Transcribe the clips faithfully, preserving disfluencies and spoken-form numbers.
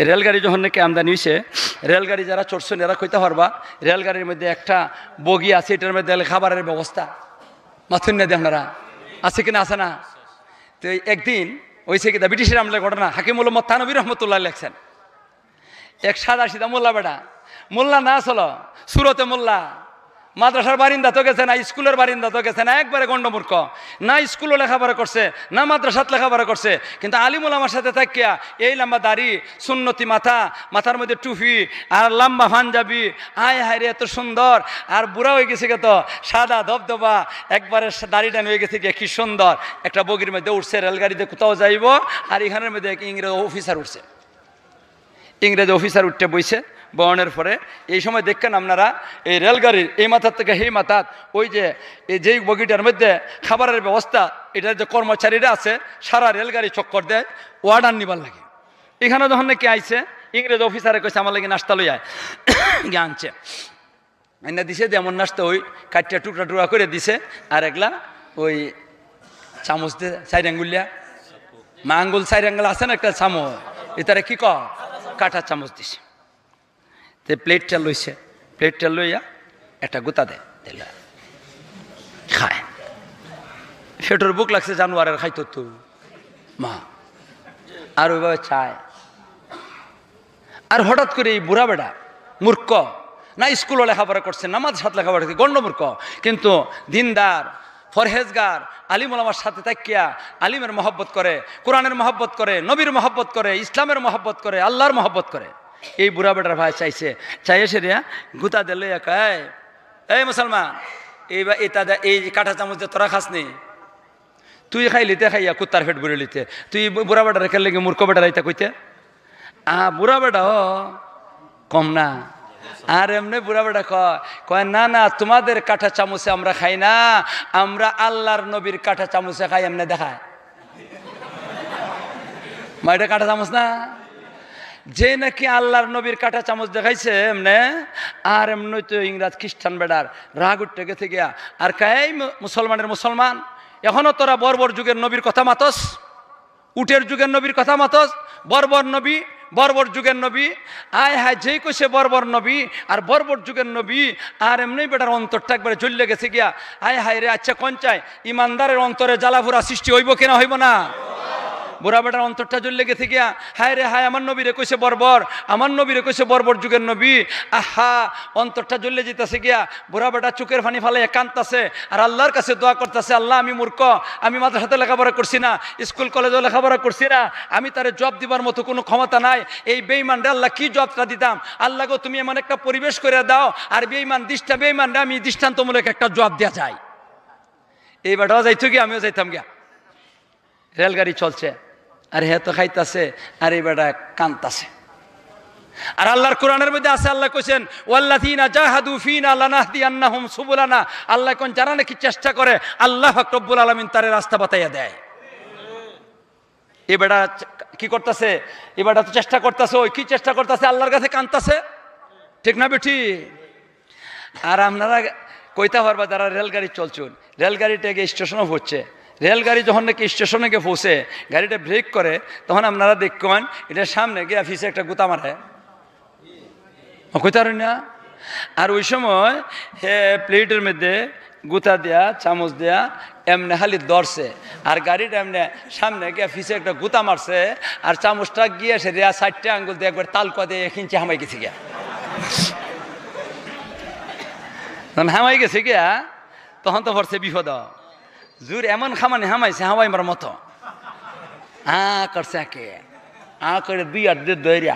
রেলগাড়ি যখন নাকি আমদানি অইছে, রেলগাড়ি যারা চড়ছইন এরা কইতা পারবা, রেলগাড়ির মধ্যে একটা বগি আছে, এটার মধ্যে খাবারের ব্যবস্থা। মাতইন না দি আপনারা, আছে কি না, আছে না? তো একদিন অইছে কিতা, ব্রিটিশের আমলের ঘটনা, হাকিমুল উম্মত থানভী রহমতুল্লাহ লেখছেন। এক সাদা সিধা মোল্লা বেটা, মোল্লা না আসলে, সুরতে মোল্লা, মাদ্রাসার বারিন্দাত গেছে না, স্কুলের বারিন্দাত গেছে না, একবারে গণ্ডমূর্খ। না স্কুলো লেখাপড়া করছে, না মাদ্রাসাত লেখাপড়া করছে, কিন্তু আলিম উলামার সাথে থাকিয়া এই লম্বা দাড়ি, সুন্নতি মাথা, মাথার মধ্যে টুপি আর লম্বা পাঞ্জাবি, হায় হায় রে, এত সুন্দর। আর বুড়া অইগেছে গি তো, সাদা ধবধবা, একবারে সা-, দাড়ি টান অইগেছে গি, কি সুন্দর। একটা বগির মধ্যে উঠছে, রেলগাড়িতে কোথাও যাইবো, আর ইখানর মধ্যে এক ইংরেজ অফিসার উঠছে। ইংরেজ অফিসার উঠতে বইছে, বওয়ানোর পরে এই সময় দেখেন আপনারা, এই রেলগাড়ির এই মাথার থেকে সেই মাথাত, ওই যে এই যেই বগিটার মধ্যে খাবারের ব্যবস্থা, এটার যে কর্মচারীরা আছে, সারা রেলগাড়ি চক্কর দেয় অর্ডার নিবার লাগি। ইখানো যখন নাকি আইছে, ইংরেজ অফিসারে কইছে, "আমার লাগি নাস্তা লই আয়।" গিয়া আনছে, আইনা দিছে, যেমন নাস্তা ওই কাটিয়া টুকরা টুকরা করি দিছে, আর একলা ওই চামচ দে চাইর আঙ্গুলিয়া, মা আঙ্গুল চাইর আঙ্গুল আছে না একটা চামচ, ইতারে কি ক, কাটা চামচ দিছে। তে প্লেটটা লইছে, প্লেটটা লইয়া একটা গুতা দে, দিলা, খায়। পেটর ভুক লাগছে জানোয়ারের, খাইতো তো মা, আর ওইভাবে চায়। আর হঠাৎ করে এই বুড়া বেটা, মূর্খ, না স্কুলো লেখাপড়া করছে, না মাদ্রাসাত লেখাপড়া করছে, গণ্ডমূর্খ, কিন্তু দিনদার, পরহেজগার, আলিম ওলামার সাথে থাকিয়া আলিমের মহব্বত করে, কোরআনের মহব্বত করে, নবীর মহব্বত করে, ইসলামের মহব্বত করে, আল্লাহর মহব্বত করে। এই বুড়া বেটার ভাই চাইছে, চাইয়া সেরিয়া গুতা দিলে একাই, "এই মুসলমান, এই বা-, এটা দে-, এই কাটা চামচ দিয়ে তোরা খাস নি? তুই খাইলিতে খাইয়া কুত্তার পেট ভরে লিতে, তুই বু-, বুড়া বেটারে কেন লেগে মূর্খ বেটার ইতা কইতে?" আ, বুড়া বেটা ও কম না। আর এমনে বুড়া বেটা কয়, কয়, "না, না, তোমাদের কাটা চামচে আমরা খাই না, আমরা আল্লাহর নবীর কাটা চামচে খাই।" এমনে দেখায়, মা, এটা কাটা চামচ না? যে নাকি আল্লাহর নবীর কাটা চামচ দেখাইছে এমনে, আর এমনে তো ইংরাজ খ্রিস্টান বেটার রাগ উঠতে গেছে গিয়া। আর কয়, "এই মু-, মুসলমানের মুসলমান, এখনো তোরা বর্বর যুগের নবীর কথা মাতস?" উটের যুগের নবীর কথা মাতস, বর্বর নবী, বর্বর যুগের নবী। আয় হায়, যেই কইছে বর্বর নবী আর বর্বর যুগের নবী, আর এমনি বেটার অন্তরটা একবারে জ্বলিয়া গেছে গিয়া। আয় হায় রে, আচ্ছা, কোন চাই ইমানদারের অন্তরে জ্বালাফুরা সৃষ্টি হইব কি না, হইব না? বুড়া বেটার অন্তরটা জ্বলিয়া গেছে গিয়া। হায় রে হায়, আমার নবীরে কইছে বর্বর, আমার নবীরে কইছে বর্বর যুগের নবী। আহা, অন্তরটা জ্বলিয়া যেতেছে গিয়া। বুড়া বেটা চোখের পানি ফালাইয়া কান্দতাছে আর আল্লাহর কাছে দোয়া করতাছে, "আল্লাহ, আমি মূর্খ, আমি মাদ্রাসাতে লেখাপড়া করছি না, স্কুল কলেজে লেখাপড়া করছি না, আমি তারে জবাব দিবার মতো কোনো ক্ষমতা নাই। এই বেঈমানরে আল্লাহ কি জবাবটা দিতাম? আল্লাহ গো, তুমি এমন একটা পরিবেশ করে দাও, আর বেঈমান দৃষ্টা-, বেঈমানরে আমি দৃষ্টান্তমূলক একটা জবাব দিয়া যাই।" এই বেটাও যাইতো গিয়া, আমিও যাইতাম গিয়া। রেলগাড়ি চলছে, আর হে তো খাইতাছে, আর এই বেটা কান্তাছে। আর আল্লাহর কোরআনের মধ্যে আছে, আল্লাহ কইছেন, "ওয়াল্লাযীনা জাহাদু ফীনা লানাহদিয়ান্নাহুম সুবুলানা।" আল্লাহ কোন, যারা নাকি চেষ্টা করে, আল্লাহ পাক রব্বুল আলামিন তারে রাস্তা বাতাইয়া দেয়। এই বেটা চ-, কি করতাছে? এই বেটা তো চেষ্টা করতাছে, ওই কি চেষ্টা করতাছে? আল্লাহর কাছে কান্তাছে, ঠিক না বেটি? আর আপনারা কইতা পারবা, যারা রেলগাড়ি চলছুন, রেলগাড়িটা গিয়া স্টেশনে পৌঁছে, রেলগাড়ি যখন নাকি স্টেশনে গিয়া পৌঁছে, গাড়িটা ব্রেক করে, তখন আপনারা দেখবেন, এটা সামনে গিয়া পিছে একটা গুতা মারে। ও, কইতা পারুন না? আর ওই সময় হে প্লেটের মধ্যে গুতা দিয়া, চামচ দিয়া, এমনে খালি ধরছে, আর গাড়িটা এমনে সামনে গিয়া পিছে একটা গুতা মারছে, আর চামচটা গিয়া সে রিয়া চারটে আঙ্গুল দিয়ে একবার তালকোয়া দিয়ে এক ইঞ্চি হামাই গেছে গিয়া। তখন হামাই গেছে গিয়া, তখন তো পড়ছে বিপদ। জোর এমন খামানি হামাইছে হামাইবার মতো। আ করছে একে, আ করে দুই হাত দিয়ে দইরা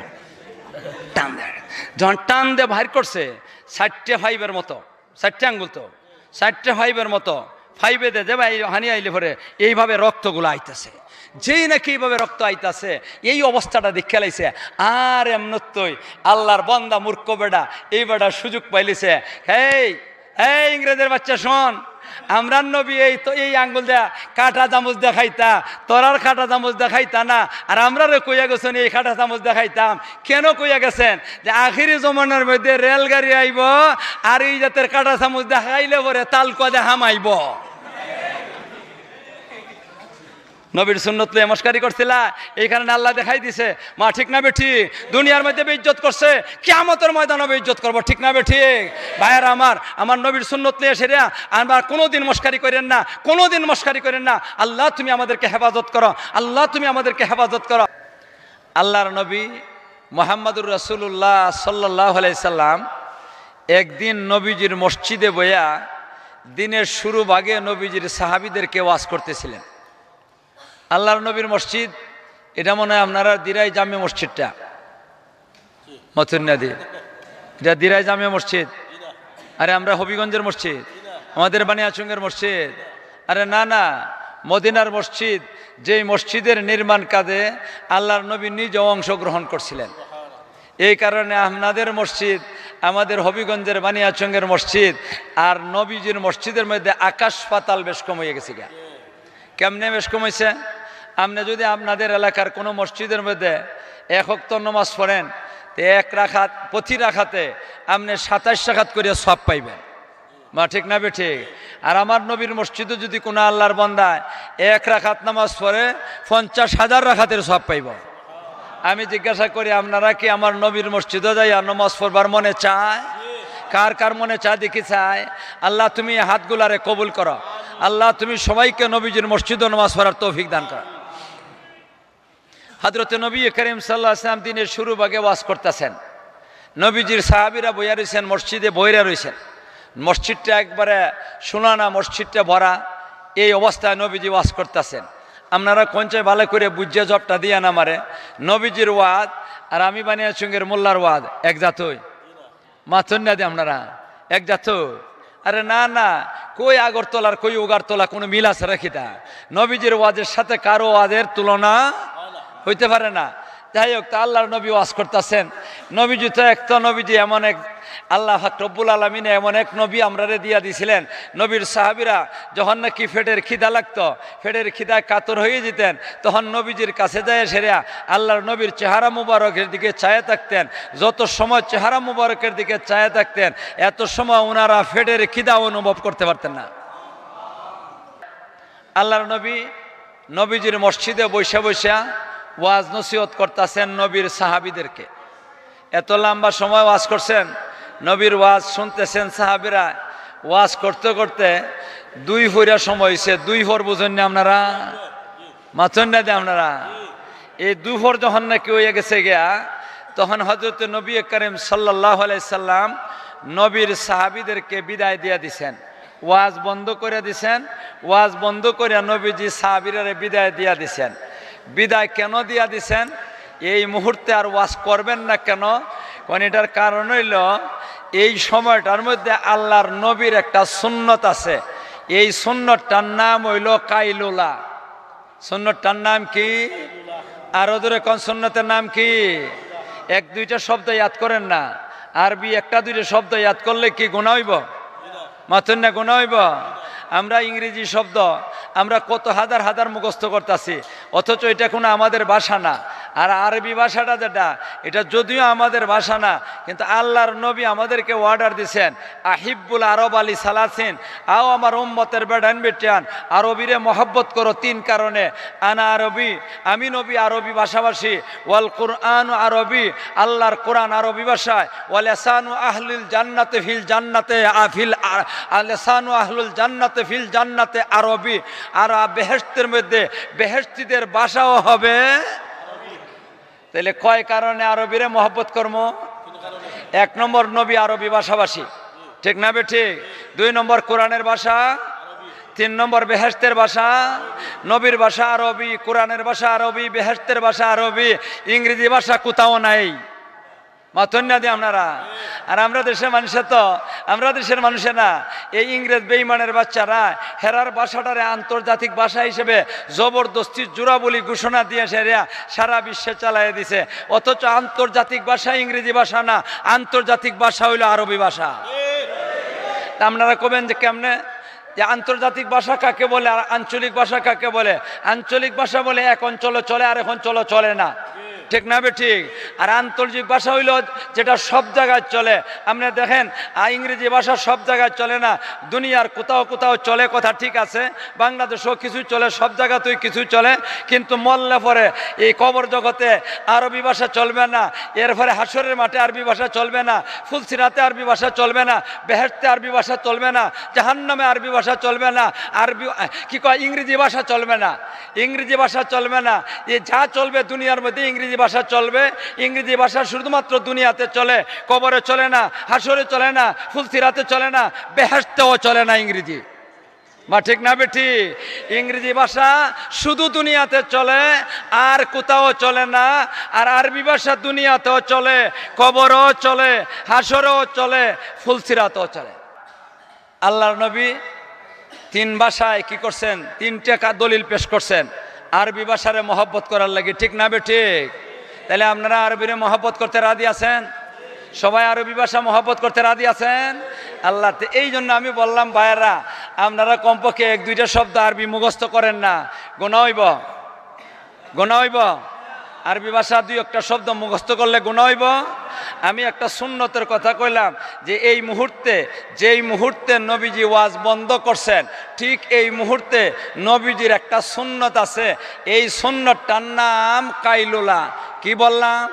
টান দেয়। যখন টান দিয়ে বাইর করছে, চারটে পাইপের মতো, চারটে আঙ্গুল তো, চারটে পাইপের মতো, পাইপে দে, দে ভাই, হানি আইলে পরে এইভাবে রক্তগুলো আইতাছে। যেই নাকি এইভাবে রক্ত আইতাছে, এই অবস্থাটা দেখে লাইছে, আর এমনত্তই আল্লাহর বান্দা মূর্খ বেটা, এই বেটা সুযোগ পাইলিছে। এই, এই ইংরেজের বাচ্চা, শোন, আমরার নবী এই তো এই আঙ্গুল দেয়া কাটা চামচ দেখাইতা, তোরার কাটা চামচ দেখাইতা না, আর আমরারে কইয়া গেছেন এই কাটা চামচ দেখাইতাম। কেন কইয়া গেছেন? যে আখেরি জমানার মধ্যে রেলগাড়ি আইব, আর এই জাতের কাটা চামচ দেখাইলে পরে তালকোয়া দে হামাইব। নবীর সুন্নত লইয়া মস্কারি করছিলা, এই কারণে আল্লায় দেখাই দিছে। মা, ঠিক না বেঠিক? দুনিয়ার মধ্যে বেইজ্জত করছে, কিয়ামতের ময়দানও বেইজ্জত করবো, ঠিক না বেঠিক? ভাইয়ারা আমার, আমার নবীর সুন্নত লইয়া সেরা আমরা কোনোদিন মস্কারি করেন না, কোনোদিন মস্কারি করেন না। আল্লাহ, তুমি আমাদেরকে হেফাজত করো, আল্লাহ, তুমি আমাদেরকে হেফাজত করো। আল্লাহর নবী মুহাম্মাদুর রাসূলুল্লাহ সাল্লাল্লাহু আলাইহি সাল্লাম একদিন নবীজির মসজিদে বইয়া দিনের শুরু ভাগে নবীজির সাহাবীদেরকে ওয়াজ করতেছিলেন। আল্লাহর নবীর মসজিদ, এটা মনে হয় আপনারা দিরাই জামে মসজিদটা, মথুরনাদি, এটা দিরাই জামে মসজিদ। আরে, আমরা হবিগঞ্জের মসজিদ, আমাদের বানিয়াচুঙ্গের মসজিদ। আরে না, না, মদিনার মসজিদ, যেই মসজিদের নির্মাণ কাজে আল্লাহর নবী নিজে অংশগ্রহণ করছিলেন। এই কারণে আপনাদের মসজিদ, আমাদের হবিগঞ্জের বানিয়াচুঙ্গের মসজিদ আর নবীজির মসজিদের মধ্যে আকাশ পাতাল বেশ কম হয়ে গেছে গা। কেমনে বেশ কম হইছে? আপনি যদি আপনাদের এলাকার কোনো মসজিদের মধ্যে এক ওয়াক্ত নামাজ পড়েন, তো এক রাকাত, প্রতি রাকাতে আপনি সাতাইশ রাকাত করে সওয়াব পাইবেন। মা, ঠিক না বেঠিক? আর আমার নবীর মসজিদে যদি কোনো আল্লাহর বান্দায় এক রাকাত নামাজ পড়ে, পঞ্চাশ হাজার রাকাতের সওয়াব পাইব। আমি জিজ্ঞাসা করি, আপনারা কি আমার নবীর মসজিদে যাইয়া নামাজ পড়বার মনে চায়? কার কার মনে চায় দেখি চায়? আল্লাহ, তুমি এই হাতগুলারে কবুল করো। আল্লাহ, তুমি সবাইকে নবীজির মসজিদে নামাজ পড়ার তৌফিক দান করো। হযরতে নবী করিম সাল্লাল্লাহু আলাইহি ওয়াসাল্লাম দিনের শুরু ভাগে ওয়াজ করতেছেন, নবীজির সাহাবীরা বইয়া রইছেন, মসজিদে বইরা রইছেন। মসজিদটা একবারে শোনানা, মসজিদটা ভরা। এই অবস্থায় নবীজি ওয়াজ করতেছেন। আপনারা কোন চাই ভালো করে বুঝিয়া জটটা দিয়া না মারে, নবীজির ওয়াজ আর আমি বানিয়াচুঙ্গের মোল্লার ওয়াজ এক জাতই? মাথুর না দি আপনারা, এক জাত? আরে না, না, কই আগরতলার কই উগারতলা, কোনো মিল আছে রাখি দা? নবীজির ওয়াজের সাথে কারো ওয়াজের তুলনা হইতে পারে না। যাই হোক, তা আল্লাহর নবী ওয়াজ করতেছেন। নবীজি তো এক, তো নবীজি এমন এক, আল্লাহ পাক রব্বুল আলামিনে এমন এক নবী আমরারে দিয়া দিছিলেন। নবীর সাহাবীরা যখন নাকি পেটের খিদা লাগতো, পেটের খিদায় কাতর হয়ে যেতেন, তখন নবীজির কাছে যায় সেরা আল্লাহর নবীর চেহারা মুবারকের দিকে চায়ে থাকতেন। যত সময় চেহারা মুবারকের দিকে চায়ে থাকতেন, এত সময় ওনারা পেটের খিদা অনুভব করতে পারতেন না। আল্লাহর নবী নবীজির মসজিদে বইসা বইসা ওয়াজ নসিহত করতেছেন নবীর সাহাবীদেরকে। এত লম্বা সময় ওয়াজ করছেন, নবীর ওয়াজ শুনতেছেন সাহাবীরা। ওয়াজ করতে করতে দুই ফইরা সময় হইছে। দুই ফর বুঝেন না আপনারা? মাথুর না দি আপনারা? এই দুই ফর যখন নাকি হইয়া গেছে গিয়া, তখন হযরতে নবী করিম সাল্লাল্লাহু আলাইহি সাল্লাম নবীর সাহাবীদেরকে বিদায় দিয়া দিছেন। ওয়াজ বন্ধ করে দিছেন। ওয়াজ বন্ধ করে নবীজি সাহাবীরারে বিদায় দিয়া দিছেন। বিদায় কেন দিয়া দিছেন? এই মুহূর্তে আর ওয়াজ করবেন না কেন? কারণ এটার কারণ হইল, এই সময়টার মধ্যে আল্লাহর নবীর একটা সুন্নত আছে। এই সুন্নতটার নাম হইল কাইলুলা। সুন্নতটার নাম কি? আরো জোরে কন, সুন্নতের নাম কি? এক দুইটা শব্দ ইয়াদ করেন না। আরবি একটা দুইটা শব্দ ইয়াদ করলে কি গুনাহ হইব? মাথুর না, গুনাহ হইব? আমরা ইংরেজি শব্দ, আমরা কত হাজার হাজার মুখস্থ করতাছি, অথচ এটা কোনো আমাদের ভাষা না। আর আরবি ভাষাটা যেটা, এটা যদিও আমাদের ভাষা না, কিন্তু আল্লাহর নবী আমাদেরকে অর্ডার দিছেন, "আহিব্বুল আরব আলী সালাসিন", আও আমার উম্মতের বেটাইন বেটিয়ান, আরবিরে মহব্বত করো তিন কারণে। আনা আরবি, আমি নবী আরবি ভাষাভাষী, ওয়াল কুরআন আরবি, আল্লাহর কোরআন আরবি ভাষায়, ওয়া লিসানু আহলিল জান্নাতে ফিল জান্নাতে আ-, ফিল আ-, আ-, লিসানু আহলুল জান্নাতে ফিল জান্নাতে আরবি, আর আ, বেহেশতের মধ্যে বেহেশতিদের ভাষাও হবে। তাহলে কয় কারণে আরবিরে মহব্বত করবো? এক নম্বর, নবী আরবি ভাষাভাষী, ঠিক না বেঠিক? দুই নম্বর, কোরআনের ভাষা। তিন নম্বর, বেহেশতের ভাষা। নবীর ভাষা আরবি, কোরআনের ভাষা আরবি, বেহেশতের ভাষা আরবি, ইংরেজি ভাষা কোথাও নাই। মাথুর না দি আপনারা? আর আমরা দেশের মানুষে তো, আমরা দেশের মানুষে না, এই ইংরেজ বেইমানের বাচ্চারা হেরার ভাষাটারে আন্তর্জাতিক ভাষা হিসেবে জবরদস্তি জোরাবুলি ঘোষণা দিয়ে সেরা সারা বিশ্বে চালাইয়া দিছে। অথচ আন্তর্জাতিক ভাষা ইংরেজি ভাষা না, আন্তর্জাতিক ভাষা হইল আরবি ভাষা। তা আপনারা কবেন যে কেমনে, যে আন্তর্জাতিক ভাষা কাকে বলে আর আঞ্চলিক ভাষা কাকে বলে? আঞ্চলিক ভাষা বলে এক অঞ্চলে চলে, আর এক অঞ্চলে চলে না, ঠিক না বেঠিক? আর আঞ্চলিক ভাষা হইল যেটা সব জায়গায় চলে। আপনি দেখেন, আ, ইংরেজি ভাষা সব জায়গায় চলে না, দুনিয়ার কোথাও কোথাও চলে, কথা ঠিক আছে, বাংলাদেশেও কিছু চলে, সব জায়গাতেই কিছু চলে, কিন্তু মরলে পরে এই কবর জগতে আরবি ভাষা চলবে না, এরপরে হাশরের মাঠে আরবি ভাষা চলবে না, ফুলসিরাতে আরবি ভাষা চলবে না, বেহেশতে আরবি ভাষা চলবে না, জাহান্নামে আরবি ভাষা চলবে না, আরবি, আ, কি কয়, ইংরেজি ভাষা চলবে না। ইংরেজি ভাষা চলবে না। এ যা চলবে দুনিয়ার মধ্যে ইংরেজি ভাষা চলবে। ইংরেজি ভাষা শুধুমাত্র দুনিয়াতে চলে, কবরে চলে না, হাশরে চলে না, ফুলসিরাতে চলে না, বেহেশতেও চলে না ইংরেজি। মা ঠিক না বেঠিক? ইংরেজি ভাষা শুধু দুনিয়াতে চলে, আর কোথাও চলে না। আর আরবি ভাষা দুনিয়াতেও চলে, কবরও চলে, হাশরেও চলে, ফুলসিরাতও চলে। আল্লাহর নবী তিন ভাষায় কি করছেন? তিনটা কা-, দলিল পেশ করছেন আরবি ভাষারে মহব্বত করার লাগি, ঠিক না বেঠিক? তাহলে আপনারা আরবিরে মহব্বত করতে রাজি আছেন? সবাই আরবি ভাষা মহব্বত করতে রাজি আছেন? আল্লাহ, তো এই জন্য আমি বললাম, ভাইয়েরা, আপনারা কমপক্ষে এক দুইটা শব্দ আরবি মুখস্থ করেন না, গুনাহ হইব। গুনাহ হইব? আরবি ভাষা দুই একটা শব্দ মুখস্থ করলে গুনাহ হইব? আমি একটা সুন্নতের কথা কইলাম, যে এই মুহূর্তে, যেই মুহূর্তে নবীজি ওয়াজ বন্ধ করছেন, ঠিক এই মুহূর্তে নবীজির একটা সুন্নত আছে। এই সুন্নতটার নাম কাইলুলা। কি বললাম?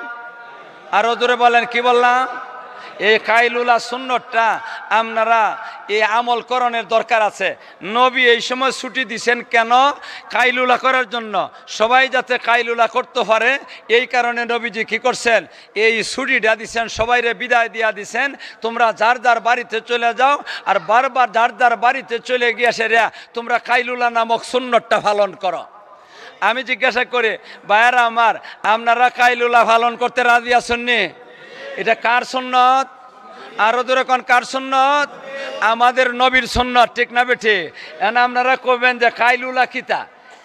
আরো জোরে বলেন, কি বললাম? এই কাইলুলা সুন্নতটা আপনারা এই আমল করণের দরকার আছে। নবী এই সময় ছুটি দিছেন কেন? কাইলুলা করার জন্য, সবাই যাতে কাইলুলা করতে পারে, এই কারণে নবীজি কি করছেন? এই ছুটিটা দিছেন, সবাইরে বিদায় দিয়া দিছেন, তোমরা যার যার বাড়িতে চলে যাও। আর বারবার যার যার বাড়িতে চলে গিয়া সেরা তোমরা কাইলুলা নামক সুন্নতটা পালন করো। আমি জিজ্ঞাসা করি, ভাইয়ারা আমার, আপনারা কাইলুলা পালন করতে রাজি আছেননি? এটা কার সুন্নত? আরো জোরে কন, কার সুন্নত? আমাদের নবীর সুন্নত, ঠিক না বেঠিক? এখন আপনারা কবেন যে কাইলুলা কিতা,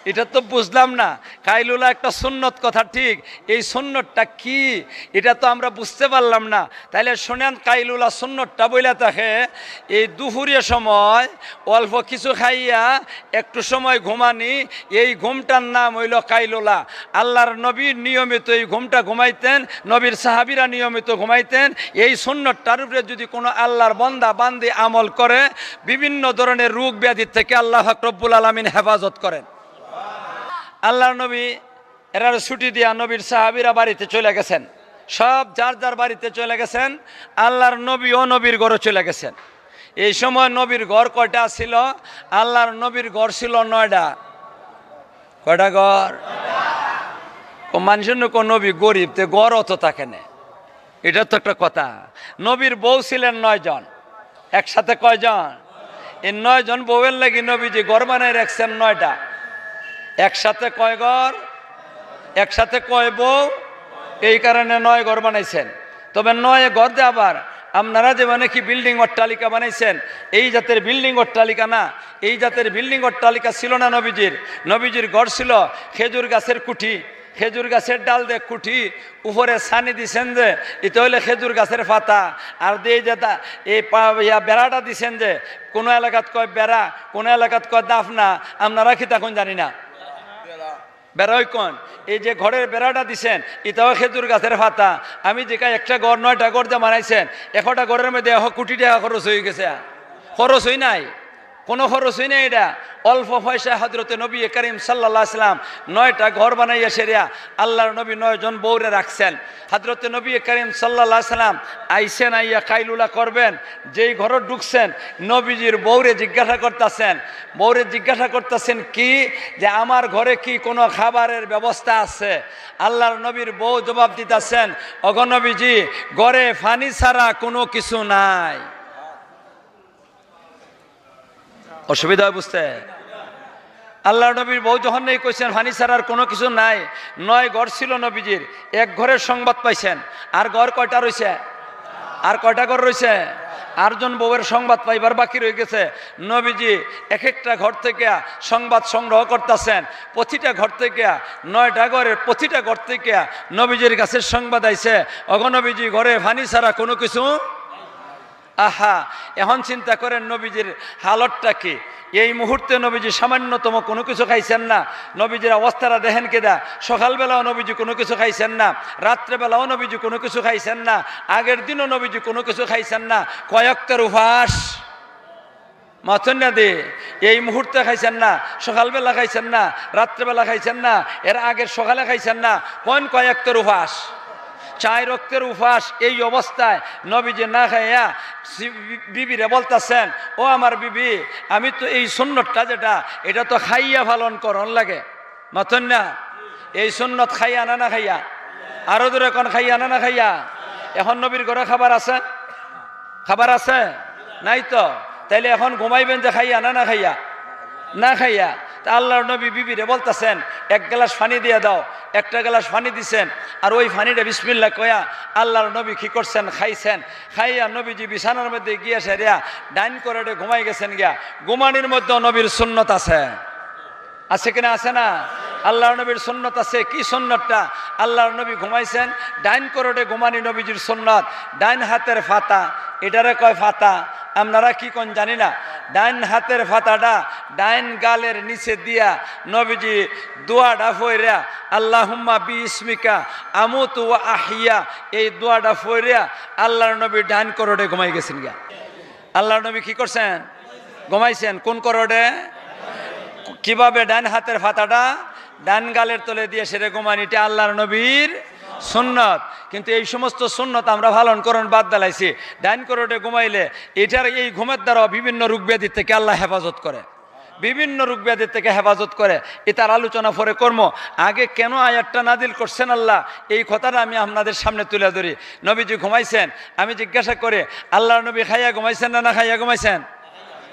এটা তো বুঝলাম না। কাইলুলা একটা সুন্নত, কথা ঠিক, এই সুন্নতটা কি, এটা তো আমরা বুঝতে পারলাম না। তাইলে শোনেন, কাইলুলা সুন্নতটা বইলা থাকে, এই দুপুরের সময় অল্প কিছু খাইয়া একটু সময় ঘুমানি, এই ঘুমটার নাম হইল কাইলুলা। আল্লাহর নবী নিয়মিত এই ঘুমটা ঘুমাইতেন, নবীর সাহাবীরা নিয়মিত ঘুমাইতেন। এই সুন্নতটার উপরে যদি কোনো আল্লাহর বান্দা বান্দি আমল করে, বিভিন্ন ধরনের রোগ ব্যাধি থেকে আল্লাহ পাক রব্বুল আলামিন হেফাজত করেন। আল্লাহর নবী এরারে ছুটি দিয়া নবীর সাহাবীরা বাড়িতে চলে গেছেন, সব যার যার বাড়িতে চলে গেছেন। আল্লাহর নবীও নবীর ঘরে চলে গেছেন। এই সময় নবীর ঘর কয়টা ছিল? আল্লাহর নবীর ঘর ছিল নয়টা। কয়টা ঘর? ও মানুষের নু কো নবী গরিব, তে ঘর অত থাকে না, এটা তো একটা কথা। নবীর বউ ছিলেন নয় জন, একসাথে কয়জন? এই নয় জন বউয়ের লাগি নবীজি ঘর বানাই রাখছেন নয়টা। একসাথে কয় ঘর? একসাথে কয় বউ? এই কারণে নয় ঘর বানাইছেন। তবে নয় ঘর দে আবার আপনারা যে মানে কি বিল্ডিং অট্টালিকা বানাইছেন, এই জাতের বিল্ডিং অট্টালিকা না, এই জাতের বিল্ডিং অট্টালিকা ছিল না নবীজির। নবীজির ঘর ছিল খেজুর গাছের কুঠি, খেজুর গাছের ডাল দে কুঠি, উপরে ছানি দিছেন যে, এটা হইলে খেজুর গাছের পাতা। আর দিয়ে যে দা-, এই পা-, ইয়া বেড়াটা দিছেন যে, কোনো এলাকাত কয় বেড়া, কোনো এলাকাত কয় দাফনা। আপনারা কি তখন জানি না? বেড়া ওই কোন? এই যে ঘরের বেড়াটা দিছেন, এটাও খেজুর গাছের পাতা। আমি যেটা একটা ঘর, নয়টা ঘর যে বানাইছেন, একটা ঘরের মধ্যে এখন কোটি টাকা খরচ হয়ে গেছে, খরচ হই নাই, কোনো খরচ হই নাই। এটা অল্প পয়সায় হজরতে নবী করিম সাল্লাল্লাহু আলাইহি ওয়াসাল্লাম নয়টা ঘর বানাইয়া সেরিয়া আল্লাহর নবী নয় জন বউরে রাখছেন। হজরতে নবী করিম সাল্লাল্লাহু আলাইহি ওয়াসাল্লাম আইছেন, আইয়া কাইলুলা করবেন। যেই ঘরে ঢুকছেন, নবীজির বউরে জিজ্ঞাসা করতেছেন, বউরে জিজ্ঞাসা করতেছেন কি, যে আমার ঘরে কি কোনো খাবারের ব্যবস্থা আছে? আল্লাহর নবীর বউ জবাব দিতেছেন, ওগো নবীজি, ঘরে পানি ছাড়া কোনো কিছু নাই। অসুবিধা হয় বুঝতে? আল্লাহর নবীর বউ যখন নেই কইছেন, পানি ছাড়ার কোনো কিছু নাই। নয় ঘর ছিল নবীজির, এক ঘরের সংবাদ পাইছেন। আর ঘর কয়টা রইছে? আর কয়টা ঘর রইছে? আটজন বউয়ের সংবাদ পাইবার বাকি রয়ে গেছে। নবীজি এক একটা ঘর থেকে সংবাদ সংগ্রহ করতেছেন। প্রতিটা ঘর থেকে, নয়টা ঘরের প্রতিটা ঘর থেকে নবীজির কাছে সংবাদ আইছে, ওগো নবীজি, ঘরে পানি ছাড়া কোনো কিছু। আহা, এখন চিন্তা করেন নবীজির হালতটা কি। এই মুহূর্তে নবীজি সামান্যতম কোনো কিছু খাইছেন না। নবীজির অবস্থাটা দেখেন কিনা, সকালবেলাও নবীজি কোনো কিছু খাইছেন না, রাত্রেবেলাও নবীজি কোনো কিছু খাইছেন না, আগের দিনও নবীজি কোনো কিছু খাইছেন না। কয় ওয়াক্তের উপাস। মাতইন না দি, এই মুহূর্তে খাইছেন না, সকালবেলা খাইছেন না, রাত্রেবেলা খাইছেন না, এর আগের সকালে খাইছেন না। কোন কয় ওয়াক্তের উপাস? চার ওয়াক্তের উপাস। এই অবস্থায় নবীজি না খাইয়া সি-, বিবিরে বলতাছেন, "ও আমার বিবি, আমি তো এই সুন্নতটা যেটা, এটা তো খাইয়া পালন করন লাগে।" মাতইন না, এই সুন্নত খাইয়া না না খাইয়া? আরো জোরে কন, খাইয়া না না খাইয়া? এখন নবীর ঘরে খাবার আছে? খাবার আছে? নাই তো। তাইলে এখন ঘুমাইবেন যে খাইয়া না না খাইয়া? না খাইয়া। তা আল্লাহর নবী বিবিরে বলতাছেন, "এক গ্লাস পানি দিয়া দাও।" একটা গ্লাস পানি দিছেন, আর ওই পানিটা বিসমিল্লাহ কয়া আল্লাহর নবী কি করছেন? খাইছেন। খাইয়া নবীজি বিছানার মধ্যে গিয়া সেরিয়া ডাইন করোডে ঘুমাই গেছেন গিয়া। ঘুমানির মধ্যে নবীর সুন্নত আছে, আছে কিনা? আছে না? আল্লাহর নবীর সুন্নত আছে। কি সুন্নতটা? আল্লাহর নবী ঘুমাইছেন, ডাইন করোডে ঘুমানি নবীজির সুন্নত। ডাইন হাতের পাতা, এটারে কয় পাতা, আপনারা কি কন জানি না। ডাইন হাতের পাতাটা ডাইন গালের নিচে দিয়া নবীজি দোয়াটা ফইরা, "আল্লাহুম্মা বি ইসমিকা আমুতু ওয়া আহিয়া", এই দোয়াটা ফইরা আল্লাহর নবী ডাইন করোডে ঘুমাই গেছেন গিয়া। আল্লাহর নবী কি করছেন? ঘুমাইছেন। কোন করোডে? কিভাবে? ডাইন হাতের পাতাটা ডাইন গালের তলে দিয়ে সেরে ঘুমানি, এটা আল্লাহর নবীর সুন্নত। কিন্তু এই সমস্ত সুন্নত আমরা পালন করন বাদ দিলাইছি। ডাইন করোডে ঘুমাইলে এটার, এই ঘুমের দ্বারা বিভিন্ন রোগ ব্যাধি থেকে আল্লাহ হেফাজত করে, বিভিন্ন রোগ ব্যাধি থেকে হেফাজত করে। এটার আলোচনা পরে করমু। আগে কেন আয়াতটা নাজিল করছেন আল্লাহ, এই কথাটা আমি আপনাদের সামনে তুলে ধরি। নবীজি ঘুমাইছেন, আমি জিজ্ঞাসা করি, "আল্লাহর নবী খাইয়া ঘুমাইছেন না না খাইয়া ঘুমাইছেন?"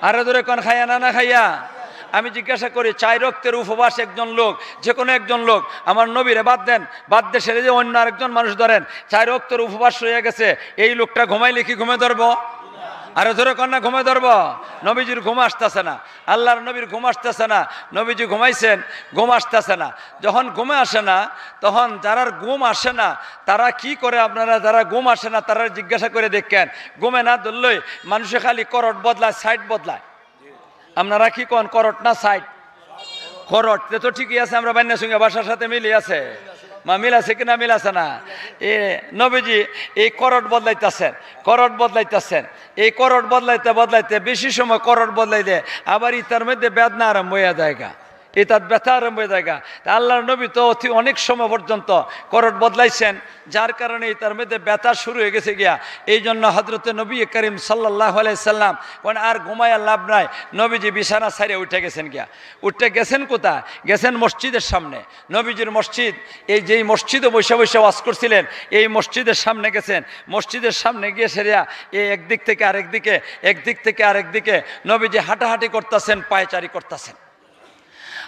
আরো জোরে কন, "খাইয়া না না খাইয়া?" আমি জিজ্ঞাসা করি, চার ওয়াক্তের উপবাস একজন লোক, যে কোনো একজন লোক, আমার নবীরে বাদ দেন, বাদ দিয়ে সেরে যে অন্য আরেকজন মানুষ ধরেন, চার ওয়াক্তের উপবাস রয়ে গেছে, এই লোকটা ঘুমাইলে কি ঘুমে ধরবো? আরো জোরে কন না, ঘুমে ধরবো? নবীজির ঘুম আসতেছে না, আল্লাহর নবীর ঘুম আসতেছে না। নবীজি ঘুমাইছেন, ঘুম আসতেছে না। যখন ঘুমে আসে না, তখন যারার ঘুম আসে না, তারা কি করে? আপনারা যারা ঘুম আসে না, তারা জিজ্ঞাসা করে দেখেন। ঘুমে না ধরলেই মানুষে খালি করট বদলায়, সাইড বদলায়। আপনারা কি কন, করট না সাইড? করট, তে তো ঠিকই আছে, আমরা বান্না সুঙ্গা ভাষার সাথে মিলি আছে। মা, মিল আছে কি না, মিল আছে না? এ নবীজি এই করট বদলাইতাছেন, করট বদলাইতাছেন। এই করট বদলাইতে বদলাইতে বেশি সময় করট বদলাইলে আবার ইতার মধ্যে বেদনা আরম্ভ হইয়া যায়গা, ইতাত ব্যথা আরম্ভ হয়ে যায়গা। তা আল্লাহর নবী তো অতি অনেক সময় পর্যন্ত করট বদলাইছেন, যার কারণে ইতার মধ্যে ব্যথা শুরু হয়ে গেছে গিয়া। এই জন্য হজরতে নবী করিম সাল্লাল্লাহু আলাইহি সাল্লাম কোন আর ঘুমাইয়া লাভ নাই, নবীজি বিছানা ছাড়িয়া উঠে গেছেন গিয়া। উঠে গেছেন কোথায়? গেছেন মসজিদের সামনে। নবীজির মসজিদ, এই যেই মসজিদে বসে বসে ওয়াজ করছিলেন, এই মসজিদের সামনে গেছেন। মসজিদের সামনে গিয়ে সেরিয়া এই একদিক থেকে আরেক দিকে, একদিক থেকে আরেক দিকে নবীজি হাঁটাহাঁটি করতেছেন, পায়চারি করতেছেন।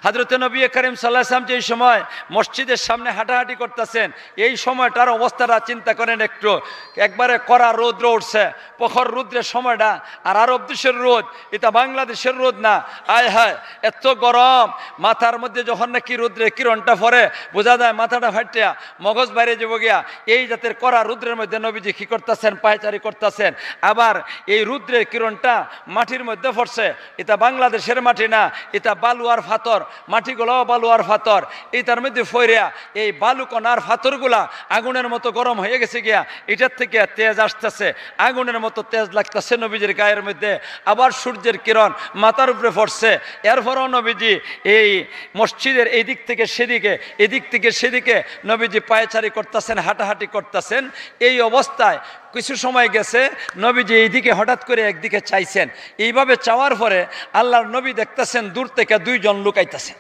হজরতে নবী করিম সাল্লাল্লাহু আলাইহি ওয়াসাল্লাম যেই সময় মসজিদের সামনে হাঁটাহাঁটি করতেছেন, এই সময়টার অবস্থাটা চিন্তা করেন একটু। একবারে কড়া রৌদ্র উঠছে, প্রখর রৌদ্রের সময়টা। আর আরব দেশের রোদ, এটা বাংলাদেশের রোদ না। আয় হায়, এত গরম। মাথার মধ্যে যখন নাকি রৌদ্রের কিরণটা পড়ে, বোঝা যায় মাথাটা ফাটিয়া মগজ বাইরে যাবো গিয়া। এই জাতের কড়া রৌদ্রের মধ্যে নবীজি কি করতেছেন? পায়চারি করতেছেন। আবার এই রৌদ্রের কিরণটা মাটির মধ্যে পড়ছে, এটা বাংলাদেশের মাটি না, এটা বালু আর পাথর, মাটিগুলাও বালু আর পাথর। এটার মধ্যে ফইরা এই বালু কণার পাথরগুলা আগুনের মতো গরম হয়ে গেছে গিয়া, এটার থেকে তেজ আসতেছে, আগুনের মতো তেজ লাগতেছে নবীজির গায়ের মধ্যে। আবার সূর্যের কিরণ মাথার উপরে পড়ছে। এরপরও নবীজি এই মসজিদের এই দিক থেকে সেদিকে, এদিক থেকে সেদিকে নবীজি পায়চারি করতেছেন, হাঁটাহাঁটি করতেছেন। এই অবস্থায় কিছু সময় গেছে, নবীজি এইদিকে হঠাৎ করে একদিকে চাইছেন। এইভাবে চাওয়ার পরে আল্লাহর নবী দেখতেছেন দূর থেকে দুইজন লোক আইতাছে।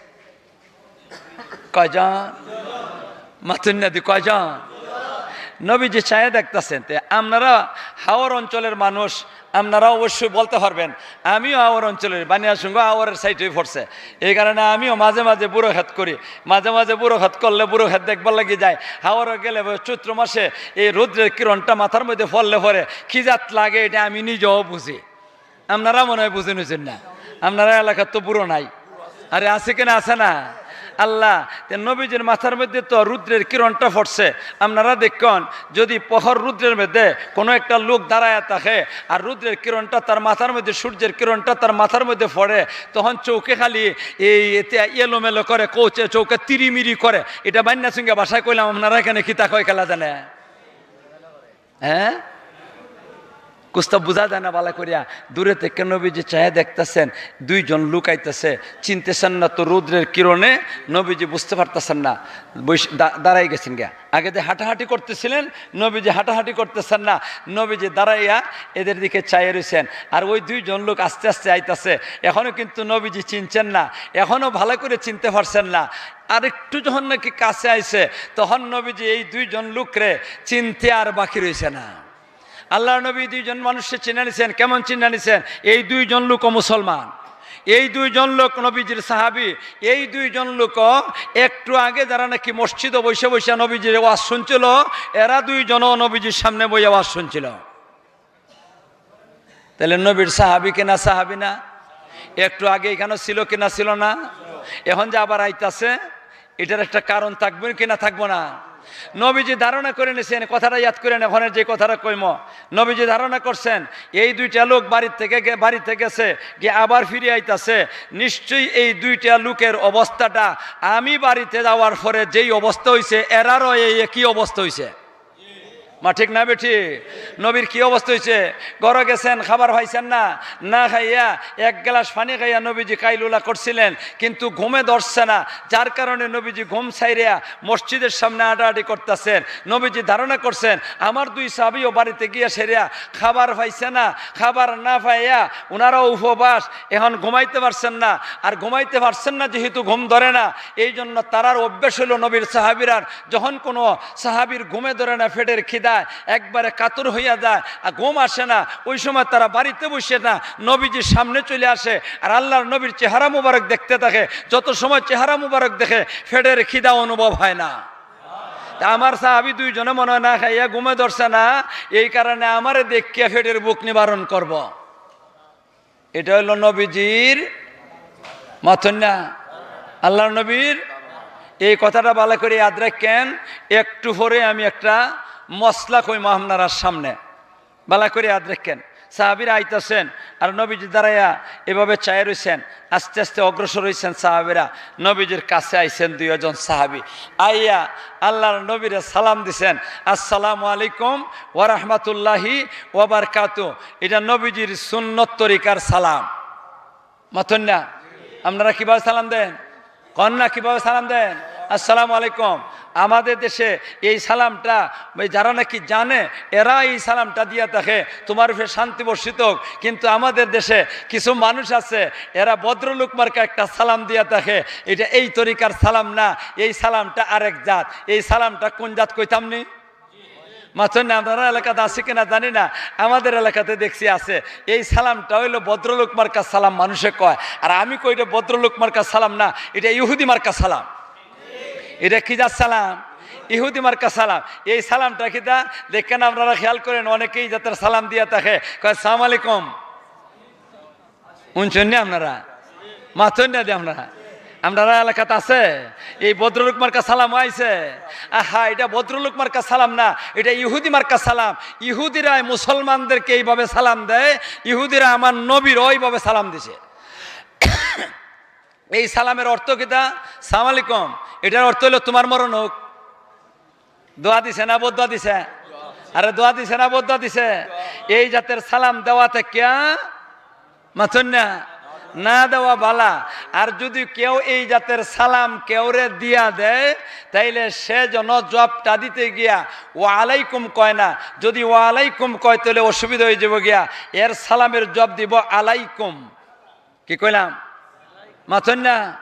কয়জন? মাতুন্নাদি কয়জন? নবীজি চাইয়া দেখতেছেন। তে আপনারা হাওর অঞ্চলের মানুষ, আপনারা অবশ্যই বলতে পারবেন, আমিও হাওর অঞ্চলের, বানিয়াসুঙ্গ হাওরের সাইডে পড়ছে। এই কারণে আমিও মাঝে মাঝে বুড়ো খেত করি, মাঝে মাঝে বুড়ো খেত করলে বুড়ো খেত দেখবার লাগি যাই। হাওরে গেলে চৈত্র মাসে এই রৌদ্রের কিরণটা মাথার মধ্যে পড়লে পরে কি জাত লাগে, এটা আমি নিজেও বুঝি। আপনারা মনে হয় বুঝে নিছেন না, আপনারা এলাকার তো বুড়ো নাই। আরে আছে কিনা? আছে না? আল্লাহ, তে নবীজির মাথার মধ্যে তো রুদ্রের কিরণটা পড়ছে। আপনারা দেখুন, যদি প্রখর রুদ্রের মধ্যে কোনো একটা লোক দাঁড়ায়া থাকে আর রুদ্রের কিরণটা তার মাথার মধ্যে, সূর্যের কিরণটা তার মাথার মধ্যে পড়ে, তখন চউখে খালি এই এতে এলোমেলো করে, কৌচে চউখে তিরিমিরি করে। এটা বান্না সিংহা ভাষায় কইলাম, আপনারা এখানে কিতা কয় খেলা জানে? হ্যাঁ, কুস্তা বুঝা যায় না বালা করিয়া। দূরে থেকে নবীজি চাহে দেখতেছেন, দুইজন লোক আইতাছে, চিনতেছেন না তো, রুদ্রের কিরণে নবীজি বুঝতে পারতেছেন না। বইস-, দা-, দাঁড়াই গেছেন গিয়া। আগে যে হাঁটাহাঁটি করতেছিলেন, নবীজি হাঁটাহাঁটি করতেছেন না, নবীজি দাঁড়াইয়া এদের দিকে চাইয়া রইছেন। আর ওই দুইজন লোক আস্তে আস্তে আইতাছে, এখনো কিন্তু নবীজি চিনছেন না, এখনো ভালো করে চিনতে পারছেন না। আর একটু যখন নাকি কাছে আইছে, তখন নবীজি এই দুইজন লোকরে চিনতে আর বাকি রইছে না। আল্লাহর নবী দুইজন মানুষকে চিনে নিছেন। কেমন চিনে নিছেন? এই দুইজন লোক মুসলমান, এই দুইজন লোক নবীজির সাহাবী। এই দুইজন লোক একটু আগে যারা নাকি মসজিদে বসে বসে নবীজির ওয়াজ শুনছিল, এরা দুইজনও নবীজির সামনে বইয়া ওয়াজ শুনছিল। তাহলে নবীর সাহাবী কিনা সাহাবী না? একটু আগে এখানে ছিল কিনা ছিল না? এখন যে আবার আইতাছে, এটার একটা কারণ থাকবে কিনা থাকবো না? নবীজি ধারণা করে নিছেন, কথাটা ইয়াদ করেন, এখন যে কথাটা কইম, নবীজি ধারণা করছেন এই দুইটা লোক বাড়ির থেকে গে-, বাড়িতে গেছে, গিয়ে আবার ফিরে আইতাছে, নিশ্চয়ই এই দুইটা লোকের অবস্থাটা আমি বাড়িতে যাওয়ার পরে যেই অবস্থা হইছে, এরারও এই একই অবস্থা হইছে। মা ঠিক না বেঠি? নবীর কি অবস্থা হইছে? ঘরে গেছেন, খাবার পাইছেন না, না খাইয়া এক গ্লাস পানি খাইয়া নবীজি কাইলুলা করছিলেন, কিন্তু ঘুমে ধরছে না, যার কারণে নবীজি ঘুম ছাইড়িয়া মসজিদের সামনে আটাআটি করতেছেন। নবীজি ধারণা করছেন, আমার দুই সাহাবীও বাড়িতে গিয়া সেরিয়া খাবার পাইছে না, খাবার না পাইয়া ওনারাও উপবাস, এখন ঘুমাইতে পারছেন না। আর ঘুমাইতে পারছেন না যেহেতু ঘুম ধরে না, এই জন্য তারার অভ্যাস হইল নবীর সাহাবীরার যখন কোনো সাহাবীর ঘুমে ধরে না, পেটের খিদায় একবারে কাতর হইয়া যায়, আর ঘুম আসে না, ওই সময় তারা বাড়িতে বসে না, নবীজির সামনে চলে আসে, আর আল্লাহর নবীর চেহারা মুবারক দেখতে থাকে। যত সময় চেহারা মুবারক দেখে, পেটের খিদা অনুভব হয় না। তা আমার সাহাবী দুইজনে মনে হয় না খাইয়া ঘুমে ধরছে না, এই কারণে আমারে দেখিয়া পেটের ভুক নিবারণ করব। এটা হইল নবীজির, মাতইন না, আল্লাহর নবীর। এই কথাটা ভালো করে ইয়াদ রাখেন। একটু পরে আমি একটা মসলা কইমু আপনারার সামনে, ভালো করে ইয়াদ রাখেন। সাহাবীরা আইতাছেন আর নবীজি দাঁড়াইয়া এভাবে চাইয়া রইছেন। আস্তে আস্তে অগ্রসর হইছেন সাহাবীরা, নবীজির কাছে আইছেন দুইজন সাহাবী। আইয়া আল্লাহর নবীরে সালাম দিছেন, "আসসালামু আলাইকুম ওয়া রাহমাতুল্লাহি ওয়া বারাকাতুহু।" এটা নবীজির সুন্নত তরিকার সালাম। মাতইন না, আপনারা কিভাবে সালাম দেন? কন না, কিভাবে সালাম দেন? "আসসালামু আলাইকুম।" আমাদের দেশে এই সালামটা, ওই যারা নাকি জানে, এরা এই সালামটা দিয়া থাকে, "তোমার উপরে শান্তি বর্ষিত হোক।" কিন্তু আমাদের দেশে কিছু মানুষ আছে, এরা ভদ্রলোক মার্কা একটা সালাম দিয়া থাকে। এটা এই তরিকার সালাম না, এই সালামটা আরেক জাত। এই সালামটা কোন জাত কইতাম নি? মাতইন না, আপনারা এলাকাতে আছে কিনা জানি না, আমাদের এলাকাতে দেখছি আছে। এই সালামটা হইলো ভদ্রলোক মার্কা সালাম, মানুষে কয়। আর আমি কই, "এটা ভদ্রলোক মার্কা সালাম না, এটা ইহুদি মার্কা সালাম।" এটা কি জাত সালাম? ইহুদি মার্কা সালাম। এই সালামটা কিতা দেখেন, আপনারা খেয়াল করেন, অনেকেই জাতের সালাম দিয়া থাকে, কয়, "সালাম আলাইকুম।" শুনছেন না আপনারা? মাতইন না দি আপনারা। আপনারা এলাকাত আছে? এই ভদ্রলোক মার্কা সালাম আইছে? আহা, এটা ভদ্রলোক মার্কা সালাম না, এটা ইহুদি মার্কা সালাম। ইহুদিরা মুসলমানদেরকে এইভাবে সালাম দেয়, ইহুদিরা আমার নবীর ওইভাবে সালাম দিছে। এই সালামের অর্থ কিতা? "সালাম আলাইকুম।" এটার অর্থ হইলো, "তোমার মরণ হোক।" দোয়া দিছে না বদদোয়া দিছে? আরে দোয়া দিছে না বদদোয়া দিছে? এই জাতের সালাম দেওয়া থাকিয়া, মাতইন না, না দেওয়া বালা। আর যদি কেউ এই জাতের সালাম কেউরে দিয়া দেয়, তাইলে সে যেন জবাবটা দিতে গিয়া "ওয়া আলাইকুম" কয় না। যদি "ওয়া আলাইকুম" কয়, তাহলে অসুবিধা হয়ে যাবো গিয়া। এর সালামের জবাব দিব "আলাইকুম।" কি কইলাম? মাতইন না?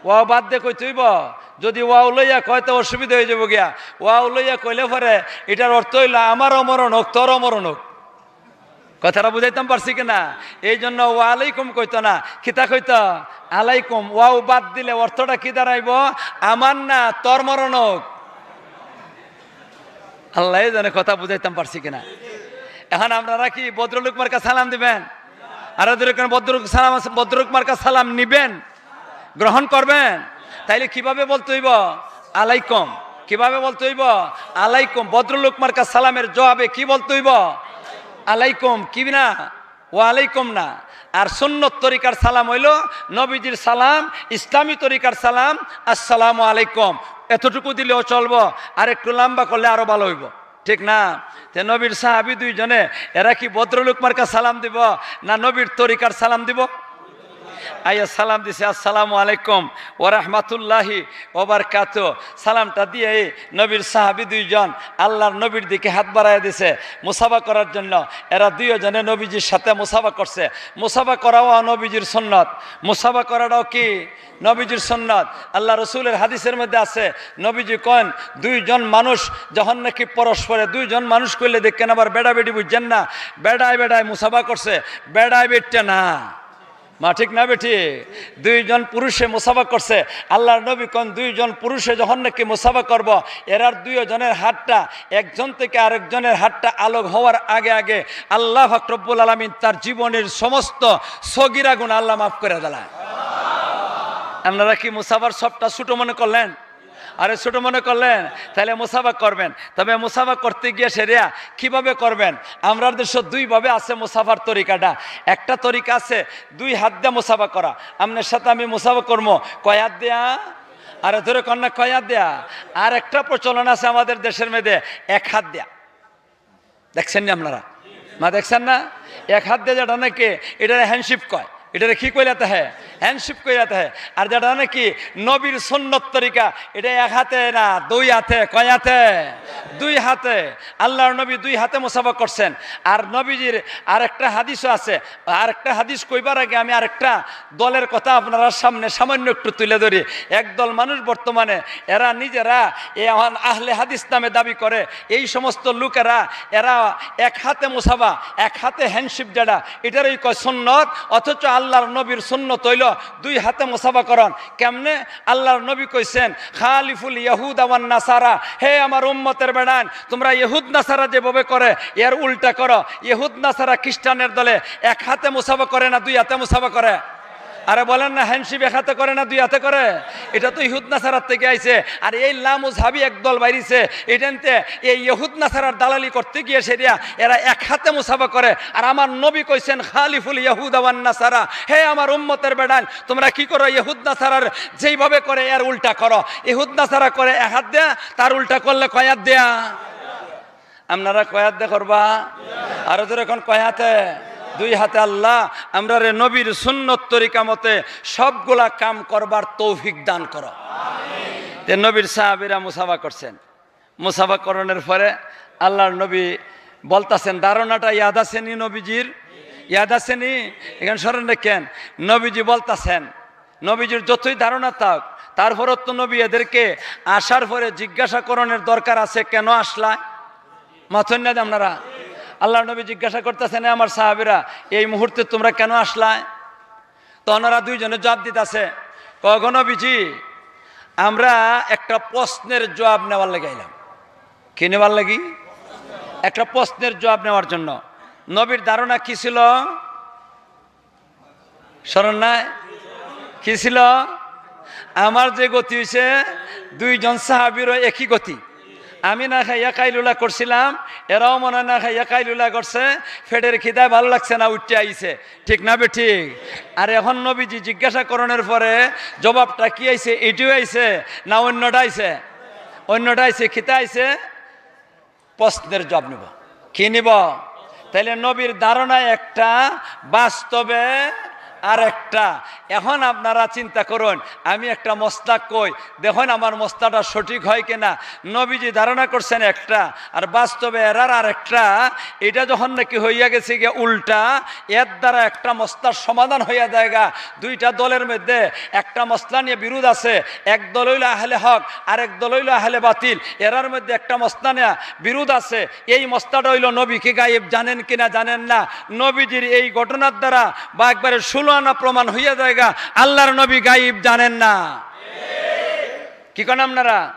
ওয়াও বাদ দে কইতে অইবো। যদি ওয়াও লইয়া কয়, তো অসুবিধা হয়ে যাবো গিয়া। ওয়াও লইয়া কইলে পরে এটার অর্থ হইলো, "আমারও মরণ হোক, তোরও মরণ হোক।" কথাটা বুঝাইতাম পারছি কিনা? এই জন্য "ওয়া আলাইকুম" কইতো না, কিতা কইতো? "আলাইকুম।" ওয়াও বাদ দিলে অর্থটা কি দাঁড়াইবো? "আমার না, তোর মরণ হোক।" আল্লাহ জানে কথা বুঝাইতাম পারছি কিনা। এখন আপনারা কি ভদ্রলোক মার্কা সালাম দিবেন? আর ওদের ওখানে ভদ্রলোক সালাম আছে, ভদ্রলোক মার্কা সালাম নিবেন, গ্রহণ করবেন? তাইলে কিভাবে বলতে হইব? আলাইকুম। কিভাবে বলতে হইব? আলাইকুম। ভদ্রলোক মার্কা সালামের জবাবে কি বলতে হইব? আলাইকুম। কি না? ওয়ালাইকুম না। আর সুন্নত তরিকার সালাম হইল নবীজির সালাম, ইসলামী তরিকার সালাম, আসসালামু আলাইকুম। এতটুকু দিলেও চলবো, আর একটু লম্বা করলে আরো ভালো হইব, ঠিক না? তে নবীর সাহাবী দুইজনে, এরা কি ভদ্রলোক মার্কা সালাম দিব না নবীর তরিকার সালাম দিব? আইয়া সালাম দিছে, "আসসালামু আলাইকুম ওয়া রাহমাতুল্লাহি ওয়া বারাকাতুহু।" সালামটা দিয়ে এই নবীর সাহাবী দুইজন আল্লাহর নবীর দিকে হাত বাড়াইয়া দিছে মুসাফা করার জন্য। এরা দুইজনে নবীজির সাথে মুসাফা করছে। মুসাফা করাও নবীজির সুন্নত। মুসাফা করাটাও কি? নবীজির সুন্নত। আল্লাহ রসুলের হাদিসের মধ্যে আছে, নবীজি কন, দুইজন মানুষ যখন নাকি পরস্পরে, দুইজন মানুষ কইলে দেখেন আবার বেড়াবেড়ি বুঝছেন না, বেড়ায় বেড়ায় মুসাফা করছে, বেড়ায় বেটটা না। মা ঠিক না বেটি? দুইজন পুরুষে মুসাফা করছে। আল্লাহর নবী কন, দুইজন পুরুষে যখন নাকি মুসাফা করব, এরার দুইজনের হাতটা একজন থেকে আরেকজনের হাতটা আলগ হওয়ার আগে আগে আল্লাহ পাক রব্বুল আলামিন তার জীবনের সমস্ত সগিরা গুনাহ আল্লাহ মাফ করে দিলা। আপনারা কি মুসাফার সবটা ছোট মনে করলেন? আরে ছোট মনে করলেন, তাহলে মুসাফা করবেন। তবে মুসাফা করতে গিয়া সেরিয়া কিভাবে করবেন? আমরার দেশে দুইভাবে আছে মুসাফার তরিকাটা। একটা তরিকা আছে দুই হাত দিয়া মুসাফা করা। আপনার সাথে আমি মুসাফা করবো কয় হাত দিয়া? আরে ধরে কন না, কয় হাত দিয়া? আর একটা প্রচলন আছে আমাদের দেশের মধ্যে এক হাত দিয়া। দেখছেন নি আপনারা? মা দেখছেন না? এক হাত দিয়া যেটা নাকি, এটারে হ্যান্ডশিপ কয়। এটারে কি কইলাতে হয়? হ্যান্ডশিপ কইলাতে হয়। আর যেটা নাকি নবীর সুন্নত তরিকা, এটা এক হাতে না, দুই হাতে। কয় হাতে? দুই হাতে। আল্লাহর নবী দুই হাতে মুসাফা করছেন। আর নবীজির আরেকটা হাদিসও আছে। আরেকটা হাদিস কইবার আগে আমি আরেকটা দলের কথা আপনার সামনে সামান্য একটু তুলে ধরি। একদল মানুষ বর্তমানে এরা নিজেরা এ আহলে হাদিস নামে দাবি করে। এই সমস্ত লোকেরা, এরা এক হাতে মুসাফা, এক হাতে হ্যান্ডশিপ যেটা, এটারই কয় সুন্নত। অথচ আল্লাহর নবীর সুন্নত হইল দুই হাতে মুসাফা করন। কেমনে? আল্লাহর নবী কইছেন, "খালিফুল ইয়াহুদা ওয়ান নাসারা।" হে আমার উম্মতের বেড়ান, তোমরা ইহুদ নাসারা যেভাবে করে, এর উল্টা করো। ইহুদ নাসারা খ্রিস্টানের দলে এক হাতে মুসাফা করে না দুই হাতে মুসাফা করে? আরে বলেন না, হ্যান্ডশিপ এক হাতে করে না দুই হাতে করে? এটা তো ইহুদ নাসারার থেকে আইছে। আর এই লামুজহাবি একদল বাইরিছে, এটানতে এই ইহুদ নাসারার দালালি করতে গিয়া সেরিয়া এরা এক হাতে মুসাফা করে। আর আমার নবী কইছেন, "খালিফুল ইয়াহুদা ওয়ান নাসারা।" হে আমার উম্মতের বেড়ান, তোমরা কি করো? ইহুদ নাসারার যেইভাবে করে এর উল্টা করো। ইহুদ নাসারা করে এক হাত দেয়া, তার উল্টা করলে কয় হাত দেয়া? আপনারা কয় হাত দে করবা? আরো জোরে কন, কয় হাতে? দুই হাতে। আল্লাহ, আমরারে নবীর সুন্নত তরিকা মতে সবগুলা কাম করবার তৌফিক দান করো। তে নবীর সাহাবীরা মুসাফা করছেন। মুসাফা করণের পরে আল্লাহর নবী বলতাছেন, ধারণাটা ইয়াদ আছে নি নবীজির? ইয়াদ আছে নি? এখানে স্মরণ রাখেন, নবীজি বলতাছেন, নবীজির যতই ধারণা থাক, তারপরও তো নবী এদেরকে আসার পরে জিজ্ঞাসা করণের দরকার আছে, "কেন আসলায়?" মাথন না আপনারা? আল্লাহর নবী জিজ্ঞাসা করতেছেন, "এ আমার সাহাবীরা, এই মুহূর্তে তোমরা কেন আসলায়?" তো ওনারা দুইজনে জবাব দিতেছে, "কয় গো নবীজি, আমরা একটা প্রশ্নের জবাব নেওয়ার লাগি আইলাম।" কি নেওয়ার লাগি? একটা প্রশ্নের জবাব নেওয়ার জন্য। নবীর ধারণা কি ছিল? স্মরণ নাই? কি ছিল? আমার যে গতি হইছে, দুইজন সাহাবীরও একই গতি। আমি না খাইয়া কাইলুলা করছিলাম, এরাও মনে হয় না খাইয়া কাইলুলা করছে, পেটের খিদায় ভালো লাগছে না, উঠতে আইছে। ঠিক না বেঠিক? আর এখন নবীজি জিজ্ঞাসা করণের পরে জবাবটা কি আইছে? এটিও আইছে না অন্যটা আইছে? অন্যটা আইছে। কিতা আইছে? প্রশ্নের জবাব নিব। কি নিব? তাইলে নবীর ধারণা একটা, বাস্তবে আর একটা। এখন আপনারা চিন্তা করুন, আমি একটা মসলা কই, দেখুন আমার মসলাটা সঠিক হয় কিনা। নবীজি ধারণা করছেন একটা, আর বাস্তবে এরার আর একটা। এটা যখন নাকি হইয়া গেছে গিয়া উল্টা, এর দ্বারা একটা মসলার সমাধান হইয়া যায়গা। দুইটা দলের মধ্যে একটা মসলা নিয়ে বিরোধ আছে, এক দল হইল আহলে হক, আরেক দল হইল আহলে বাতিল। এরার মধ্যে একটা মসলা নিয়ে বিরোধ আছে। এই মসলাটা হইল নবী কি গায়েব জানেন কিনা জানেন না। নবীজির এই ঘটনার দ্বারা বা একবারে ষোলো আনা প্রমাণ হইয়া যায়গা, আল্লাহর নবী গায়েব জানেন না। কি কন আপনারা?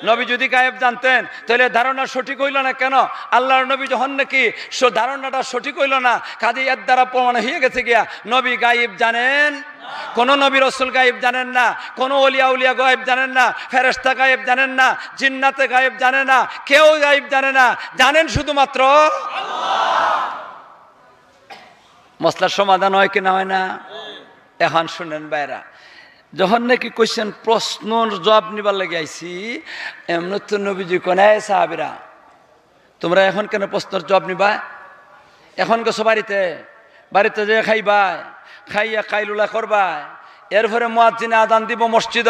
নবী যদি গায়েব জানতেন, তাহলে ধারণা সঠিক হইল না কেন? আল্লাহর নবী যখন নাকি স-, ধারণাটা সঠিক হইল না, কাজেই এর দ্বারা প্রমাণ হয়ে গেছে গিয়া নবী গায়েব জানেন। কোন নবী রসুল গায়েব জানেন না, কোন অলি আউলিয়া গায়েব জানেন না, ফেরেশতা গায়েব জানেন না, জিন্নাতে গায়েব জানে না, কেউ গায়েব জানে না, জানেন শুধুমাত্র। মসলার সমাধান হয় কি না, হয় না? এখন শুনেন ভাইরা, যখন নাকি কইছেন প্রশ্নর জবাব নিবার লাগি আইছি, এমনি তো নবীজি কোন, "এই সাহাবীরা, তোমরা এখন কেন প্রশ্নর জবাব নিবা? এখন গেছো বাড়িতে, বাড়িতে যে খাইবায়, খাইয়া কাইলুলা করবায়, এরপরে মুয়াজ্জিনে আজান দিব মসজিদ,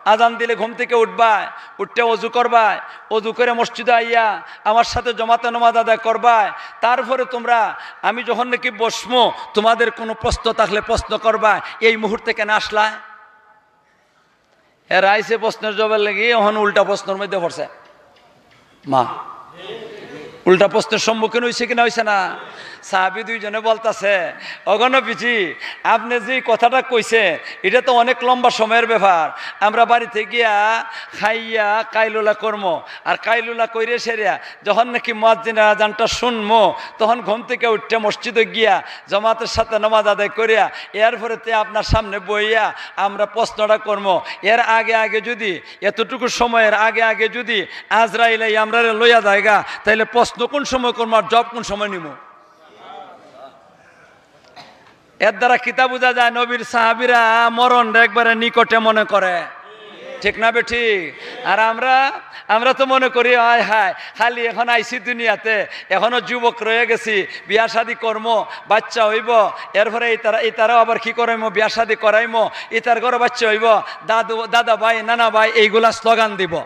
আজান দিলে ঘুম থেকে উঠবায়, উঠতে অজু করবায়, অজু করে মসজিদে আইয়া আমার সাথে জমাতে নামাজ আদায় করবায়, তারপরে তোমরা, আমি যখন নাকি বসমু, তোমাদের কোনো প্রশ্ন থাকলে প্রশ্ন করবায়, এই মুহূর্তে কেন আসলায়?" এরা আইছে প্রশ্নের জবাব লাগি, এখন উল্টা প্রশ্নের মধ্যে পড়ছে। মা, উল্টা প্রশ্নের সম্মুখীন হইছে কি না, হইছে না? সাহাবী দুইজনে বলতাছে, "ওগো নবীজি, আপনি যে কথাটা কইছে, এটা তো অনেক লম্বা সময়ের ব্যাপার। আমরা বাড়িতে গিয়া খাইয়া কাইলুলা করমু, আর কাইলুলা কইরে সেরিয়া যখন নাকি মুয়াজ্জিনের আজানটা শুনমু, তখন ঘুম থেকে উঠতে মসজিদে গিয়া জমাতের সাথে নামাজ আদায় করিয়া এরপরে তে আপনার সামনে বইয়া আমরা প্রশ্নটা করমু। এর আগে আগে যদি, এতটুকু সময়ের আগে আগে যদি আজরাইল এই আমরারে লইয়া যায়গা, তাইলে প্রশ্ন কোন সময় করমু আর জব কোন সময় নিমু?" এর দ্বারা কিতা বুঝা যায়? নবীর সাহাবীরা মরণরে একবারে নিকটে মনে করে, ঠিক না বেঠিক? আর আমরা, আমরা তো মনে করি, "হায় হায়, খালি এখন আইছি দুনিয়াতে, এখনো যুবক রয়ে গেছি, বিয়া শাদি করমু, বাচ্চা হইব, এরপরে ইতারা, ইতারাও আবার কি করাইমু, বিয়া শাদি করাইমু, ইতার ঘরে বাচ্চা হইব, দাদু, দাদা ভাই, নানা ভাই, এইগুলা স্লোগান দিব।"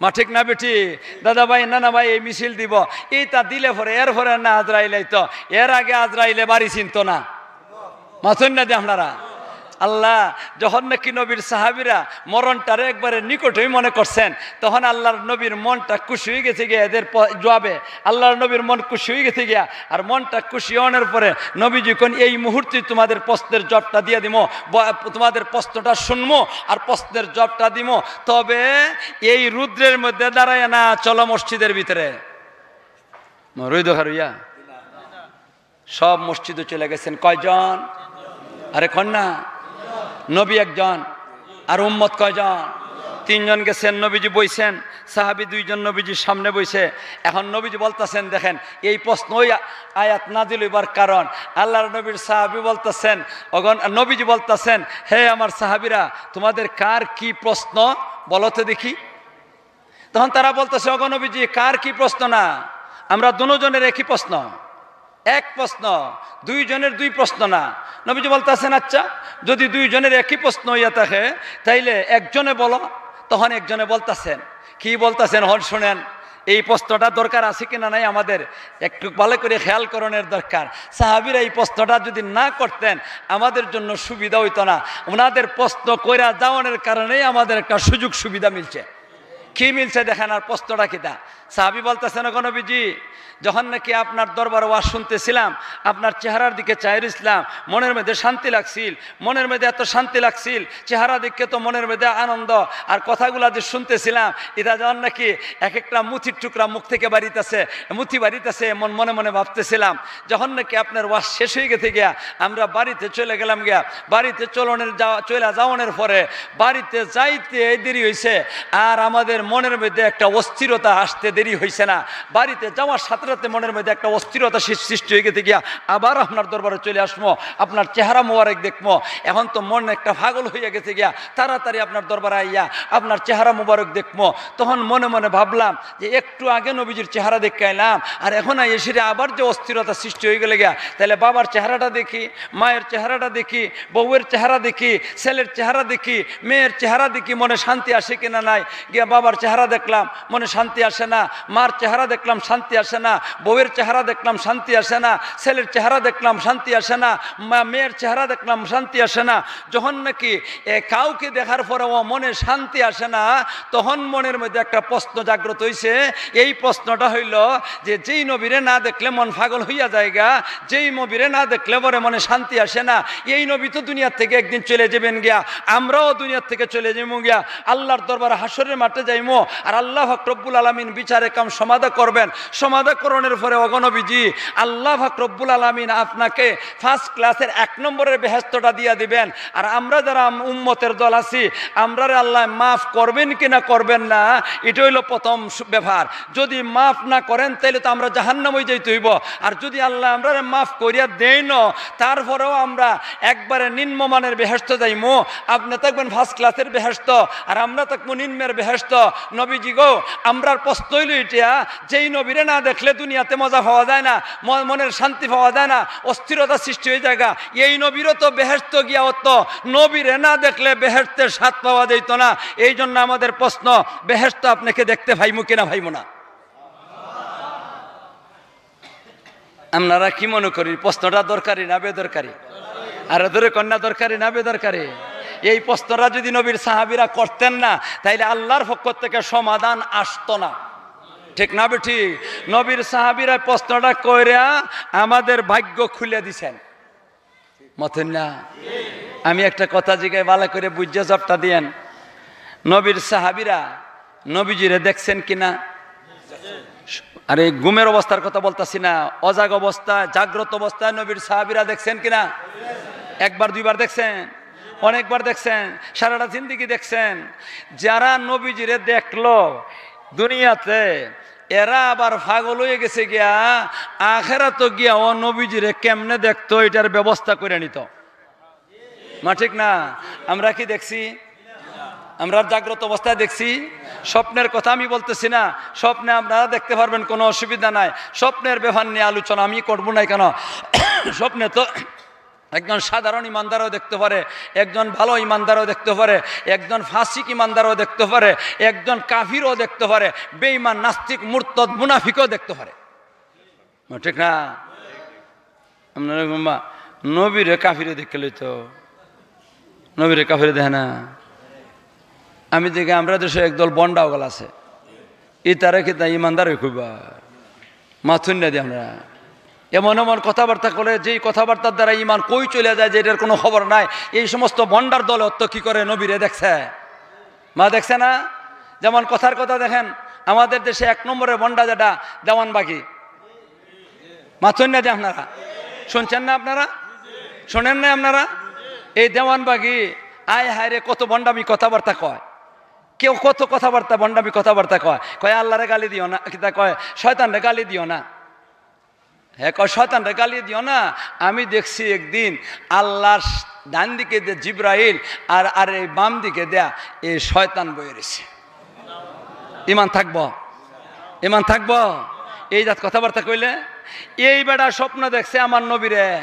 মা, ঠিক না বেঠিক? দাদা ভাই, নানা ভাই, এই মিছিল দিব, এইটা দিলে পরে, এরপরে না আজরাইল আইতো, এর আগে আজরাইলে বাড়ি চিনতো না। মাতইন না যে আপনারা। আল্লাহ, যখন নাকি নবীর সাহাবীরা মরণটারে একবারে নিকটই মনে করছেন, তখন আল্লাহর নবীর মনটা খুশি হয়ে গেছে গিয়া এদের প-, জবাবে। আল্লাহর নবীর মন খুশি হয়ে গেছে গিয়া, আর মনটা খুশি হওয়ার পরে নবীজি কইন, "এই মুহূর্তে তোমাদের প্রশ্নের জবটা দিয়ে দিমু, ব-, তোমাদের প্রশ্নটা শুনমু আর প্রশ্নের জবটা দিমু। তবে এই রৌদ্রের মধ্যে দাঁড়াইয়া না, চলো মসজিদের ভিতরে।" মরুই দোকার হইয়া সব মসজিদে চলে গেছেন। কয়জন? আরে কন না। নবী একজন, আর উম্মত কয়জন? তিনজন গেছেন। নবীজি বইছেন, সাহাবী দুইজন নবীজির সামনে বইছে। এখন নবীজি বলতাছেন, দেখেন, এই প্রশ্ন ওই আ-, আয়াত নাজিল হইবার কারণ, আল্লাহর নবীর সাহাবী বলতাছেন, অগণ, নবীজি বলতাছেন, "হে আমার সাহাবীরা, তোমাদের কার কি প্রশ্ন, বলো তো দেখি।" তখন তারা বলতেছে, "ওগো নবীজি, কার কি প্রশ্ন না? আমরা দুজনের একই প্রশ্ন, এক প্রশ্ন, দুইজনের দুই প্রশ্ন না।" নবীজি বলতেছেন, "আচ্ছা, যদি দুইজনের একই প্রশ্ন হইয়া থাকে, তাইলে একজনে বলো।" তখন একজনে বলতেছেন, কি বলতেছেন, হন শুনেন, এই প্রশ্নটা দরকার আছে কিনা নাই আমাদের একটু ভালো করে খেয়াল করানোর দরকার। সাহাবীরা এই প্রশ্নটা যদি না করতেন, আমাদের জন্য সুবিধা হইতো না। ওনাদের প্রশ্ন কইরা যাওয়ানোর কারণেই আমাদের একটা সুযোগ সুবিধা মিলছে। কি মিলছে দেখেন, আর প্রশ্নটা কিতা? সাহাবী বলতেছেন, "ওগো নবীজি, যখন নাকি আপনার দরবারে ওয়াজ শুনতেছিলাম, আপনার চেহারার দিকে চাই রইছিলাম, মনের মধ্যে শান্তি লাগছিল, মনের মধ্যে এত শান্তি লাগছিল, চেহারা দেখে তো মনের মধ্যে আনন্দ, আর কথাগুলা যে শুনতেছিলাম, এটা যখন নাকি এক একটা মুঠির টুকরা মুখ থেকে বাড়িতেছে, মুঠি বাড়িতেছে, মন মনে মনে ভাবতেছিলাম, যখন নাকি আপনার ওয়াজ শেষ হয়ে গেছে গিয়া, আমরা বাড়িতে চলে গেলাম গিয়া, বাড়িতে চলনের যাওয়া, চলে যাওয়ানোর পরে বাড়িতে যাইতে দেরি হইছে, আর আমাদের মনের মধ্যে একটা অস্থিরতা আসতে দেরি হইছে না। বাড়িতে যাওয়ার সাথে সাথে মনের মধ্যে একটা অস্থিরতা সৃ-, সৃষ্টি হয়ে গেছে গিয়া, আবার আপনার দরবারে চলে আসমু, আপনার চেহারা মোবারক দেখমু। এখন তো মন একটা পাগল হইয়া গেছে গিয়া, তাড়াতাড়ি আপনার দরবারে আইয়া আপনার চেহারা মোবারক দেখমু।" তখন মনে মনে ভাবলাম যে একটু আগে নবীজির চেহারা দেখে আইলাম, আর এখন আইয়া সেটা আবার যে অস্থিরতা সৃষ্টি হয়ে গেলে গিয়া, তাহলে বাবার চেহারাটা দেখি, মায়ের চেহারাটা দেখি, বউয়ের চেহারা দেখি, ছেলের চেহারা দেখি, মেয়ের চেহারা দেখি, মনে শান্তি আসে কিনা নাই? গিয়া বাবার চেহারা দেখলাম, মনে শান্তি আসে না। মার চেহারা দেখলাম শান্তি আসে না, বউয়ের চেহারা দেখলাম শান্তি আসে না, ছেলের চেহারা দেখলাম শান্তি আসে না, মা-, মেয়ের চেহারা দেখলাম শান্তি আসে না। যখন নাকি এ, কাউকে দেখার পরেও মনে শান্তি আসে না, তখন মনের মধ্যে একটা প্রশ্ন জাগ্রত হইছে। এই প্রশ্নটা হইল যে, যেই নবীরে না দেখলে মন পাগল হইয়া যায়গা, যেই নবীরে না দেখলে পরে মনে শান্তি আসে না, এই নবী তো দুনিয়ার থেকে একদিন চলে যাবেন গিয়া, আমরাও দুনিয়ার থেকে চলে যাইমু গিয়া, আল্লাহর দরবারে হাশরের মাঠে যাইমু, আর আল্লাহ পাক রব্বুল আলামিন বিচারে কাম সমাধা করবেন। সমাধাকরণের পরে, ওগো নবীজি, আল্লাহ পাক রব্বুল আলামিন আপনাকে ফার্স্ট ক্লাসের এক নম্বরের বেহেশতটা দিয়া দিবেন। আর আমরা যারা আম-, উম্মতের দল আছি, আমরারে আল্লাহ মাফ করবেন কি না করবেন না, এটা হইল প্রথম সু-, ব্যাপার। যদি মাফ না করেন, তাইলে তো আমরা জাহান্নামে যাইতে হইব। আর যদি আল্লাহ আমরারে মাফ করিয়া দেইন, তারপরেও আমরা একবারে নিম্নমানের বেহেশত যাইমু। আপনি থাকবেন ফার্স্ট ক্লাসের বেহেশত, আর আমরা থাকবো নিম্নের বেহেশত। নবীজি গো, আমরার প্রশ্ন হইল এটা, যেই নবীরে না দেখলে দুনিয়াতে মজা পাওয়া যায় না, ম-, মনের শান্তি পাওয়া যায় না, অস্থিরতা সৃষ্টি হয়ে যায় গা। এই নবীরও তো বেহেশত গিয়া অত, নবীরে না দেখলে বেহেশতের স্বাদ পাওয়া যাইত না। এই জন্য আমাদের প্রশ্ন, বেহেশত আপনাকে দেখতে পাইমু কিনা পাইমু না? আপনারা কি মনে করেন, প্রশ্নটা দরকারি না বেদরকারি? আরো জোরে কন্যা, দরকারি না বেদরকারি? এই প্রশ্নটা যদি নবীর সাহাবীরা করতেন না, তাইলে আল্লাহর পক্ষ থেকে সমাধান আসতো না, ঠিক না বেঠিক? নবীর সাহাবীরা প্রশ্নটা কইরা আমাদের ভাগ্য খুলে দিছেন। মতন না? আমি একটা কথা জিগাই, ভালো করে বুঝে জবটা দিয়েন। নবীর সাহাবীরা নবীজিরে দেখছেন কিনা? আরে, ঘুমের অবস্থার কথা বলতাছি না, অজাগ অবস্থায়, জাগ্রত অবস্থায় নবীর সাহাবীরা দেখছেন কিনা? একবার দুইবার দেখছেন, অনেকবার দেখছেন, সারাটা জিন্দেগি দেখছেন। যারা নবীজিরে দেখলো দুনিয়াতে, এরা আবার পাগল হয়ে গেছে গিয়া, আখেরাতো গিয়া ও নবীজিরে কেমনে দেখতো, এটার ব্যবস্থা করে নিত। মা ঠিক না? আমরা কি দেখছি? আমরা জাগ্রত অবস্থায় দেখছি। স্বপ্নের কথা আমি বলতেছি না, স্বপ্নে আপনারা দেখতে পারবেন, কোনো অসুবিধা নাই। স্বপ্নের ব্যাপার নিয়ে আলোচনা আমি করব না কেন? স্বপ্নে তো একজন সাধারণ ইমানদারও দেখতে পারে, একজন ভালো ইমানদারও দেখতে পারে, একজন ফাসিক ইমানদারও দেখতে পারে, একজন কাফিরও দেখতে পারে, বেঈমান, নাস্তিক, মুরতাদ, মুনাফিকও দেখতে পারে। ঠিক না? আপনারা ঘুমবা, নবীরে কাফিরে দেখে লইতো, নবীরে কাফিরে দেখে না। আমি দেখি আমরা দেশে একদল বন্ডা অকল আছে, ইতারে কিতা ইমানদার হই কইবা? মাথুন না দি আমরা। এমন এমন কথাবার্তা করে, যেই কথাবার্তার দ্বারা ইমান কই চলে যায়, যে এটার কোনো খবর নাই। এই সমস্ত বন্ডার দলে অত কি করে নবীরে দেখছে? মা দেখছে না? যেমন কথার কথা দেখেন, আমাদের দেশে এক নম্বরে বন্ডা যেটা, দেওয়ানবাগি। মাথুন না দি আপনারা। শুনছেন না আপনারা? শোনেন না আপনারা? এই দেওয়ানবাগি, আয় হায় রে, কত বন্ডামি কথাবার্তা কয়। কেউ কত কথাবার্তা, বন্ডামি কথাবার্তা কয়। কয়, "আল্লাহরে গালি দিও না", কিতা কয়, "শয়তানরে গালি দিও না।" হে কয়, "শয়তানরে গালি দিও না।" আমি দেখছি একদিন আল্লাহর ডান দিকে দে জিব্রাইল, আর, আর এই বাম দিকে দেয়া এই শয়তান বয়ে রয়েছে। ইমান থাকবো? ইমান থাকবো? এই জাত কথাবার্তা কইলে, এই বেটা স্বপ্ন দেখছে আমার নবীরে।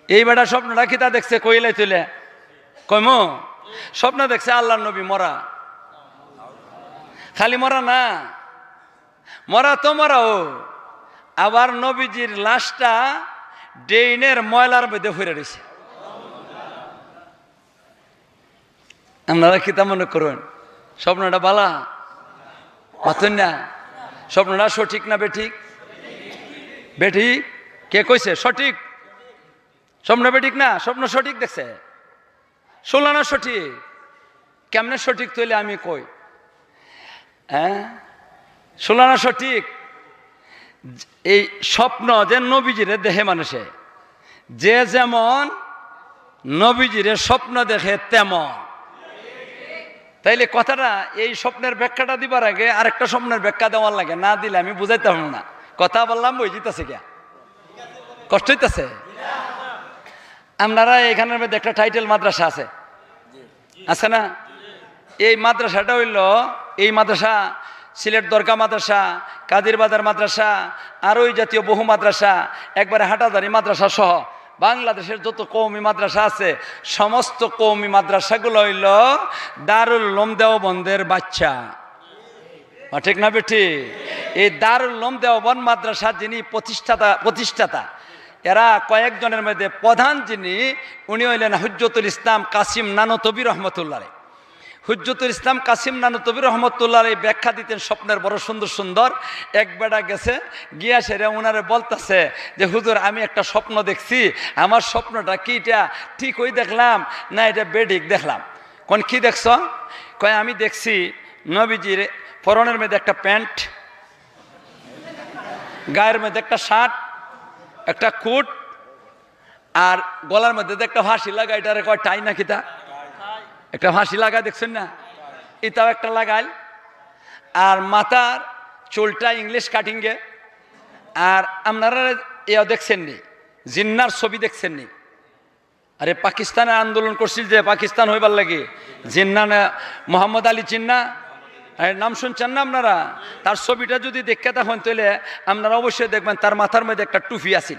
এই বেটা স্বপ্নটা কিতা দেখছে? কইলাই তুলে কইমু। স্বপ্ন দেখছে আল্লাহর নবী মরা। খালি মরা না, মরা তো মরাও, আবার নবীজির লাশটা ড্রেনের ময়লার মধ্যে পড়ে রয়েছে। আপনারা কিতা মনে করেন? স্বপ্নটা বালা? মাতইন না। স্বপ্নটা সঠিক না বেঠিক? বেঠিক। কে কইছে সঠিক? স্বপ্ন বেঠিক না, স্বপ্ন সঠিক দেখছে। ষোলো আনা সঠিক। কেমনে সঠিক তইলে আমি কই? হ্যাঁ, ষোলো আনা সঠিক। এই স্বপ্ন যে নবীজিরে দেহে মানুষে, যে যেমন নবীজিরে স্বপ্ন দেখে তেমন। তাইলে কথাটা, এই স্বপ্নের ব্যাখ্যাটা দিবার আগে আরেকটা স্বপ্নের ব্যাখ্যা দেওয়ার লাগে, না দিলে আমি বুঝাইতাম না। কথা বললাম, বই জিতেছে গিয়া, কষ্ট হইতেছে। আপনারা এখানের মধ্যে একটা টাইটেল মাদ্রাসা আছে, আছে না? এই মাদ্রাসাটা হইল, এই মাদ্রাসা, সিলেট দরগা মাদ্রাসা, কাদির বাজার মাদ্রাসা, আর ওই জাতীয় বহু মাদ্রাসা, একবারে হাটহাজারী মাদ্রাসা সহ বাংলাদেশের যত কওমি মাদ্রাসা আছে, সমস্ত কওমি মাদ্রাসাগুলো হইল দারুল উলুম দেওবন্দের বাচ্চা। বা ঠিক না বেটি? এই দারুল উলুম দেওবন্দ মাদ্রাসার যিনি প্রতিষ্ঠাতা প্রতিষ্ঠাতা এরা কয়েকজনের মধ্যে প্রধান যিনি, উনি হইলেন হুজ্জতুল ইসলাম কাসিম নানুতুবী রহমতুল্লাহ আলাইহি। হুজ্জতুল ইসলাম কাসিম নানুতুবী রহমতুল্লাহ আলাইহি ব্যাখ্যা দিতেন স্বপ্নের বড় সুন্দর সুন্দর। এক বেটা গেছে, গিয়া সেরে ওনারে বলতাছে যে, "হুজুর, আমি একটা স্বপ্ন দেখছি, আমার স্বপ্নটা কি এটা ঠিক ওই দেখলাম না এটা বেঠিক দেখলাম?" কোন কি দেখছ? কয়, "আমি দেখছি নবীজির পরনের মধ্যে একটা প্যান্ট, গায়ের মধ্যে একটা শার্ট, একটা কোট, আর গলার মধ্যে যে একটা ফাঁসি লাগা, এটারে কয় টাই না কিতা? একটা ফাঁসি লাগা দেখছেন না? এটাও একটা লাগাইল। আর মাথার চুলটা ইংলিশ কাটিংয়ে। আর আপনারা ইয়া দেখছেন নি, জিন্নার ছবি দেখছেন নি?" আরে, পাকিস্তানে আন্দোলন করছিল যে পাকিস্তান হইবার লাগি, জিন্না না, মোহাম্মদ আলী জিন্না, আরে, নাম শুনছেন না আপনারা? তার ছবিটা যদি দেখে থাকেন, তাহলে আপনারা অবশ্যই দেখবেন তার মাথার মধ্যে একটা টুপি আছিল,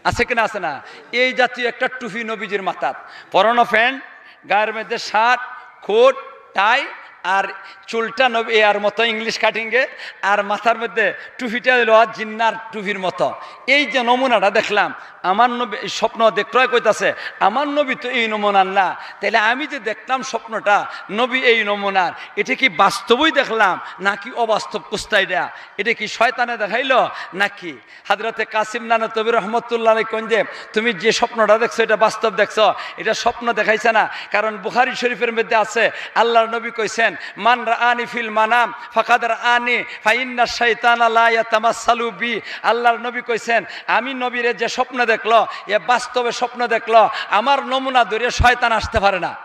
আছে কিনা? আছে না? এই জাতীয় একটা টুপি নবীজির মাথাত, পরনো প্যান্ট, গায়ের মধ্যে শার্ট, কোট, টাই, আর চুলটা নবী এর মতো ইংলিশ কাটিংয়ে, আর মাথার মধ্যে টুপিটা হইল আর জিন্নার টুপির মতো। এই যে নমুনাটা দেখলাম, আমার নবী এই স্বপ্ন দেখরায় কইতাছে, "আমার নবী তো এই নমুনার না, তাহলে আমি যে দেখলাম স্বপ্নটা নবী এই নমুনার, এটা কি বাস্তবই দেখলাম নাকি অবাস্তব কুস্তাইটা? এটা কি শয়তানে দেখাইলো নাকি?" হযরতে কাসিম নানুতুবী রহমতুল্লাহ আলাইহি কইন যে, "তুমি যে স্বপ্নটা দেখছো, এটা বাস্তব দেখছো, এটা স্বপ্ন দেখাইছে না।" কারণ বুখারী শরীফের মধ্যে আছে, আল্লাহর নবী কইছেন, "মান রাআনি ফিল মানাম ফাকাদ রাআনি, ফাইন্না শাইতানা লা ইয়াতামাসসালু বি।" আল্লাহর নবী কইছেন, "আমি নবীরে যে স্বপ্ন দেখলো, এ বাস্তবে স্বপ্ন দেখলো, আমার নমুনা ধরে শয়তান আসতে পারে না।"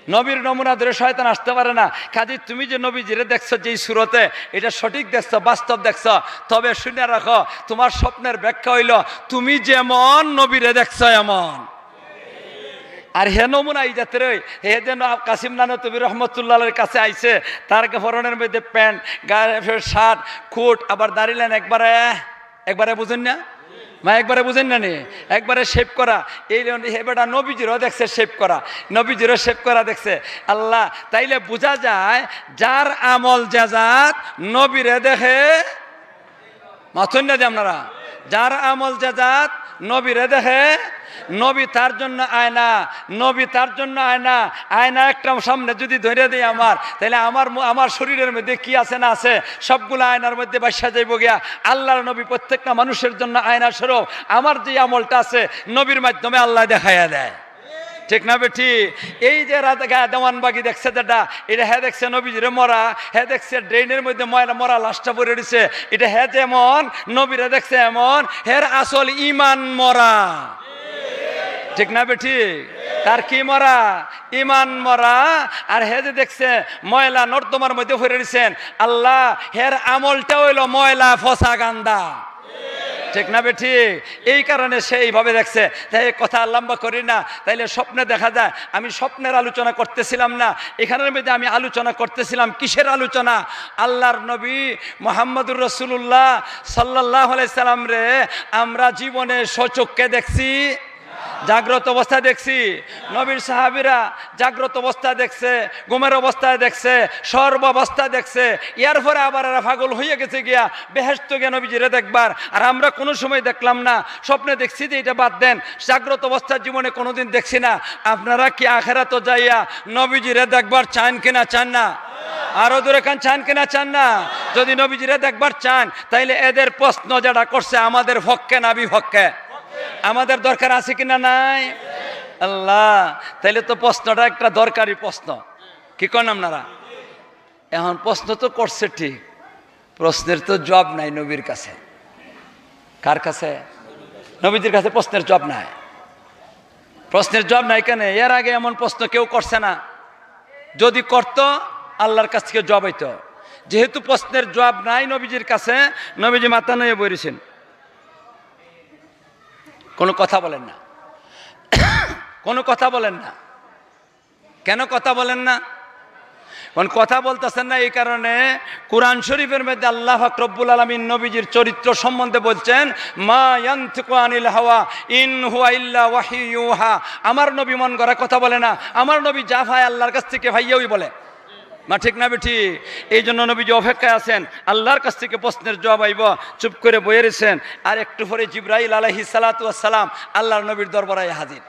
নবীর নমুনা ধরে শয়তান আসতে পারে না। কাজেই তুমি যে নবীজিরে দেখছো যেই সুরতে, এটা সঠিক দেখছো, বাস্তব দেখছো। তবে শুনে রাখো, তোমার স্বপ্নের ব্যাখ্যা হইল তুমি যেমন নবীরে দেখছো এমন। আর হে নমুনা এই জাতের, ওই হে যে ন-, কাসিম নানুতুবী রহমতুল্লাহ আলাইহির কাছে আইছে, তার পরনের মধ্যে প্যান্ট, গায়ে ফের শার্ট, কোট, আবার দাড়ি লাইন একবারে একবারে বুঝেন না? মা, একবারে বুঝেন না নি? একবারে শেভ করা। এই রে-, হে বেটা নবীজিরও দেখছে শেভ করা, নবীজিরও শেভ করা দেখছে। আল্লাহ, তাইলে বুঝা যায় যার আমল যে জাত নবীরে দেখে, মাথুন না যে আপনারা, যার আমল যে জাত নবীরে দেখে, নবী তার জন্য আয়না, নবী তার জন্য আয়না। আয়না একটা সামনে যদি ধরে দেই আমার, তাহলে আমার মু-, আমার শরীরের মধ্যে কি আছে না আছে, সবগুলা আয়নার মধ্যে বাসা যাইব গিয়া। আল্লাহর নবী প্রত্যেকটা মানুষের জন্য আয়না স্বরূপ। আমার যে আমলটা আছে, নবীর মাধ্যমে আল্লাহ দেখাইয়া দেয়। ঠিক না বেটি? এই যে রাত গা-, দেওয়ানবাগি দেখছে যেটা, এটা হে দেখছে নবীজিরে মরা, হে দেখছে ড্রেনের মধ্যে ময়লা মরা লাশটা পড়ে রইছে, এটা হে যেমন নবীরে দেখছে এমন, হের আসল ইমান মরা। ঠিক না বেটি? তার কি মরা? ইমান মরা। আর হে যে দেখছে ময়লা নর্দমার মধ্যে পড়ে রইছেন, আল্লাহ, হের আমলটা হইল ময়লা ফসা গান্দা। ঠিক না বেটি? এই কারণে সে এইভাবে দেখছে। তাই এই কথা লম্বা করি না, তাইলে স্বপ্নে দেখা যায়। আমি স্বপ্নের আলোচনা করতেছিলাম না, এখানের মধ্যে আমি আলোচনা করতেছিলাম কিসের আলোচনা? আল্লাহর নবী মোহাম্মদুর রাসূলুল্লাহ সাল্লাল্লাহু আলাইহি সাল্লাম রে আমরা জীবনে স্বচক্ষে দেখছি, জাগ্রত অবস্থায় দেখছি। নবীর সাহাবীরা জাগ্রত অবস্থায় দেখছে, ঘুমের অবস্থায় দেখছে, সর্ব অবস্থায় দেখছে। এরপরে আবার এরা পাগল হইয়া গেছে গিয়া বেহেশত গিয়া নবীজিরে দেখবার। আর আমরা কোনো সময় দেখলাম না, স্বপ্নে দেখছি যে এটা বাদ দেন, জাগ্রত অবস্থার জীবনে কোনোদিন দেখছি না। আপনারা কি আখেরাত যাইয়া নবীজিরে দেখবার চান কিনা চান না? আরো জোরে কন, চান কিনা চান না? যদি নবীজিরে দেখবার চান, তাইলে এদের প্রশ্ন যেটা করছে আমাদের পক্ষে না বিপক্ষে? আমাদের দরকার আছে কিনা নাই? আল্লাহ, তাইলে তো প্রশ্নটা একটা দরকারি প্রশ্ন। কি কন আপনারা? এখন প্রশ্ন তো করছে ঠিক, প্রশ্নের তো জবাব নাই নবীর কাছে। কার কাছে? নবীজির কাছে প্রশ্নের জবাব নাই। প্রশ্নের জবাব নাই কেন? এর আগে এমন প্রশ্ন কেউ করছে না। যদি করত, আল্লাহর কাছ থেকে জবাব হইতো। যেহেতু প্রশ্নের জবাব নাই নবীজির কাছে, নবীজি মাথা নুইয়া বইরেছেন, কোনো কথা বলেন না। কোনো কথা বলেন না। কেন কথা বলেন না? কারণ কথা বলতেছেন না, এই কারণে কোরআন শরীফের মধ্যে আল্লাহ পাক রব্বুল আলামিন নবীজির চরিত্র সম্বন্ধে বলছেন, "মা ইয়ানতিকু আনিল হাওয়া, ইন হুয়া ইল্লা ওয়াহয়ু ইউহা।" আমার নবী মন গড়া কথা বলে না, আমার নবী যা পায় আল্লাহর কাছ থেকে পাইয়াই বলে। মা ঠিক না বেটি? এই জন্য নবীজি অপেক্ষায় আছেন, আল্লাহর কাছ থেকে প্রশ্নের জবাব আইব। চুপ করে বইয়া রইছেন। আর একটু পরে জিব্রাইল আলাইহিস সালাতু ওয়াস সালাম আল্লাহর নবীর দরবারে হাজির।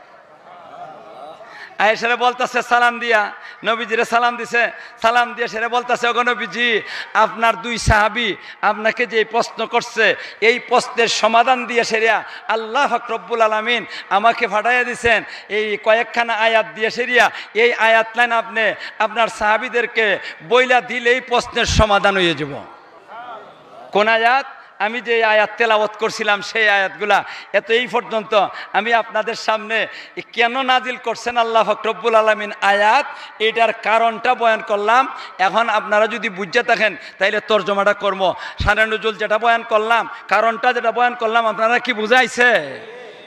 আয়েশারে বলতাছে সালাম দিয়া, নবীজিরে সালাম দিছে, সালাম দিয়া সেরে বলতাছে, "ওগো নবীজি, আপনার দুই সাহাবী আপনাকে যে প্রশ্ন করছে, এই প্রশ্নের সমাধান দিয়ে সেরিয়া আল্লাহ পাক রব্বুল আলামিন আমাকে পাঠাইয়া দিছেন এই কয়েকখানা আয়াত দিয়ে সেরিয়া। এই আয়াত লাইন আপনি আপনার সাহাবীদেরকে বইলা দিলেই প্রশ্নের সমাধান হয়ে যাব।" কোন আয়াত? আমি যে আয়াত তেলাওয়াত করছিলাম, সেই আয়াতগুলা। এত এই পর্যন্ত আমি আপনাদের সামনে কেন নাজিল করছেন আল্লাহ পাক রব্বুল আলামিন আয়াত, এটার কারণটা বয়ান করলাম। এখন আপনারা যদি বুঝে থাকেন, তাইলে তর্জমাটা করবো। শানে নুজুল যেটা বয়ান করলাম, কারণটা যেটা বয়ান করলাম, আপনারা কি বুঝাইছে?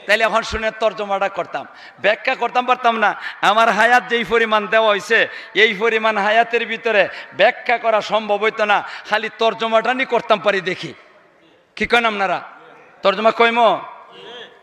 তাইলে এখন শুনে তর্জমাটা করতাম, ব্যাখ্যা করতাম পারতাম না। আমার হায়াত যেই পরিমাণ দেওয়া হয়েছে, এই পরিমাণ হায়াতের ভিতরে ব্যাখ্যা করা সম্ভব হইতো না। খালি তর্জমাটা নি করতাম পারি দেখি। কি কইন আপনারা? তর্জমা কইমো?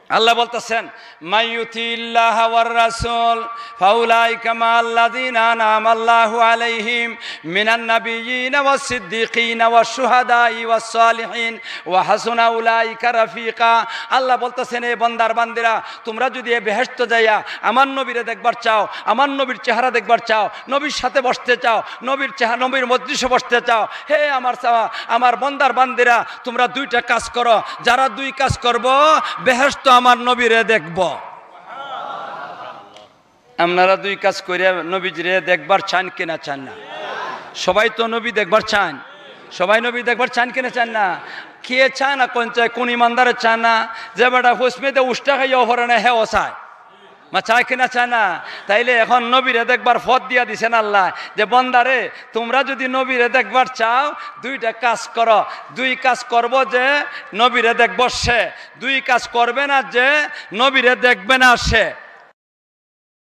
আল্লাহ বলতেছেন, "মান ইউতিইল্লাহা ওয়ার রাসূল ফাউলাইকা মাআল্লাযীনা আনআমাল্লাহু আলাইহিম মিনান নাবিয়্যিনা ওয়াস সিদ্দীকিনা ওয়াশ শুহাদাই ওয়াস সালিহিন ওয়া হাসুনা উলাইকা রাফিকা।" আল্লাহ বলতেছেন, "এ বন্দার বান্দিরা, তোমরা যদি এ বেহেশত যাইয়া আমার নবীরে দেখবার চাও, আমার নবীর চেহারা দেখবার চাও, নবীর সাথে বসতে চাও, নবীর চেহারা, নবীর মজলিসে বসতে চাও, হে আমার সা-, আমার বন্দার বান্দিরা, তোমরা দুইটা কাজ করো। যারা দুই কাজ করবো, বেহেশত আমার নবীরে দেখবো।" আপনারা দুই কাজ করিয়া নবীজিরে দেখবার চান কিনা চান না? সবাই তো নবী দেখবার চান, সবাই নবী দেখবার চান কিনা চান না? কে চায় না? কোন চায়? কোন ইমানদারে চায় না? যে বেটা হুসমেতে উষ্টা খাইয়াও হরে না, হেও চায়। মা চায় কিনা চায় না? তাইলে এখন নবীরে দেখবার পথ দিয়া দিছেন আল্লাহ, যে বন্দারে, তোমরা যদি নবীরে দেখবার চাও, দুইটা কাজ করো। দুই কাজ করবো যে নবীরে দেখবো সে, দুই কাজ করবে না যে নবীরে দেখবে না সে।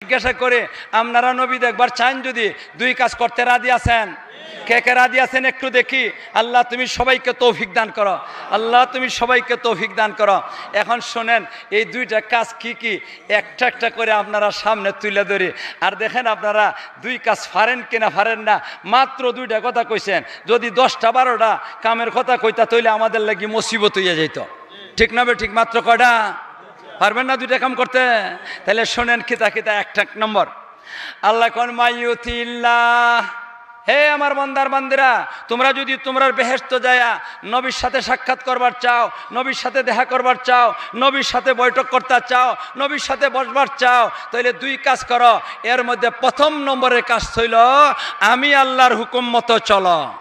জিজ্ঞাসা করে, আপনারা নবী দেখবার চান যদি, দুই কাজ করতে রাজি আছেন? কে কে রাজি আছেন একটু দেখি। আল্লাহ তুমি সবাইকে তৌফিক দান করো, আল্লাহ তুমি সবাইকে তৌফিক দান করো। এখন শোনেন এই দুইটা কাজ কি কি, একটা একটা করে আপনারা সামনে তুলে ধরি। আর দেখেন আপনারা দুই কাজ পারেন কিনা পারেন না। মাত্র দুইটা কথা কইছেন, যদি দশটা বারোটা কামের কথা কইতা তাইলে আমাদের লাগি মুসিবত হইয়া যাইত। ঠিক না বে ঠিক? মাত্র কয়টা? পারবেন না দুইটা কাম করতে? তাহলে শোনেন কিতা কিতা। একটা, এক নম্বর, আল্লাহ কন, "মান ইউতিইল্লাহ।" হে আমার বন্দার বান্দিরা, তোমরা যদি তোমরার বেহেশত যায়া নবীর সাথে সাক্ষাৎ করবার চাও, নবীর সাথে দেখা করবার চাও, নবীর সাথে বৈঠক করতে চাও, নবীর সাথে বসবার চাও, তাহলে দুই কাজ করো। এর মধ্যে প্রথম নম্বরের কাজ হইল, আমি আল্লাহর হুকুম মতো চলো।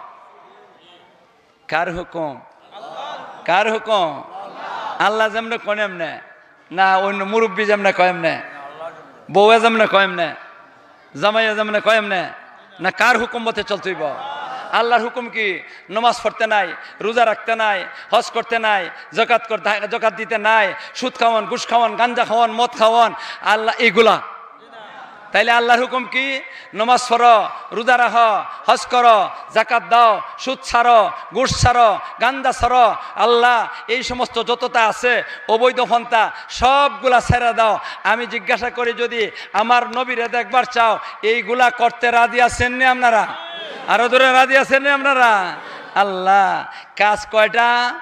কার হুকুম? কার হুকুম? আল্লাহ যেমনে কন এমনে? না অন্য মুরব্বী যেমনে কয় এমনে? বউয়ে যেমনে কয় এমনে? জামাইয়ে যেমনে কয় এমনে? না কার হুকুম মতে চলতে হইব? আল্লাহর হুকুম কি? নমাজ পড়তে নাই, রোজা রাখতে নাই, হজ করতে নাই, জাকাত করতে, জাকাত দিতে নাই, সুদ খাওয়ান, ঘুষ খাওয়ান, গাঞ্জা খাওয়ান, মদ খাওয়ান, আল্লাহ এইগুলা। তাইলে আল্লাহর হুকুম কি? নমাজ পড়ো, রোজা রাখো, হজ করো, জাকাত দাও, সুদ ছাড়ো, ঘুষ ছাড়ো, গাঞ্জা ছাড়ো। আল্লাহ এই সমস্ত যতটা আছে অবৈধ পন্থা সবগুলা ছেড়ে দাও। আমি জিজ্ঞাসা করি, যদি আমার নবীরে দেখবার চাও, এইগুলা করতে রাজি আছেন নি আপনারা? আরো জোরে রাজি আছেন নি আপনারা? আল্লাহ, কাজ কয়টা?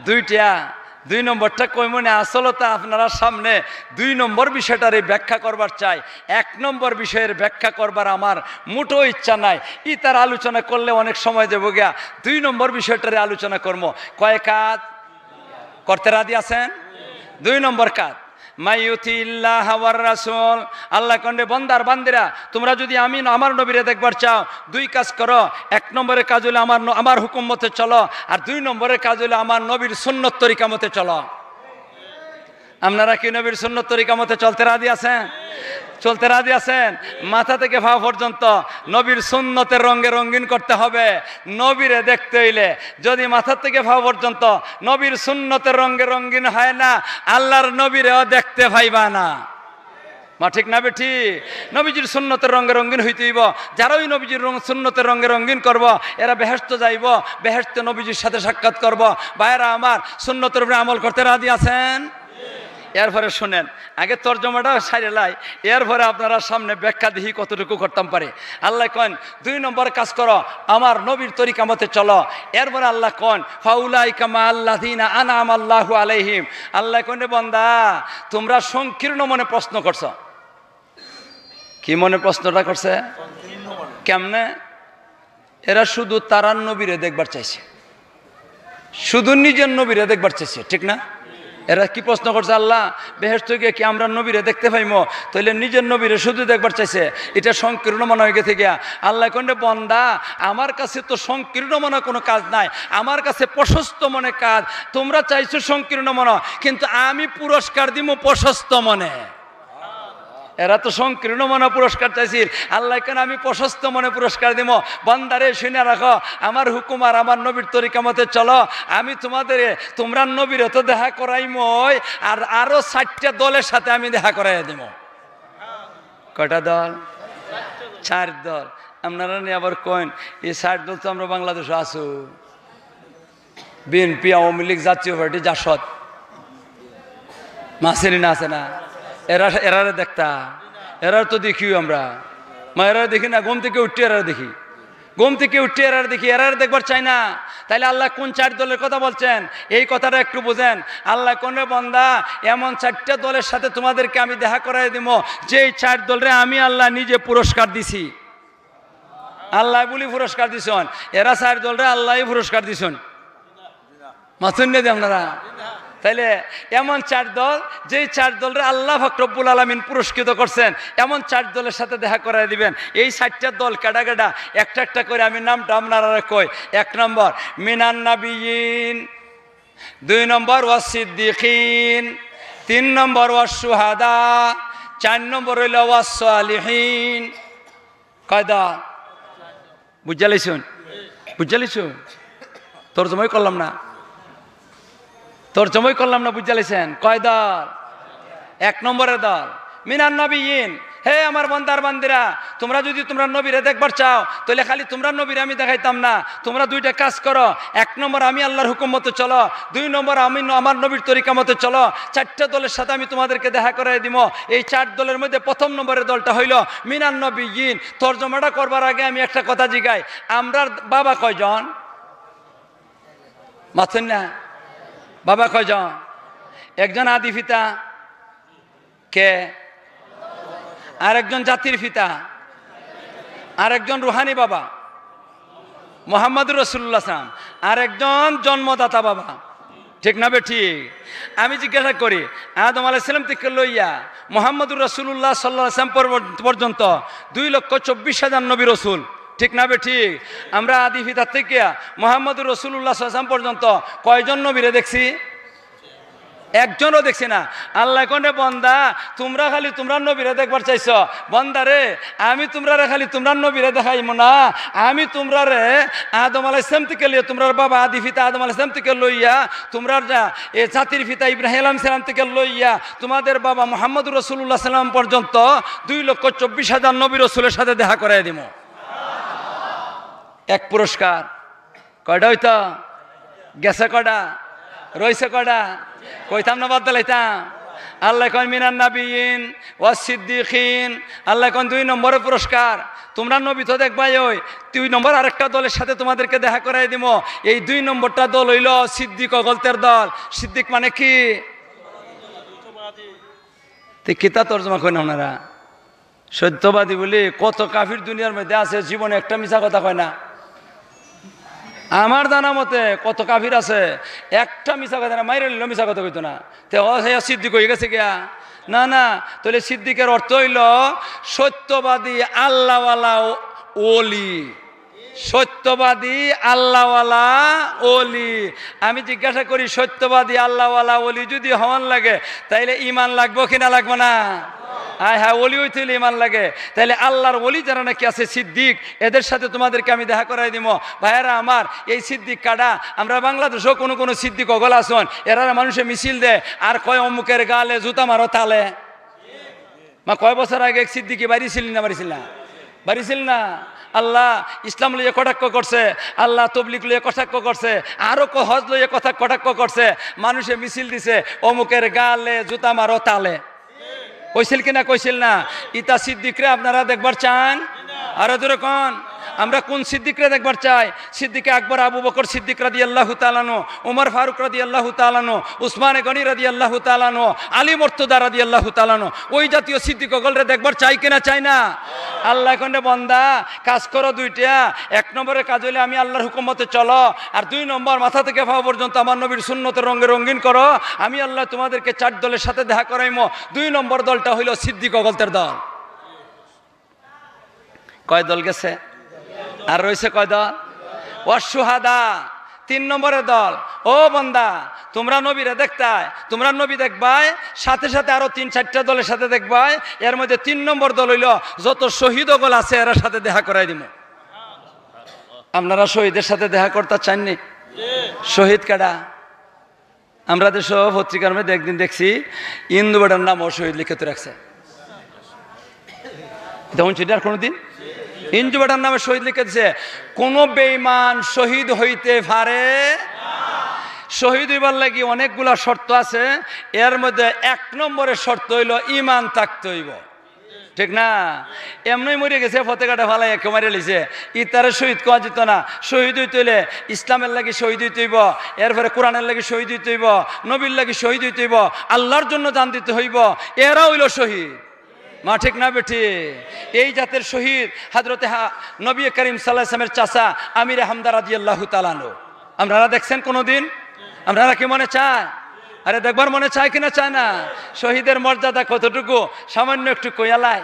দুইটা। দুই নম্বরটা কই মনে আসলে তো আপনারা সামনে দুই নম্বর বিষয়টারে ব্যাখ্যা করবার চাই। এক নম্বর বিষয়ের ব্যাখ্যা করবার আমার মোটেও ইচ্ছা নাই, ইতার আলোচনা করলে অনেক সময় দেব গিয়া। দুই নম্বর বিষয়টারে আলোচনা করবো। কয় কাজ করতে রাজি আছেন? দুই নম্বর কাজ, "মান ইউতিইল্লাহা ওয়ার রাসূল।" আল্লাহ কন্ডে বন্দার বান্দিরা, তোমরা যদি আমি আমার নবীরে দেখবার চাও, দুই কাজ করো। এক নম্বরের কাজ হলো আমার ন-, আমার হুকুম মতে চলো, আর দুই নম্বরের কাজ হলো আমার নবীর সুন্নত তরিকা মতে চলো। আপনারা কি নবীর সুন্নত তরিকা মতে চলতে রাজি আছেন? চলতে রাজি আছেন? মাথা থেকে পা পর্যন্ত নবীর সুন্নতের রঙে রঙিন করতে হবে। নবীরে দেখতে হইলে যদি মাথা থেকে পা পর্যন্ত নবীর সুন্নতের রঙে রঙিন হয় না, আল্লাহর নবীরেও দেখতে পাইবা না। মা ঠিক না বেটি? নবীজির সুন্নতের রঙে রঙিন হইতে হইব। যারা ওই নবীজির রং-, সুন্নতের রঙে রঙিন করব, এরা বেহেশত যাইব, বেহেশতে নবীজির সাথে সাক্ষাৎ করব। ভাইরা আমার, সুন্নতের উপরে আমল করতে রাজি আছেন? এরপরে শুনেন, আগে তর্জমাটা সারিলাই, এরপরে আপনারার সামনে ব্যাখ্যা দিহি কতটুকু করতাম পারি। আল্লায় কইন, দুই নম্বর কাজ করো, আমার নবীর তরিকা মতে চলো। এরপরে আল্লায় কইন, "ফাউলাইকা মাআল্লাযিনা আনআমাল্লাহু আলাইহিম।" আল্লায় কইন, "রে বন্দা, তুমরা সংকীর্ণ মনে প্রশ্ন করছো।" কি মনে প্রশ্নটা করছে? কেমনে? এরা শুধু তারার নবীরে দেখবার চাইছে, শুধু নিজের নবীরে দেখবার চাইছে, ঠিক না? এরা কি প্রশ্ন করছে? "আল্লাহ, বেহেশতো গিয়া কি আমরা নবীরে দেখতে পাইমু?" তাইলে নিজের নবীরে শুধু দেখবার চাইছে, ইটা সংকীর্ণ মনা অইগেছে গিয়া। আল্লায় কইন, "রে বন্দা, আমার কাছে তো সংকীর্ণ মনা কুনু কাজ নাই, আমার কাছে প্রশস্ত মনে কাজ। তুমরা চাইছো সংকীর্ণ মনা, কিন্তু আমি পুরস্কার দিমু প্রশস্ত মনে।" এরা তো সংকীর্ণ মনা পুরস্কার চাইছিল। আল্লায় কইন, "আমি প্রশস্ত মনে পুরস্কার দিমু।" বন্দারে, শুনে রাখো, আমার হুকুম আর আমার নবীর তরিকা মতে চলো। আমি তুমাদেরে, তুমরার নবীরে তো দেখা করাইমই, আর আরো চাইরটা দলের সাথে আমি দেখা করাইয়া দিমু। কয়টা দল? চাইর দল। আপনারা নি আবার কইন, "এই চাইর দল তো আমরা বাংলাদেশো আছু।" বিএনপি, আওয়ামী লীগ, জাতীয় পার্টি, জাসদ, মাসেলি না আছে না? এরা, এরারে দেখতা, এরারে তো দেখিউ আমরা। মা, এরারে দেখি না, ঘুম থাকি উঠি এরারে দেখি, ঘুম থাকি উঠি এরারে দেখি, এরারে দেখবার চাই না। তাইলে আল্লায় কুন চাইর দলের কথা বলছেন, এই কথাটা একটু বুঝেন। আল্লায় কইন, "রে বন্দা, এমন চাইরটা দলের সাথে তুমাদেরকে আমি দেখা করাই দিমু, যেই চাইর দলরে আমি আল্লায় নিজে পুরস্কার দিছি।" আল্লায় বুলি পুরস্কার দিছইন, এরা চাইর দলরে আল্লায় পুরস্কার দিছইন। মাতইন না দি আপনারা? তাইলে এমন চাইর দল, যেই চাইর দলরে আল্লাহ পাক রব্বুল আলামিন পুরস্কৃত করছেন, এমন চাইর দলের সাথে দেখা করাই দিবেন। এই চাইরটা দল কেডা কেডা, একটা একটা করি আমি নামটা আপনারারে কই। এক নম্বর মিনান নাবিয়িন, দুই নম্বর ওয়াস সিদ্দিকিন, তিন নম্বর ওয়াস শুহাদা, চাইর নম্বর অইলো ওয়াস সালিহিন। কয় দল? বুঝা লাইছইন? বুঝা লাইছইন? তর্জমাই করলাম না, তর্জমাই করলাম না, বুঝা লাইছইন? কয় দল? এক নম্বরের দল মিনান নাবিয়িন। হে আমার বন্দার বান্দিরা, তুমরা যুদি তুমরার নবীরে দেখবার চাও, তাইলে খালি তুমরার নবীরে আমি দেখাইতাম না। তুমরা দুইটা কাজ করো, এক নম্বর আমি আল্লাহর হুকুম মতো চলো, দুই নম্বর আমি ন-, আমার নবীর তরিকা মতো চলো। চাইরটা দলের সাথে আমি তুমাদেরকে দেখা করাই দিমু। এই চাইর দলের মধ্যে প্রথম নম্বরের দলটা অইলো মিনান নাবিয়িন। তর্জমাটা করবার আগে আমি একটা কথা জিগাই, আমরার বাবা কয়জন? মাতইন না? বাবা কয়জন? একজন আদি পিতা, কে? আরেকজন জাতির পিতা, আরেকজন রুহানি বাবা, মোহাম্মদুর রাসূলুল্লাহ সাল্লাম, আরেকজন জন্মদাতা বাবা। ঠিক না বেঠিক? আমি জিজ্ঞাসা করি, আদম আলাইহিস সালাম থেকে লইয়া মোহাম্মদুর রাসূলুল্লাহ সাল্লাল্লাহু আলাইহি ওয়াসাল্লাম পর্ব-, পর্যন্ত দুই লক্ষ চব্বিশ হাজার নবী রসুল। ঠিক না বেঠিক? আমরা আদি পিতা থেকে মোহাম্মদুর রাসূলুল্লাহ সাল্লাল্লাহু আলাইহি ওয়াসাল্লাম পর্যন্ত কয়জন নবীরে দেখছি? একজনও দেখছি না। আল্লায় কইন, "রে বন্দা, তুমরা খালি তুমরার নবীরে দেখবার চাইছো। বন্দা রে, আমি তুমরারে খালি তুমরার নবীরে দেখাইমু না, আমি তুমরারে আদম আলাইহিস সালাম থেকে লইয়া, তুমরার বাবা আদি পিতা আদম আলাইহিস সালাম থেকে লইয়া, তুমরার যা, এ জাতির পিতা ইব্রাহিম আলাইহিস সালাম থেকে লইয়া, তুমাদের বাবা মুহাম্মদুর রাসূলুল্লাহ সাল্লাম পর্যন্ত দুই লক্ষ চব্বিশ হাজার নবী রসুলের সাথে দেখা করাই দিমু।" এক পুরস্কার। কয়টা অইতো? গেছে কয়টা? রইছে কয়টা? কইতাম না বাদ দিলাইতাম? আল্লায় কইন মিনান নাবিয়িন ওয়াস সিদ্দিকিন। আল্লায় কইন দুই নম্বরের পুরস্কার, তুমরা নবী তো দেখবায়ই, দুই নম্বর আরেকটা দলের সাথে তুমাদেরকে দেখা করাই দিমু। এই দুই নম্বরটা দল অইলো সিদ্দিক অকলতের দল। সিদ্দিক মানে কি? তে কিতা তর্জমা কইন আপনারা? সত্যবাদী বুলি কত কাফির দুনিয়ার মধ্যে আছে, জীবনে একটা মিছা কথা কয় না। আমার জানা মতে কত কাফির আছে, একটা মিছা কথা না, মাইরে নিলেও মিছা কথা কইতো না। তে ও হে সিদ্দিক অইগেছে গিয়া? না, না। তাইলে সিদ্দিকের অর্থ অইলো সত্যবাদী, আল্লাহওয়ালা ও-, ওলি। সত্যবাদী, আল্লাহওয়ালা, ওলি। আমি জিজ্ঞাসা করি, সত্যবাদী, আল্লাহওয়ালা, ওলি যুদি হওয়ান লাগে, তাইলে ইমান লাগবো কি না লাগবো না? আয় হায়, ওলি অইতে অইলে ইমান লাগে। তাইলে আল্লাহর ওলি যারা নাকি আছে, সিদ্দিক, এদের সাথে তুমাদেরকে আমি দেখা করাই দিমু। ভাইয়ারা আমার, এই সিদ্দিক কাডা? আমরা বাংলাদেশো কুনু কুনু সিদ্দিক অকল আছইন, এরারে মানষে মিছিল দেয় আর কয়, "অমুকের গালে জুতা মারো তালে।" মা, কয় বছর আগে এক সিদ্দিকি বাড়িছিল না, বাড়িছিল না? বাড়িছিল না? আল্লাহ ইসলাম লইয়া কটাক্ষ করছে, আল্লাহ তবলিগ লইয়া কটাক্ষ করছে, আরো ক-, হজ লইয়া কথা কটাক্ষ করছে, মানুষে মিছিল দিছে, অমুকের গালে জুতা মারো তালে। কইছিল কি না? কইছিল না? ইতা সিদ্দিকরে আপনারা দেখবার চান? আরো জোরে কন। আমরা কোন সিদ্দিকরে দেখবার চাই? সিদ্দিকে আকবর আবু বকর সিদ্দিক রাদিয়াল্লাহু তাআলা আনহু, উমর ফারুক রাদিয়াল্লাহু তাআলা আনহু, উসমানে গনি রাদিয়াল্লাহু তাআলা আনহু, আলী মুর্তজা রাদিয়াল্লাহু তাআলা আনহু, ওই জাতীয় সিদ্দিক অকলরে দেখবার চাই কিনা চাই না? আল্লাহ কইন, বন্দা, কাজ করো দুইটা। এক নম্বরে কাজ হইলে আমি আল্লাহর হুকুম মতে চলো, আর দুই নম্বর মাথা থেকে পাও পর্যন্ত আমার নবীর সুন্নতের রঙে রঙিন করো। আমি আল্লাহ তোমাদেরকে চার দলের সাথে দেখা করাইমু। দুই নম্বর দলটা হইল সিদ্দিক অকলতের দল। কয় দল গেছে? আর রইছে কয় দল? ওয়াশুহাদা, তিন নম্বরের দল। ও বন্দা, তোমরা নবীরে দেখতায়, তোমরা নবী দেখবায়, সাথে সাথে আরো তিন চারটা দলের সাথে দেখবায়। এর মধ্যে তিন নম্বর দল হইল যত শহীদ অকল আছে, এরার সাথে দেখা করাই দিমু। আপনারা শহীদের সাথে দেখা করতে চাননি? শহীদ কেডা? আমরা দেশ পত্রিকার মধ্যে একদিন দেখছি, হিন্দু বেটার নামও শহীদ লিখে তো রাখছে। এটা শুনছেন আর কোনোদিন? হিন্দু বেটার নামে শহীদ লিখে দিছে। কোনো বেঈমান শহীদ হইতে পারে? শহীদ হইবার লাগি অনেকগুলা শর্ত আছে, এর মধ্যে এক নম্বরের শর্ত হইল ইমান থাকতে হইব। ঠিক না? এমনি মরে গেছে, পথে ঘাটে ফালাই একে মারি লিছে, ইতারে শহীদ কওয়া যেত না। শহীদ হইতে হইলে ইসলামের লাগি শহীদ হইতে হইব, এরপরে কোরআনের লাগি শহীদ হইতে হইব, নবীর লাগি শহীদ হইতে হইব, আল্লাহর জন্য জান দিতে হইব। এরা হইল শহীদ। মা ঠিক না বেটি? এই জাতের শহীদ হযরতে হা-, নবী করিম সাল্লাল্লাহু আলাইহি ওয়াসাল্লামের চাচা আমিরে হামজা রাদিয়াল্লাহু তাআলা আনহু। আপনারা দেখছেন কোনোদিন? আপনারা কি মনে চায়? আরে দেখবার মনে চায় কিনা চায় না? শহীদের মর্যাদা কতটুকু? সামান্য একটু কইয়ালাই।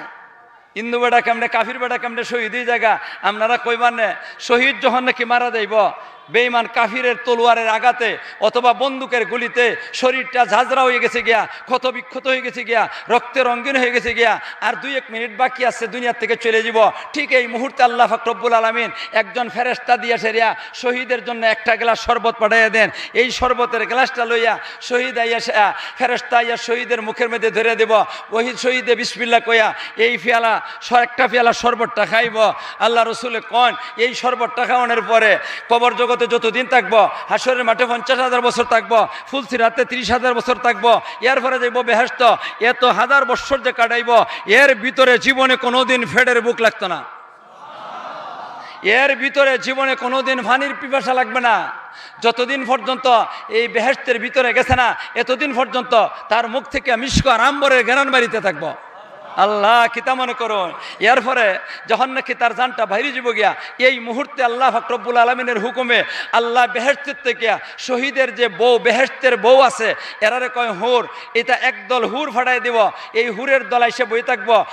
হিন্দু বেটা কেমনে, কাফির বেটা কেমনে শহীদ হয়ে জায়গা, আপনারা কইবার নে। শহীদ যখন নাকি মারা যাইব, বেঈমান কাফিরের তলোয়ারের আঘাতে অথবা বন্দুকের গুলিতে শরীরটা ঝাঁঝরা হয়ে গেছে গিয়া, ক্ষত বিক্ষত হয়ে গেছে গিয়া, রক্তে রঙিন হয়ে গেছে গিয়া, আর দুই এক মিনিট বাকি আছে দুনিয়া থেকে চলে যাব, ঠিক এই মুহূর্তে আল্লাহ পাক রব্বুল আলামিন একজন ফেরেশতা দিয়া সেরিয়া শহীদের জন্য একটা গ্লাস শরবত পাঠাইয়া দেন। এই শরবতের গ্লাসটা লইয়া শহীদ আইয়া সে-, আ, ফেরেশতা আইয়া শহীদের মুখের মধ্যে ধরে দেব। ওই শহীদে বিসমিল্লাহ কইয়া এই পেয়ালা, স-, একটা পেয়ালা শরবতটা খাইব। আল্লাহ রসুলে কন, এই শরবতটা খাওয়ানোর পরে কবর জগতে যতদিন থাকবো, হাশরের মাঠে পঞ্চাশ হাজার বছর থাকবো, ফুলসিরাতে ত্রিশ হাজার বছর থাকবো, এর পরে যাইব বেহেশত। এত হাজার বছর যে কাটাইব, এর ভিতরে জীবনে কোনোদিন ফেডের ভুক লাগতো না। এর ভিতরে জীবনে কোনোদিন পানির পিপাসা লাগবে না। যতদিন পর্যন্ত এই বেহেশতের ভিতরে গেছে না, এতদিন পর্যন্ত তার মুখ থেকে মিশক আর আম্বরের ঘ্রাণ বাড়িতে থাকবো। আল্লাহ, কিতা মনে করুন, এরপরে যখন নাকি তার জানটা বাইরে যাব গিয়া, এই মুহূর্তে আল্লাহ পাক রব্বুল আলামিনের হুকুমে আল্লাহ বেহেশতের থেকে শহীদের যে বউ, বেহেশতের বউ আছে, এরারে কয় হুর, এটা একদল হুর ফাটাই দিব। এই হুরের দল এসে বই থাকবো।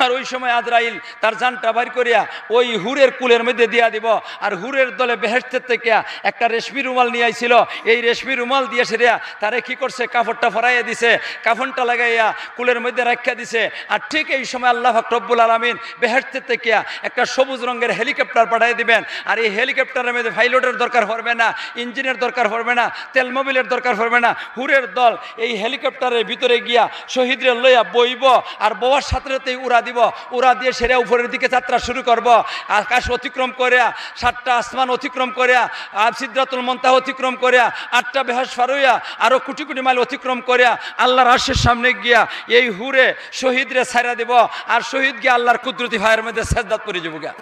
আর ওই সময় আজরাইল তার জানটা বাইর করিয়া ওই হুরের কুলের মধ্যে দিয়া দিব। আর হুরের দলে বেহেশতের থেকে একটা রেশমি রুমাল নিয়ে আইছিল, এই রেশমি রুমাল দিয়ে সেরিয়া তারে কি করছে, কাপড়টা ফরাইয়া দিছে, কাফনটা লাগাইয়া কুলের মধ্যে রাখিয়া দিছে। আর ঠিক এই সময় আল্লাহ পাক রব্বুল আলামিন বেহেশতের থেকে একটা সবুজ রঙের হেলিকপ্টার পাঠিয়ে দিবেন। আর এই হেলিকপ্টারের মধ্যে পাইলটের দরকার পড়বে না, ইঞ্জিনের দরকার পড়বে না, তেল মোবিলের দরকার পড়বে না। হুরের দল এই হেলিকপ্টারের ভিতরে গিয়া শহীদরে লইয়া বইব, আর বওয়ার সাথে সাথেই উড়া দিব। উড়া দিয়ে সেরে উপরের দিকে যাত্রা শুরু করব। আকাশ অতিক্রম করিয়া, সাতটা আসমান অতিক্রম করিয়া, আর সিদরাতুল মুনতাহা অতিক্রম করিয়া, আটটা বেহেশত পার হইয়া, আরো কোটি কোটি মাইল অতিক্রম করিয়া আল্লাহর আরশের সামনে গিয়া এই হুরে শহীদরে ছাইড়া দিব। আর শহীদ গিয়া আল্লাহর কুদরতি পায়ের মধ্যে সেজদাত পড়ে যাবো গা।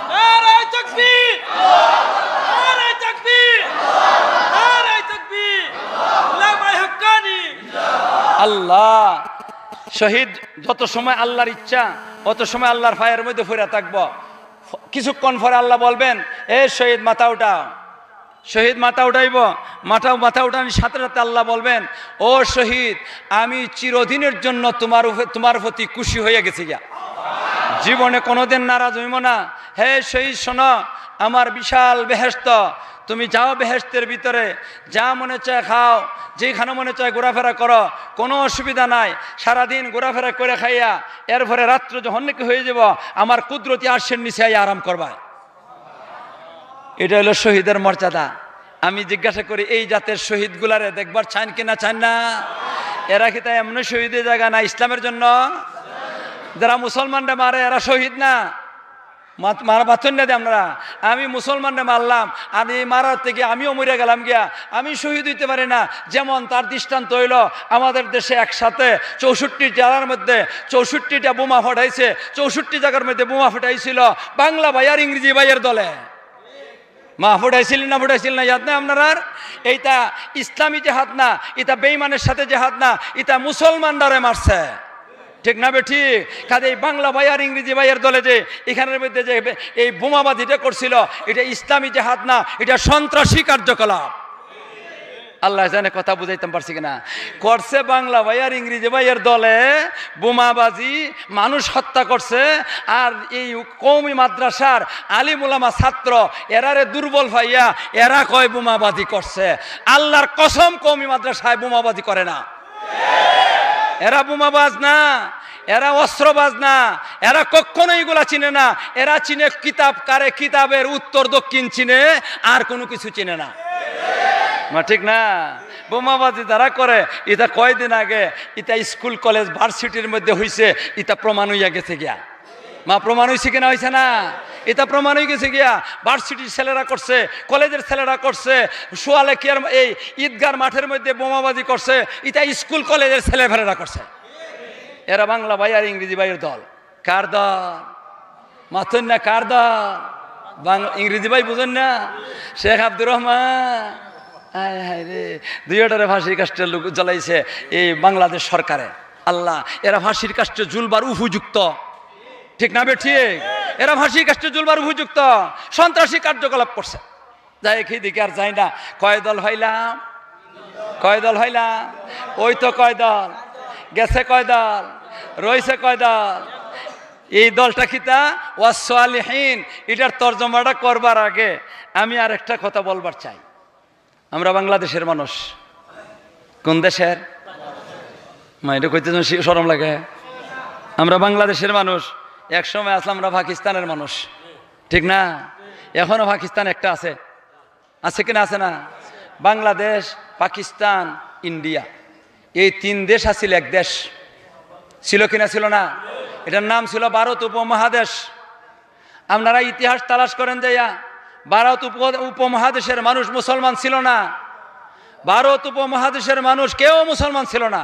নারায়ে তাকবীর! নারায়ে তাকবীর! নারায়ে তাকবীর! আল্লাহ মায়ে হাক্কানি! আল্লাহ, শহীদ যত সময় আল্লাহর ইচ্ছা, অত সময় আল্লাহর পায়ের মধ্যে পড়ে থাকবো। কিছুক্ষণ পরে আল্লাহ বলবেন, "এ শহীদ, মাথা উঠাও।" শহীদ মাথা উঠাইব, মাথা, মাথা উঠানোর সাথে সাথে আল্লাহ বলবেন, "ও শহীদ, আমি চিরদিনের জন্য তোমার উপে-, তোমার প্রতি খুশি হয়ে গেছি গিয়া। জীবনে কোনোদিন নারাজ হইব না। হে শহীদ, শোনো, আমার বিশাল বেহেশত, তুমি যাও বেহেশতের ভিতরে, যা মনে চায় খাও, যেখানে মনে চায় ঘোরাফেরা করো, কোনো অসুবিধা নাই। সারাদিন ঘোরাফেরা করে খাইয়া এরপরে রাত্র যখন নাকি হয়ে যাব, আমার কুদরতি আরশের নিচে আইয়া আরাম করবা।" এটা হলো শহীদের মর্যাদা। আমি জিজ্ঞাসা করি, এই জাতের শহীদগুলারে দেখবার চান কি না চান না? এরা কি তাই এমনি শহীদের জায়গা না ইসলামের জন্য? যারা মুসলমানরা মারে, এরা শহীদ না? মাত-, মারা বাতন না দে আপনারা। আমি মুসলমানরে মারলাম, আমি মারাতে গিয়া আমিও মরে গেলাম গিয়া, আমি শহীদ হইতে পারি না। যেমন তার দৃষ্টান্ত হইল, আমাদের দেশে একসাথে চৌষট্টি জেলার মধ্যে চৌষট্টিটা বোমা ফাটাইছে, চৌষট্টি জায়গার মধ্যে বোমা ফাটাইছিল বাংলা ভাই আর ইংরেজি ভাইয়ের দলে। মা ফুটাইছিল না, ফুটাইছিল না, ইয়াদ নাই আপনারার? এইটা ইসলামী জেহাদ না, এটা বেইমানের সাথে জেহাদ না, এটা মুসলমানরারে মারছে। ঠিক না বেঠিক? কাজে এই বাংলা ভাই আর ইংরেজি ভাইয়ের দলে যে এখানের মধ্যে যে এই বোমাবাজিটা করছিল, এটা ইসলামী জেহাদ না, এটা সন্ত্রাসী কার্যকলাপ। আল্লাহ জানে কথা বুঝাইতাম পারছি কিনা। করছে বাংলা ভাই আর ইংরেজি ভাইয়ের দলে বোমাবাজি, মানুষ হত্যা করছে। আর এই কওমি মাদ্রাসার আলিম উলামা ছাত্র এরারে দুর্বল পাইয়া এরা কয় বোমাবাজি করছে। আল্লাহর কসম, কওমি মাদ্রাসায় বোমাবাজি করে না। এরা বোমাবাজ না, এরা অস্ত্রবাজ না, এরা কখনো এগুলা চিনে না। এরা চিনে কিতাব, কারে কিতাবের উত্তর দক্ষিণ চিনে, আর কোনো কিছু চিনে না। মা ঠিক না? বোমাবাজি যারা করে, এটা কয়দিন আগে এটা স্কুল কলেজ ভার্সিটির মধ্যে হইছে, এটা প্রমাণ হইয়া গেছে গিয়া। মা প্রমাণ হইছে কিনা হইছে না? এটা প্রমাণ হয়ে গেছে গিয়া। ভার্সিটির ছেলেরা করছে, কলেজের ছেলেরা করছে, সোয়ালে কিয়ার এই ঈদগার মাঠের মধ্যে বোমাবাজি করছে, এটা স্কুল কলেজের ছেলেফেলেরা করছে। এরা বাংলা ভাই আর ইংরেজি ভাইয়ের দল। কার দল? মাতইন না, কার দল? বাং-, ইংরেজি ভাই বুঝেন না? শেখ আব্দুর রহমান। আয় হায় রে, দুইটারে ফাঁসির কাষ্ঠে লু-, জ্বলাইছে এই বাংলাদেশ সরকারে। আল্লাহ, এরা ফাঁসির কাষ্ঠে ঝুলবার উপযুক্ত। ঠিক না বেঠিক? এরা ফাঁসির কাষ্ঠে ঝুলবার উপযুক্ত। সন্ত্রাসী কার্যকলাপ করছে। যাই কি দিকে আর যাই না। কয় দল হইলাম? কয় দল হইলাম? ওই তো কয় দল। গেছে কয় দল? রইছে কয় দল? এই দলটা কিতা? ওয়াসসালিহিন। এটার তর্জমাটা করবার আগে আমি আর একটা কথা বলবার চাই। আমরা বাংলাদেশের মানুষ। কোন দেশের? মা, এটা কইতে যেন শি-, শরম লাগে। আমরা বাংলাদেশের মানুষ। এক সময় আসলাম আমরা পাকিস্তানের মানুষ, ঠিক না? এখনো পাকিস্তান একটা আছে, আছে কি না? আছে না? বাংলাদেশ, পাকিস্তান, ইন্ডিয়া, এই তিন দেশ আছিল এক দেশ, ছিল কি না? ছিল না? এটার নাম ছিল ভারত উপমহাদেশ। আপনারা ইতিহাস তালাশ করেন যাইয়া, ভারত উপ-, উপমহাদেশের মানুষ মুসলমান ছিল না। ভারত উপমহাদেশের মানুষ কেউ মুসলমান ছিল না।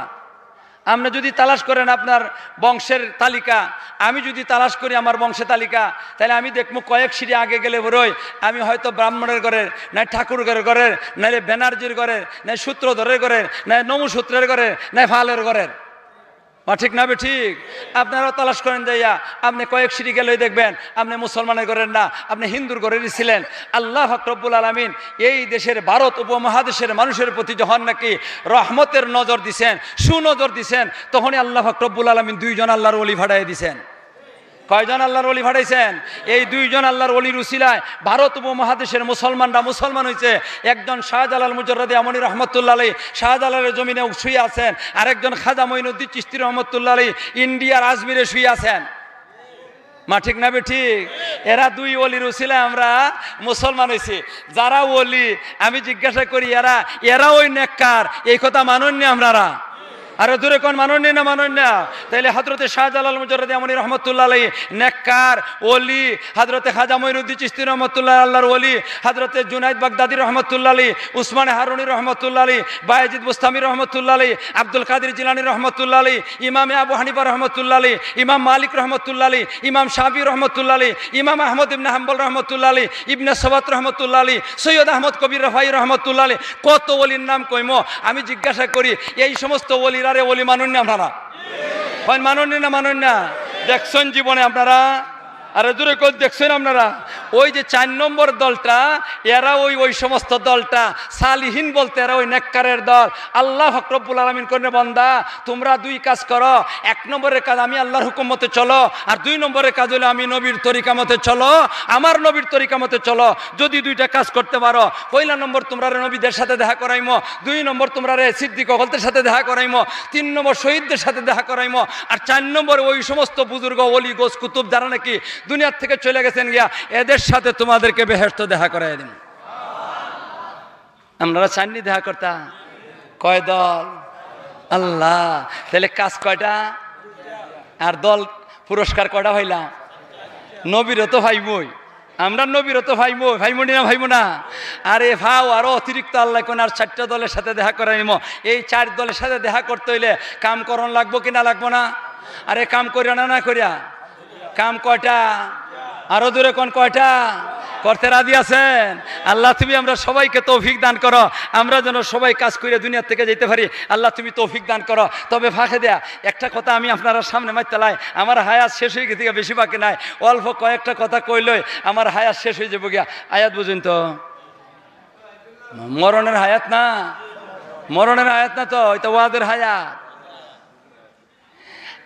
আপনি যদি তালাশ করেন আপনার বংশের তালিকা, আমি যদি তালাশ করি আমার বংশের তালিকা, তাহলে আমি দেখবো কয়েক সিঁড়ি আগে গেলে পরেই আমি হয়তো ব্রাহ্মণের ঘরের, নাই ঠাকুরের ঘরের, নাইলে ব্যানার্জির ঘরের, নাই সূত্রধরের ঘরের, নাই নমসূত্রের ঘরের, নাই ফালের ঘরের। মা ঠিক না বেঠিক? আপনারাও তালাশ করেন যাইয়া, আপনি কয়েক সিঁড়ি গেলেই দেখবেন আপনি মুসলমানের ঘরের না, আপনি হিন্দুর ঘরেরই ছিলেন। আল্লাহ পাক রব্বুল আলামিন এই দেশের ভারত উপমহাদেশের মানুষের প্রতি যখন নাকি রহমতের নজর দিছেন, সুনজর দিছেন, তখনই আল্লাহ পাক রব্বুল আলামিন দুইজন আল্লাহর ওলি ফাটাই দিছেন। কয়জন আল্লাহর ওলি ফাটাইছেন? এই দুইজন আল্লাহর ওলির উসিলায় ভারত উপমহাদেশের মুসলমানরা মুসলমান হইছে। একজন শাহজালাল মুজাররদে ইয়ামনি রহমতুল্লাহ আলাইহি শাহজালালের জমিনে শুয়ে আছেন, আরেকজন খাজা মঈনুদ্দিন চিশতি রহমতুল্লাহ আলাইহি ইন্ডিয়ার আজমিরে শুয়ে আছেন। মা ঠিক না বেঠিক? এরা দুই ওলির উসিলায় আমরা মুসলমান হইছি। যারা ওলি, আমি জিজ্ঞাসা করি, এরা, এরা ওই নেককার, এই কথা মানইন নি আপনারা? আরো জোরে কইন, মানইন নি না মানইন না? তাইলে হযরতে শাহজালাল মুজাররদে ইয়ামনি রহমতুল্লাহ আলাইহি নেককার, ওলি, হযরতে খাজা মঈনুদ্দিন চিশতি রহমতুল্লাহ আল্লাহর ওলি, হযরতে জুনাইদ বাগদাদি রহমতুল্লাহ আলাইহি, উসমানে হারুনি রহমতুল্লাহ আলাইহি, বায়েজিদ বুস্তামি রহমতুল্লাহ আলাইহি, আব্দুল কাদির জিলানী রহমতুল্লাহ আলাইহি, ইমামে আবু হানিফা রহমতুল্লাহ আলাইহি, ইমাম মালিক রহমতুল্লাহ আলাইহি, ইমাম শাফি রহমতুল্লাহ আলাইহি, ইমাম আহমদ ইবনে হাম্বল রহমতুল্লাহ আলাইহি, ইবনে সবাত রহমতুল্লাহ আলাইহি, সৈয়দ আহমদ কবির রাফাই রহমতুল্লাহ আলাইহি, কত ওলির নাম কইমো। আমি জিজ্ঞাসা করি, এই সমস্ত ওলিরারে ওলি মানইন নি আপনারা? কইন মানইন নি না মানইন না? দেখছইন জীবনে আপনারা? আরো জোরে কইন, দেখছইন আপনারা? ওই যে চার নম্বর দলটা, এরা ওই, ওই সমস্ত দলটা, সালিহিন বলতে এরা ওই নেককারের দল। আল্লাহ পাক রব্বুল আলামিন কইন, বান্দা, তোমরা দুই কাজ করো। এক নম্বরের কাজ, আমি আল্লাহর হুকুম মতে চলো, আর দুই নম্বরের কাজ হলো আমি নবীর তরিকা মতে চলো, আমার নবীর তরিকা মতে চলো। যদি দুইটা কাজ করতে পারো, পয়লা নম্বর তোমরারে নবীদের সাথে দেখা করাইমো, দুই নম্বর তোমরারে সিদ্দিক অকলদের সাথে দেখা করাইমো, তিন নম্বর শহীদদের সাথে দেখা করাইমো, আর চার নম্বর ওই সমস্ত বুজুর্গ, ওলি, গোস, কুতুব যারা নাকি দুনিয়ার থেকে চলে গেছেন গিয়া, এদের সাথে তোমাদেরকে বেহেশত দেখা করাই দিমু। আপনারা চাইন নি দেখা করতা? কয় দল? আল্লাহ। তাহলে কাজ কয়টা? আর দল পুরস্কার কয়টা পাইলাম? নবীরও তো পাইমুই, আমরা নবীরও তো পাইমুই, পাইমু নি না, পাইমু না? আরে পাও, আরো অতিরিক্ত আল্লায় কইন, আর চাইরটা দলের সাথে দেখা করাই নিমু। এই চাইর দলের সাথে দেখা করতে অইলে কাম করন লাগবো কি না লাগবো না? আরে কাম করিয়া না, না করিয়া? কাম কয়টা? আরো জোরে কন, কয়টা? করতে রাজি আছেন? আল্লাহ, তুমি আমরা সবাইকে তৌফিক দান করো, আমরা যেন সবাই কাজ করিয়া দুনিয়া থেকে যাইতে পারি। আল্লাহ, তুমি তৌফিক দান করো। তবে ফাঁকে দেয়া একটা কথা আমি আপনারার সামনে মাততাম চাই, আমার হায়াত শেষ অই গেছে, বেশি বাকি নাই, অল্প কয়েকটা কথা কইলেই আমার হায়াত শেষ অই যাইবো গিয়া। আয়াত বুঝইন তো, মরণের হায়াত না, মরণের হায়াত না তো, ইটা ওয়াজের হায়াত।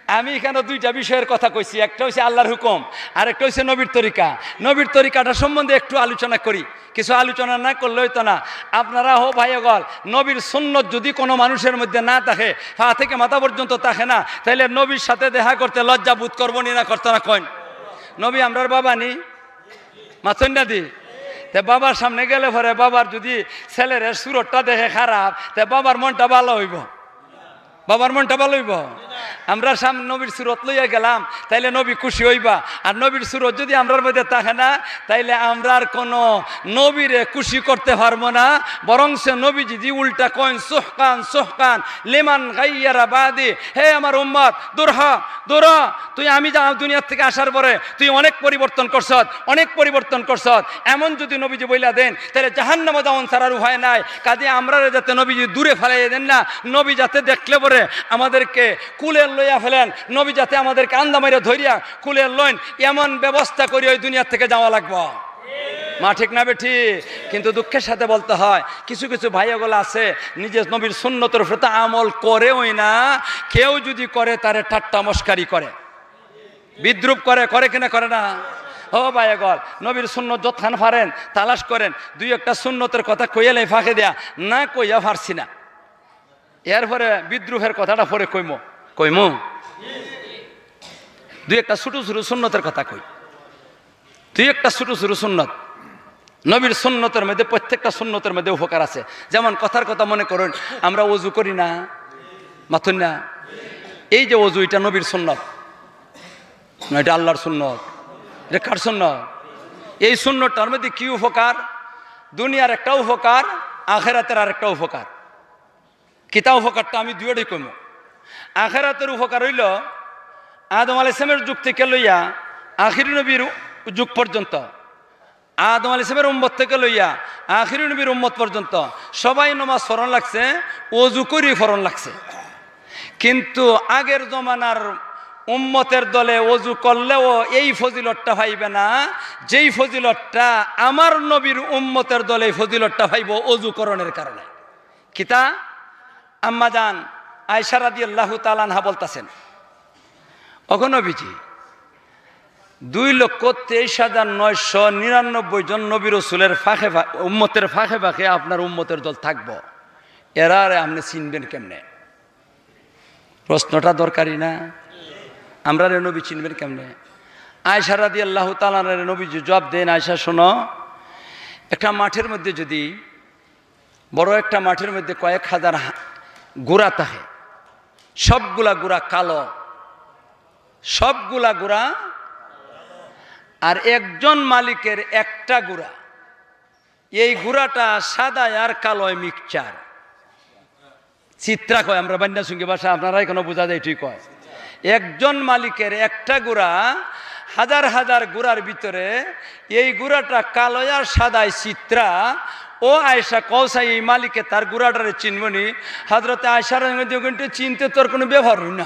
আমি ইখানো দুইটা বিষয়ের কথা কইছি, একটা অইছে আল্লাহর হুকুম, আর একটা অইছে নবীর তরিকা। নবীর তরিকাটা সম্বন্ধে একটু আলোচনা করি, কিছু আলোচনা না করলে অইতো না। আপনারা হো ভাই অকল, নবীর সুন্নত যদি কোনো মানুষের মধ্যে না থাকে, পা থেকে মাথা পর্যন্ত থাকে না, তাইলে নবীর সাথে দেখা করতে লজ্জা বোধ করবো নি না, করতো না? কইন, নবী আমরার বাবা নি, মাতইন না দি। তে বাবার সামনে গেলে পরে বাবার যদি ছেলের সুরতটা দেখে খারাপ, তে বাবার মনটা ভালা অইবো? বাবার মনটা ভালা অইবো? আমরা সামনে নবীর সুরত লইয়া গেলাম, তাইলে নবী খুশি অইবা। আর নবীর সুরত যদি আমরার মধ্যে থাকে না, তাইলে আমরার কোনো নবীরে খুশি করতে পারবো না। বরং সে নবী যদি উল্টা কইন, "সুহকান, সুহকান, লিমান গাইয়ারা বাদি।" হে আমার উম্মত, দূর হ, দূর হ। তুই, আমি যা দুনিয়ার থেকে আসার পরে তুই অনেক পরিবর্তন করছত, অনেক পরিবর্তন করছত। এমন যদি নবীজি বইলা দেন, তাইলে জাহান্নামো যাওন ছাড়ার উপায় নাই। কাজে আমরারে যাতে নবীজি দূরে ফালাইয়া দেন না, নবী যাতে দেখলে পরে আমাদেরকে কুলে লইয়া ফেলেন, নবী যাতে আমাদেরকে আন্দা মাইরা ধরিয়া কুলে লইন, এমন ব্যবস্থা করি ওই দুনিয়ার থেকে যাওয়া লাগবো। মা ঠিক না বেঠিক? কিন্তু দুঃখের সাথে বলতে হয়, কিছু কিছু ভাই অকল আছে, নিজে নবীর সুন্নতর প্রতি আমল করেও না, কেউ যদি করে, তারে ঠাট্টা মস্কারি করে, বিদ্রূপ করে, করে কিনা করে না? ও ভাই অকল, নবীর সুন্নত যতখান পারেন তালাশ করেন, দুই একটা সুন্নতের কথা কইয়ালাই ফাঁকে দেয়া, না কইয়া পারছি না। এরপরে বিদ্রূপের কথাটা পরে কইমু, কইমু। দুই একটা ছোট ছোট সুন্নতের কথা কই, দুই একটা ছোট ছোট সুন্নত। নবীর সুন্নতের মধ্যে, প্রত্যেকটা সুন্নতের মধ্যে উপকার আছে। যেমন কথার কথা মনে করুন, আমরা অজু করি না, মাতইন না? এই যে অজু, এটা নবীর সুন্নত না, এটা আল্লাহর সুন্নত? এটা কার সুন্নত? এই সুন্নতটার মধ্যে কি উপকার? দুনিয়ার একটা উপকার, আখেরাতের আর একটা উপকার। কিতা উপকারটা আমি দুইটাই কইমু। আখেরাতের উপকার অইলো, আদম আলাইহিস সালামের যুগ থেকে লইয়া আখিরি নবীর যুগ পর্যন্ত, আদম আলাইহিস সালামের উম্মত থেকে লইয়া আখিরি নবীর উম্মত পর্যন্ত সবাই নমাজ পড়ন লাগছে, অজু করি পড়ন লাগছে। কিন্তু আগের জমানার উম্মতের দলে অজু করলেও এই ফজিলতটা পাইবে না, যেই ফজিলতটা আমার নবীর উম্মতের দলে এই ফজিলতটা পাইবো অজু করণের কারণে। কিতা? আম্মা জান আয়েশা রাদিয়াল্লাহু তাআলা আনহা বলতাছেন, "ওগো নবীজি, দুই লক্ষ তেইশ হাজার নয়শো নিরানব্বই জন নবী রসুলের ফাঁকে ফা-, উম্মতের ফাঁকে ফাঁকে আপনার উম্মতের দল থাকবো, এরারে আপনে চিনবেন কেমনে?" প্রশ্নটা দরকারি না? আমরারে নবী চিনবেন কেমনে? আয়েশা রাদিয়াল্লাহু তাআলা আনহারে নবীজি জবাব দেন, "আয়েশা, শোনো, একটা মাঠের মধ্যে যদি, বড় একটা মাঠের মধ্যে কয়েক হাজার হা-, ঘোড়া থাকে, সবগুলা ঘোড়া কালো, সবগুলা ঘোড়া, আর একজন মালিকের একটা ঘোড়া, এই ঘোড়াটা সাদা আর কালোয় মিক্সচার, চিত্রা কয়, আমরা বান্না সঙ্গী ভাষা, আপনারা এখানে বোঝা যায়, ঠিক কয়। একজন মালিকের একটা ঘোড়া, হাজার হাজার ঘোড়ার ভিতরে এই ঘোড়াটা কালো আর সাদায় চিত্রা।" ও আয়েশা, কও চাই, এই মালিকে তার ঘোড়াটারে চিনবো নি? হযরতে আয়েশা রাদিয়াল্লাহু আনহা, "চিনতে তোর কোনো ব্যাপার অয় না।"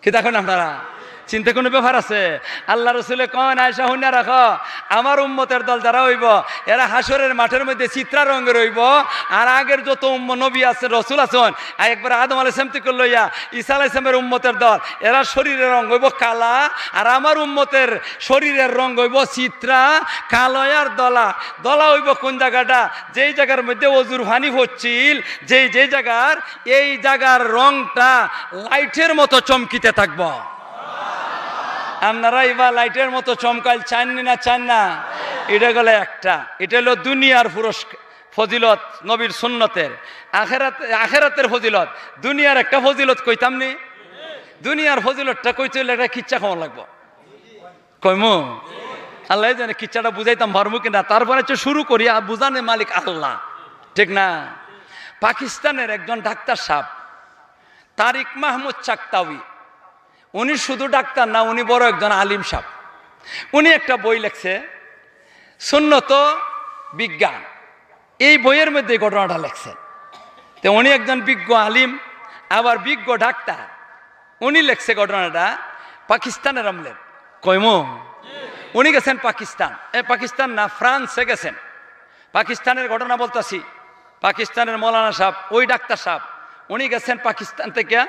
কিতা কইন আপনারা? চিনতে কোনো ব্যাপার আছে? আল্লাহ রসুলে কইন, "আয়েশা, হুনিয়া রাখো, আমার উম্মতের দল যারা অইবো, এরা হাশরের মাঠের মধ্যে চিত্রা রঙের অইবো, আর আগের যত উম্ম-, নবী আছে, রসুল আছইন, আর একবার আদম আলাইহিস সালাম থেকে লইয়া ঈসা আলাইহিস সালামের উম্মতের দল, এরা শরীরের রং অইবো কালা, আর আমার উম্মতের শরীরের রং অইবো চিত্রা, কালো আর ধলা।" ধলা অইবো কোন জাগাটা? যেই জাগার মধ্যে অজুর পানি পড়ছিল, যেই, যেই জাগার, এই জাগার রংটা লাইটের মতো চমকিতে থাকবো। আপনারা ইবা লাইটের মতো চমকাইল চাইন নি না, চাইন না? ইটা গেল একটা, ইটা অইলো দুনিয়ার পুরস্কার, ফজিলত, নবীর সুন্নতের। আখেরাত, আখেরাতের ফজিলত, দুনিয়ার একটা ফজিলত কইতাম নি? দুনিয়ার ফজিলতটা কইতে অইলে একটা কিচ্ছা কওয়া লাগবো। কইমু? আল্লাহ জানে কিচ্ছাটা বুঝাইতাম পারমু কিনা। তারপরে হচ্ছে শুরু করি, আর বুঝানে মালিক আল্লাহ, ঠিক না? পাকিস্তানের একজন ডাক্তার সাহেব, তারিক মাহমুদ চাকতাউই, উনি শুধু ডাক্তার না, উনি বড় একজন আলিম সাহেব। উনি একটা বই লেখছে, সুন্নত বিজ্ঞান। এই বইয়ের মধ্যে এই ঘটনাটা লেখছেন। তো উনি একজন বিজ্ঞ আলিম, আবার বিজ্ঞ ডাক্তার। উনি লেখছে ঘটনাটা পাকিস্তানের আমলের। কইমু? উনি গেছেন পাকিস্তান, এ, পাকিস্তান না, ফ্রান্সে গেছেন। পাকিস্তানের ঘটনা বলতাছি। পাকিস্তানের মৌলানা সাহেব, ওই ডাক্তার সাহেব, উনি গেছেন পাকিস্তান থেকে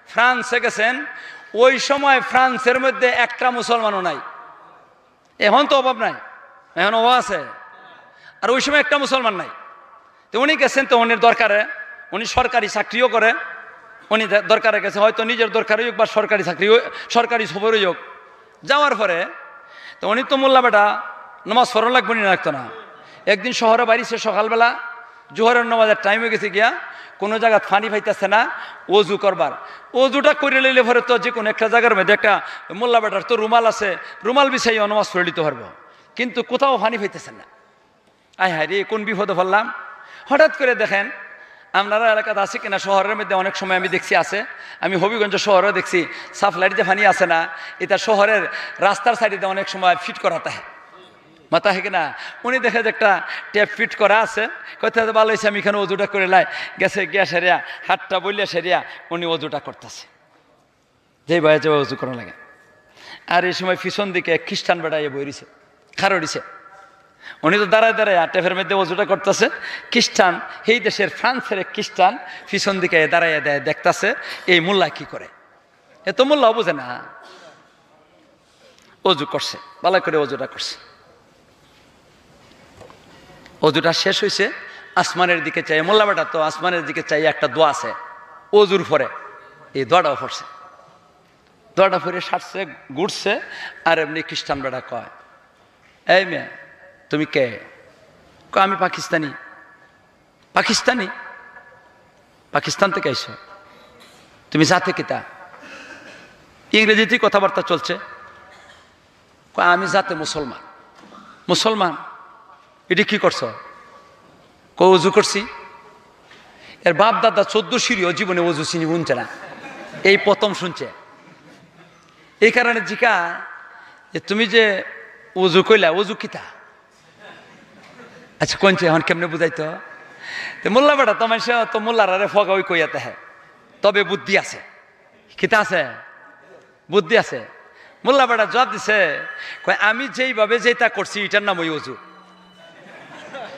ফ্রান্সে গেছেন। ওই সময় ফ্রান্সের মধ্যে একটা মুসলমানও নাই। এখন তো অভাব নাই, এখন অভাব আছে, আর ওই সময় একটা মুসলমান নাই। তো উনি গেছেন তো উনির দরকারে, উনি সরকারি চাকরিও করে, উনি দে-, দরকারে গেছে, হয়তো নিজের দরকারে হোক বা সরকারি চাকরি হোক, সরকারি সফরে হোক। যাওয়ার পরে তো উনি তো মোল্লা বেটা, নামাজ পড়া লাগবো নি, লাগতো না। একদিন শহরে বাড়িছে সকালবেলা, জোহরের নামাজের টাইম হয়ে গেছে গিয়া, কোনো জায়গাত পানি পাইতেছে না অজু করবার। অজুটা করে লইলে পরে তো যে কোনো একটা জায়গার মধ্যে একটা মোল্লা বেটার তো রুমাল আছে, রুমাল বিছাইয়া নামাজ পড়ে নিতে পারবো, কিন্তু কোথাও পানি পাইতেছে না। আয় হায় রে, কোন বিপদে পড়লাম। হঠাৎ করে দেখেন, আপনারা এলাকাত আছে কিনা, শহরের মধ্যে অনেক সময় আমি দেখছি আছে, আমি হবিগঞ্জ শহরে দেখছি, সাপ্লাইর যে পানি আছে না, এটা শহরের রাস্তার সাইডে অনেক সময় ফিট করা থাকে, মাথা হেকে না? উনি দেখে যে একটা ট্যাপ ফিট করা আছে, কইতে ভালো হয়েছে, আমি এখানে অজুটা করে লাই। গেছে গিয়া সেরিয়া, হাতটা বলিয়া সেরিয়া উনি অজুটা করতেছে, যেই ভাই যে অজু করা লাগে। আর এই সময় পিছন দিকে এক খ্রিস্টান বেটা ইয়ে বই রইছে, খাড়া রইছে। উনি তো দাঁড়ায় দাঁড়ায় আর ট্যাপের মধ্যে অজুটা করতেছে। খ্রিস্টান, সেই দেশের ফ্রান্সের এক খ্রিস্টান পিছন দিকে দাঁড়ায় দাঁড়ায় দেখতাছে এই মোল্লা কি করে। এ তো মোল্লাও বুঝে না। অজু করছে, ভালো করে অজুটা করছে। অজুটা শেষ হইছে, আসমানের দিকে চাই, মোল্লা বেটা তো আসমানের দিকে চাই, একটা দোয়া আছে অজুর পরে, এই দোয়াটাও পড়ছে। দোয়াটা পড়ে সারছে, ঘুরছে, আর এমনি খ্রিস্টান বেটা কয়, "এই মেয়ে, তুমি কে?" কয়, "আমি পাকিস্তানি।" "পাকিস্তানি? পাকিস্তান থেকে আইছো? তুমি জাতে কিতা?" ইংরেজিতেই কথাবার্তা চলছে। কয়, "আমি জাতে মুসলমান।" "মুসলমান? এটি কি করছো?" কয়, "অজু করছি।" এর বাপ দাদা চোদ্দ সিঁড়িও জীবনে অজু চিনি শুনছে না, এই প্রথম শুনছে। এই কারণে জিকা যে, "তুমি যে অজু কইলা, অজু কিতা?" আচ্ছা, কোন চেয়ে এখন কেমনে বুঝাইতো? তো মোল্লা বেটা তো মানুষ তো মোল্লারারে ফগা ওই কইয়া তাহে, তবে বুদ্ধি আছে। কিতা আছে? বুদ্ধি আছে। মোল্লা বেটা জবাব দিছে, কয়, "আমি যেইভাবে যেটা করছি, এটার নাম ওই অজু।"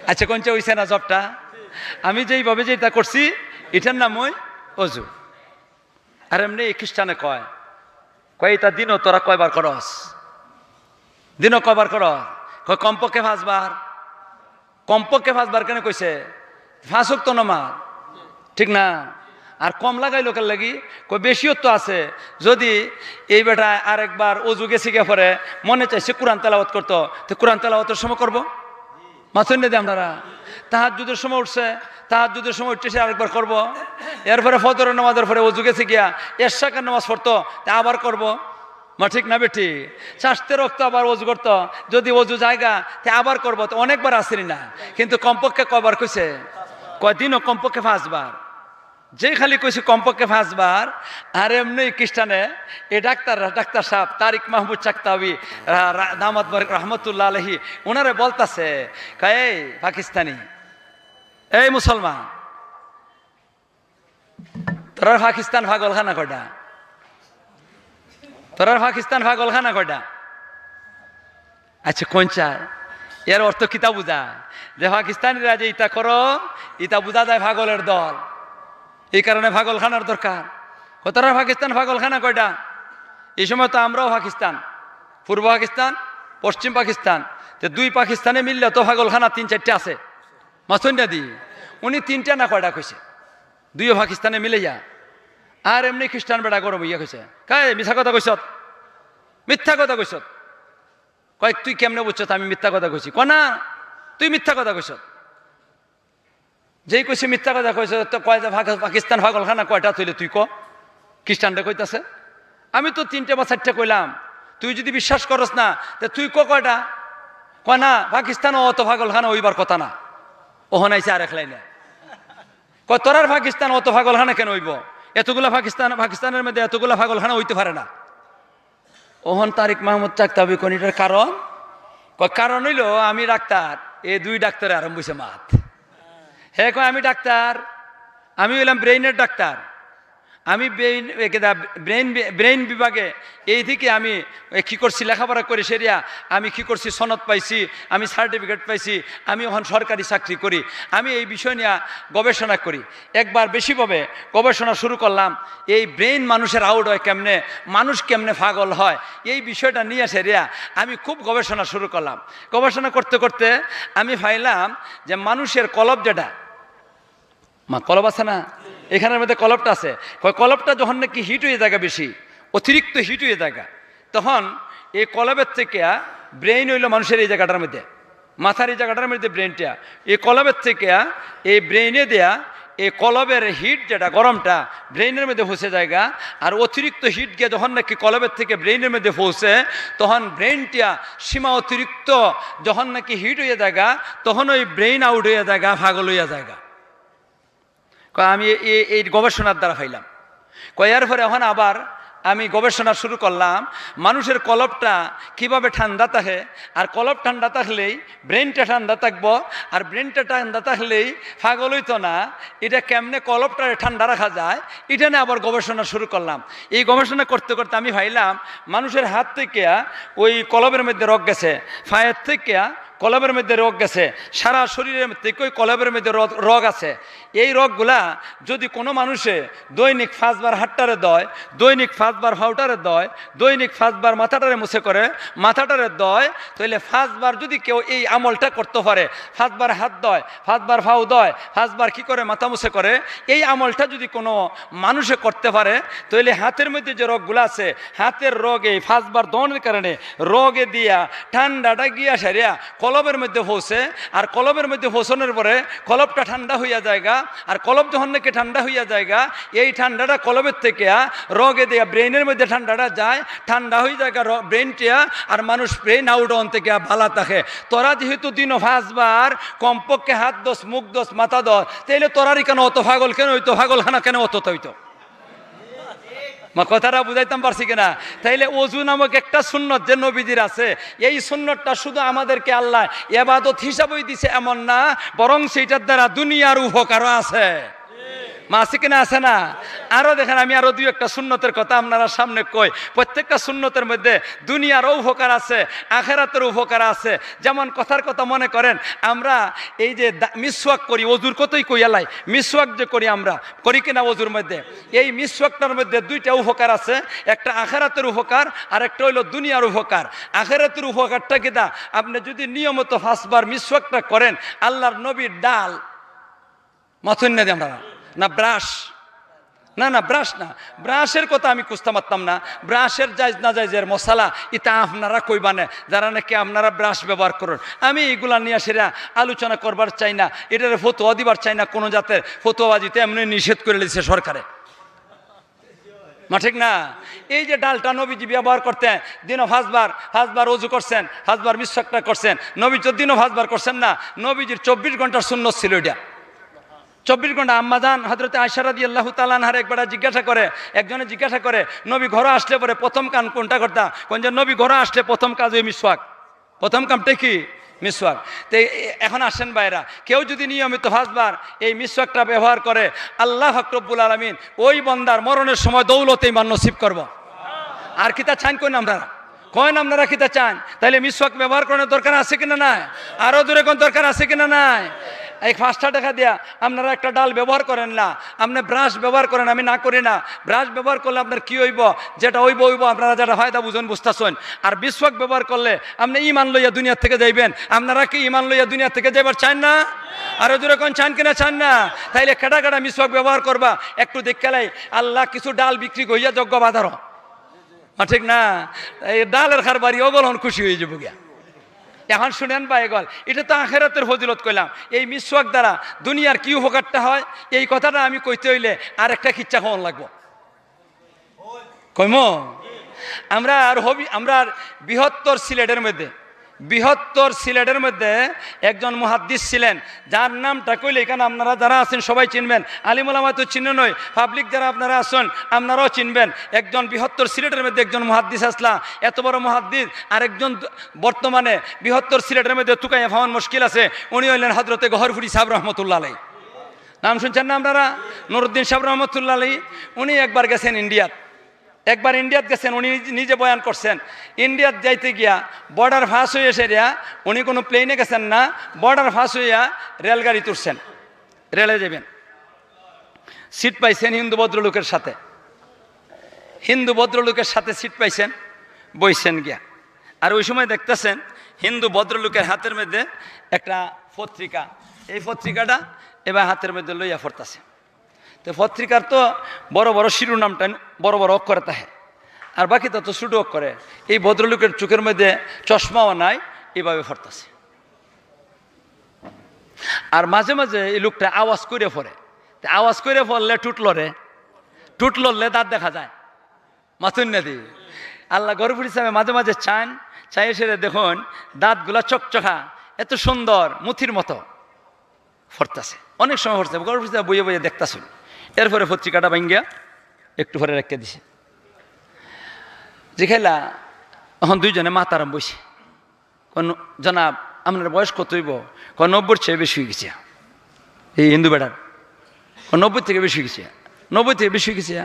আচ্ছা, কোন চেয়ে হইছে না জবটা? "আমি যেইভাবে যেটা করছি, এটার নাম ওই অজু।" আর এমনি খ্রিস্টানে কয়, কয়, "এটা দিনও তোরা কয়বার করস? দিনও কয়বার করস?" কয়, "কমপক্ষে পাঁচবার।" কমপক্ষে পাঁচবার কেন কইছে? পাঁচ ওয়াক্ত নামাজ, ঠিক না? আর কম লাগাইলো কেন লাগি? কয়, "বেশিও তো আছে। যদি এই বেটা আরেকবার অজু গেছে গিয়া পরে মনে চাইছে কোরআন তেলাওয়াত করতো, তো কোরআন তেলাওয়াতের সময় করবো?" মাথুন দে আপনারা, তাহাজ্জুদের সময় উঠছে, তাহাজ্জুদের সময় উঠছে, সে আরেকবার করবো। এরপরে ফজরের নামাজের পরে অজু গেছে গিয়া এশাকের নামাজ পড়তো, তা আবার করবো। মা ঠিক না বেটি? চাষতে রক্ত আবার অজু করতো, যদি অজু জায়গা, তে আবার করবো, তো অনেকবার আসেনি না, কিন্তু কমপক্ষে কয়বার কইছে? কয়দিনও কমপক্ষে পাঁচবার। যেই খালি কইছে কমপক্ষে পাঁচবার, আর এমনি খ্রিস্টানে, এ ডাক্তার, ডাক্তার সাহেব তারিক মাহমুদ চাকতাউই, রা-, রা-, দামাত বারিক রহমতুল্লাহ আলাইহি, ওনারে বলতাছে, কয়, "এই পাকিস্তানি, এই মুসলমান, তোরার পাকিস্তান পাগলখানা কয়টা? তোরার পাকিস্তান পাগলখানা কয়টা?" আচ্ছা, কোন চায়? এর অর্থ কিতা বুঝা? যে পাকিস্তানিরা যে ইতা করো, ইতা বুঝা যায় পাগলের দল। এই কারণে পাগলখানার দরকার। কয়, "তোরার পাকিস্তান পাগলখানা কয়টা?" এই সময় তো আমরাও পাকিস্তান, পূর্ব পাকিস্তান, পশ্চিম পাকিস্তান, তো দুই পাকিস্তানে মিললে তো পাগলখানা তিন চারটা আছে। মাসুন্না দি, উনি তিনটা না কয়টা কইছে, দুইও পাকিস্তানে মিলাইয়া। আর এমনি খ্রিস্টান বেটা গরম হইয়া কইছে, "কাই মিছা কথা কইছত, মিথ্যা কথা কইছত।" কয়, "তুই কেমনে বুঝছত আমি মিথ্যা কথা কইছি?" কয়, "না, তুই মিথ্যা কথা কইছত।" যেই কইছে মিথ্যা কথা কইছত, তো কয় যে পাকি-, পাকিস্তান পাগলখানা কয়টা তুইলে তুই ক? খ্রিস্টানরা কইতাছে, "আমি তো তিনটা বা চারটা কইলাম, তুই যদি বিশ্বাস করস না, তে তুই ক কয়টা? কয়, "না, পাকিস্তানও অত পাগলখানা অইবার কথা না।" অখন আইছে আরেক লাইনে। কয়, "তোরার পাকিস্তান অত পাগলখানা কেনে অইবো? এতগুলা পাকিস্তান, পাকিস্তানের মধ্যে এতগুলা পাগলখানা অইতে পারে না।" অখন তারিক মাহমুদ চাকতাবি কইন, "ইটার কারণ?" কয়, "কারণ অইলো আমি ডাক্তার, এ দুই ডাক্তারে আরম্ভ অইছে মাত।" হে কয়, "আমি ডাক্তার, আমি অইলাম ব্রেইনের ডাক্তার, আমি ব্রেইন, এ, কিতা, ব্রেইন বি-, ব্রেইন বিভাগে এই থেকে আমি, এ, কি করছি, লেখাপড়া করি সেরিয়া আমি কি করছি, সনদ পাইছি, আমি সার্টিফিকেট পাইছি, আমি অখন সরকারি চাকরি করি, আমি এই বিষয় নিয়ে গবেষণা করি।" একবার বেশিভাবে গবেষণা শুরু করলাম, এই ব্রেইন মানুষের আউট হয় কেমনে, মানুষ কেমনে পাগল হয়, এই বিষয়টা নিয়ে সেরিয়া আমি খুব গবেষণা শুরু করলাম। গবেষণা করতে করতে আমি পাইলাম যে মানুষের কলব যেটা, মা, কলব আছে না? এখানের মধ্যে কলবটা আছে। কয়, কলবটা যখন নাকি হিট হয়ে যায় বেশি, অতিরিক্ত হিট হয়ে যায়, তখন এই কলবের থেকে ব্রেইন অইলো মানুষের এই জায়গাটার মধ্যে, মাথার এই জায়গাটার মধ্যে ব্রেইনটা, এই কলবের থেকে এই ব্রেইনে দেয়া এই কলবের হিট যেটা, গরমটা ব্রেইনের মধ্যে পৌঁছে যায়। আর অতিরিক্ত হিট গিয়ে যখন নাকি কলবের থেকে ব্রেইনের মধ্যে পৌঁছে, তখন ব্রেইনটা সীমা অতিরিক্ত যখন নাকি হিট হয়ে যায়, তখন ওই ব্রেইন আউট হয়ে যায়, পাগল হয়ে যায়। কয়, "আমি এ-, এ-, এই গবেষণার দ্বারা পাইলাম।" কয়, "এরপরে এখন আবার আমি গবেষণা শুরু করলাম, মানুষের কলবটা কিভাবে ঠান্ডা থাকে, আর কলব ঠান্ডা থাকলেই ব্রেইনটা ঠান্ডা থাকবো, আর ব্রেইনটা ঠান্ডা থাকলেই পাগল অইতো না। এটা কেমনে কলবটারে ঠান্ডা রাখা যায়, এটা নিয়ে আবার গবেষণা শুরু করলাম।" এই গবেষণা করতে করতে আমি পাইলাম, মানুষের হাত থেকে ওই কলবের মধ্যে রগ গেছে, পায়ের থেকে কলবের মধ্যে রগ গেছে, সারা শরীরের মধ্যে ওই কলবের মধ্যে রগ, রগ আছে। এই রগগুলা যদি কোনো মানুষে দৈনিক পাঁচবার হাতটারে দেয়, দৈনিক পাঁচবার পাওটারে দেয়, দৈনিক পাঁচবার মাথাটারে মুছে করে, মাথাটারে দেয়, তাহলে পাঁচবার যদি কেউ এই আমলটা করতে পারে, পাঁচবার হাত দেয়, পাঁচবার পাও দেয়, পাঁচবার কি করে, মাথা মুছে করে, এই আমলটা যদি কোনো মানুষে করতে পারে, তাহলে হাতের মধ্যে যে রগগুলা আছে, হাতের রগে এই পাঁচবার দেওয়ার কারণে রগে দিয়া ঠান্ডাটা গিয়া সারিয়া কলবের মধ্যে পৌঁছে, আর কলবের মধ্যে পৌঁছানোর পরে কলবটা ঠান্ডা হইয়া যায়গা, আর কলব যখন নাকি ঠান্ডা হইয়া যায়গা, এই ঠান্ডাটা কলবের থেকে রগে দিয়া ব্রেইনের মধ্যে ঠান্ডাটা যায়, ঠান্ডা হয়ে যায়গা র-, ব্রেইনটা, আর মানুষ ব্রেইন আউট অন থেকে বালা থাকে। তোরা যেহেতু দিনও পাঁচবার কমপক্ষে হাত ধস, মুখ ধস, মাথা ধস, তাইলে তোরার এখানে অত পাগল কেনে অইতো, পাগলখানা কেনে অত অইতো? মা, কথাটা বুঝাইতাম পারছি কিনা? তাইলে অজু নামক একটা সুন্নত যে নবীজির আছে, এই সুন্নতটা শুধু আমাদেরকে আল্লাহ এবাদত হিসাবেই দিছে এমন না, বরং সেইটার দ্বারা দুনিয়ার উপকারও আছে। মা, আছে কিনা? আছে না? আরো দেখেন, আমি আরো দুই একটা সুন্নতের কথা আপনারা সামনে কই। প্রত্যেকটা সুন্নতের মধ্যে দুনিয়ারও উপকার আছে, আখেরাতের উপকার আছে। যেমন কথার কথা মনে করেন, আমরা এই যে দা-, মিসওয়াক করি, অজুর কথাই কই আলাই, মিসওয়াক যে করি আমরা, করি কিনা অজুর মধ্যে? এই মিসওয়াকটার মধ্যে দুইটা উপকার আছে, একটা আখেরাতের উপকার আর একটা হইলো দুনিয়ার উপকার। আখেরাতের উপকারটা কিতা? আপনি যদি নিয়মিত পাঁচবার মিসওয়াকটা করেন, আল্লাহর নবীর ডাল, মাথুন না দিয়ে আমরা, না ব্রাশ, না, না, ব্রাশ না, ব্রাশের কথা আমি কুস্তা মারতাম না। ব্রাশের জায়েজ না জায়েজের মশালা ইতা আপনারা কইবানে, যারা নাকি আপনারা ব্রাশ ব্যবহার করেন। আমি এইগুলা নিয়ে সেরা আলোচনা করবার চাই না, এটারে ফতোয়া দিবার চাই না, কোনো জাতের ফতোয়াবাজিতে এমনি নিষেধ করে দিছে সরকারে। মা, ঠিক না? এই যে ডালটা নবীজি ব্যবহার করতেন, দিনও পাঁচবার, পাঁচবার অজু করছেন, পাঁচবার মিসওয়াকটা করছেন, নবী তো দিনও পাঁচবার করছেন না, নবীজির চব্বিশ ঘন্টার সুন্নত ছিল এটা। চব্বিশ ঘন্টা। আম্মাজান হযরতে আয়েশা রাদিয়াল্লাহু তাআলা আনহার একবার জিজ্ঞাসা করে, একজনে জিজ্ঞাসা করে, "নবী ঘরো আসলে পরে প্রথম কাম কোনটা করতা?" কোন যে নবী ঘরো আসলে প্রথম কাজ ওই মিসওয়াক। প্রথম কামটা কি? মিসওয়াক। তো এ-, এখন আসেন ভাইরা, কেউ যদি নিয়মিত পাঁচবার এই মিসওয়াকটা ব্যবহার করে, আল্লাহ পাক রব্বুল আলামিন ওই বন্দার মরণের সময় দৌলত ইমান নসিব করব। আর কিতা চান কইন আপনারা? কইন আপনারা কিতা চান? তাইলে মিসওয়াক ব্যবহার করার দরকার আছে কিনা নাই? আরো জোরে কইন, দরকার আছে কিনা নাই? এই পাঁচটা টাকা দিয়া আপনারা একটা ডাল ব্যবহার করেন না, আপনি ব্রাশ ব্যবহার করেন, আমি না করি না। ব্রাশ ব্যবহার করলে আপনার কি হইব? যেটা হইব হইব, আপনারা যেটা ফায়দা বুঝেন বুঝতেছেন। আর মিসওয়াক ব্যবহার করলে আপনি ইমান লইয়া দুনিয়া থেকে যাইবেন। আপনারা কি ইমান লইয়া দুনিয়া থেকে যাইবার চান না? আরো জোরে কইন, চান কিনা চান না? তাইলে কেডা কেডা মিসওয়াক ব্যবহার করবা, একটু দেখে লাই। আল্লাহ কিছু ডাল বিক্রি কইয়া যোগ্য বাজারও, মা, ঠিক না? এই ডালের কারবারি অগল হন খুশি হয়ে যাবো গিয়া। এখন শুনেন বা এগল, এটা তো আখেরাতের ফজিলত কইলাম। এই মিসওয়াক দ্বারা দুনিয়ার কি উপকারটা হয়, এই কথাটা আমি কইতে হইলে আর একটা কিচ্ছা কওয়ান লাগবো। কইমু? আমরা আর হবি আমরা আর বৃহত্তর সিলেটের মধ্যে বৃহত্তর সিলেটের মধ্যে একজন মুহাদ্দিস ছিলেন, যার নামটা কইলে এখানে আপনারা যারা আছেন সবাই চিনবেন, আলিম ওলামা তো চিনে নয়, পাবলিক যারা আপনারা আছেন আপনারাও চিনবেন। একজন বৃহত্তর সিলেটের মধ্যে একজন মুহাদ্দিস আসলা, এত বড় মুহাদ্দিস, আর একজন দ- বর্তমানে বৃহত্তর সিলেটের মধ্যে তুকাইয়া ফাওয়ান মুশকিল আছে, উনি হইলেন হজরতে গহরপুরি সাহেব রহমতুল্লাহ আলাই। নাম শুনছেন না আপনারা? নুরুদ্দিন সাহেব রহমতুল্লাহ আলাই। উনি একবার গেছেন ইন্ডিয়াত, একবার ইন্ডিয়াত গেছেন, উনি নিজ- নিজে বয়ান করছেন। ইন্ডিয়াত যাইতে গিয়া বর্ডার পাস হইয়া সেরিয়া উনি কোনো প্লেনে গেছেন না, বর্ডার পাস হইয়া রেলগাড়ি তুলছেন, রেলে যাবেন। সিট পাইছেন হিন্দু ভদ্রলোকের সাথে, হিন্দু ভদ্রলোকের সাথে সিট পাইছেন, বইছেন গিয়া। আর ওই সময় দেখতেছেন হিন্দু ভদ্রলোকের হাতের মধ্যে একটা পত্রিকা, এই পত্রিকাটা এবার হাতের মধ্যে লইয়া পড়তাছে। তো পত্রিকার তো বড় বড় শিরোনামটা বড় বড় অক্ষরে থাকে, আর বাকিটা তো ছোট অক্ষরে। এই ভদ্রলোকের চোখের মধ্যে চশমাও নাই, এইভাবে পড়তাছে। আর মাঝে মাঝে এই লোকটা আওয়াজ করে পড়ে। তে আওয়াজ করে পড়লে টুট লড়ে, টুট লড়লে দাঁত দেখা যায়। মাতুন না দি আল্লাহ গরুপুর হিসাবে মাঝে মাঝে চান, চাই সেরে দেখুন দাঁতগুলা চকচকা, এত সুন্দর মুথির মতো। পড়তাছে, অনেক সময় পড়ছে, গরুপুর হিসাবে বইয়ে বইয়ে দেখতাছুন। এরপরে পত্রিকাটা ভাঙ্গিয়া একটু পরে রেখে দিছে। জিখাইলা, এখন দুইজনে মাতারাম বইছে। কোন জনাব, আপনার বয়স কত হইব? কোন নব্বইর চেয়ে বেশি হয়ে গেছে। এই হিন্দু বেটার কোন নব্বই থেকে বেশি হয়ে গেছে, নব্বই থেকে বেশি হয়ে গেছে।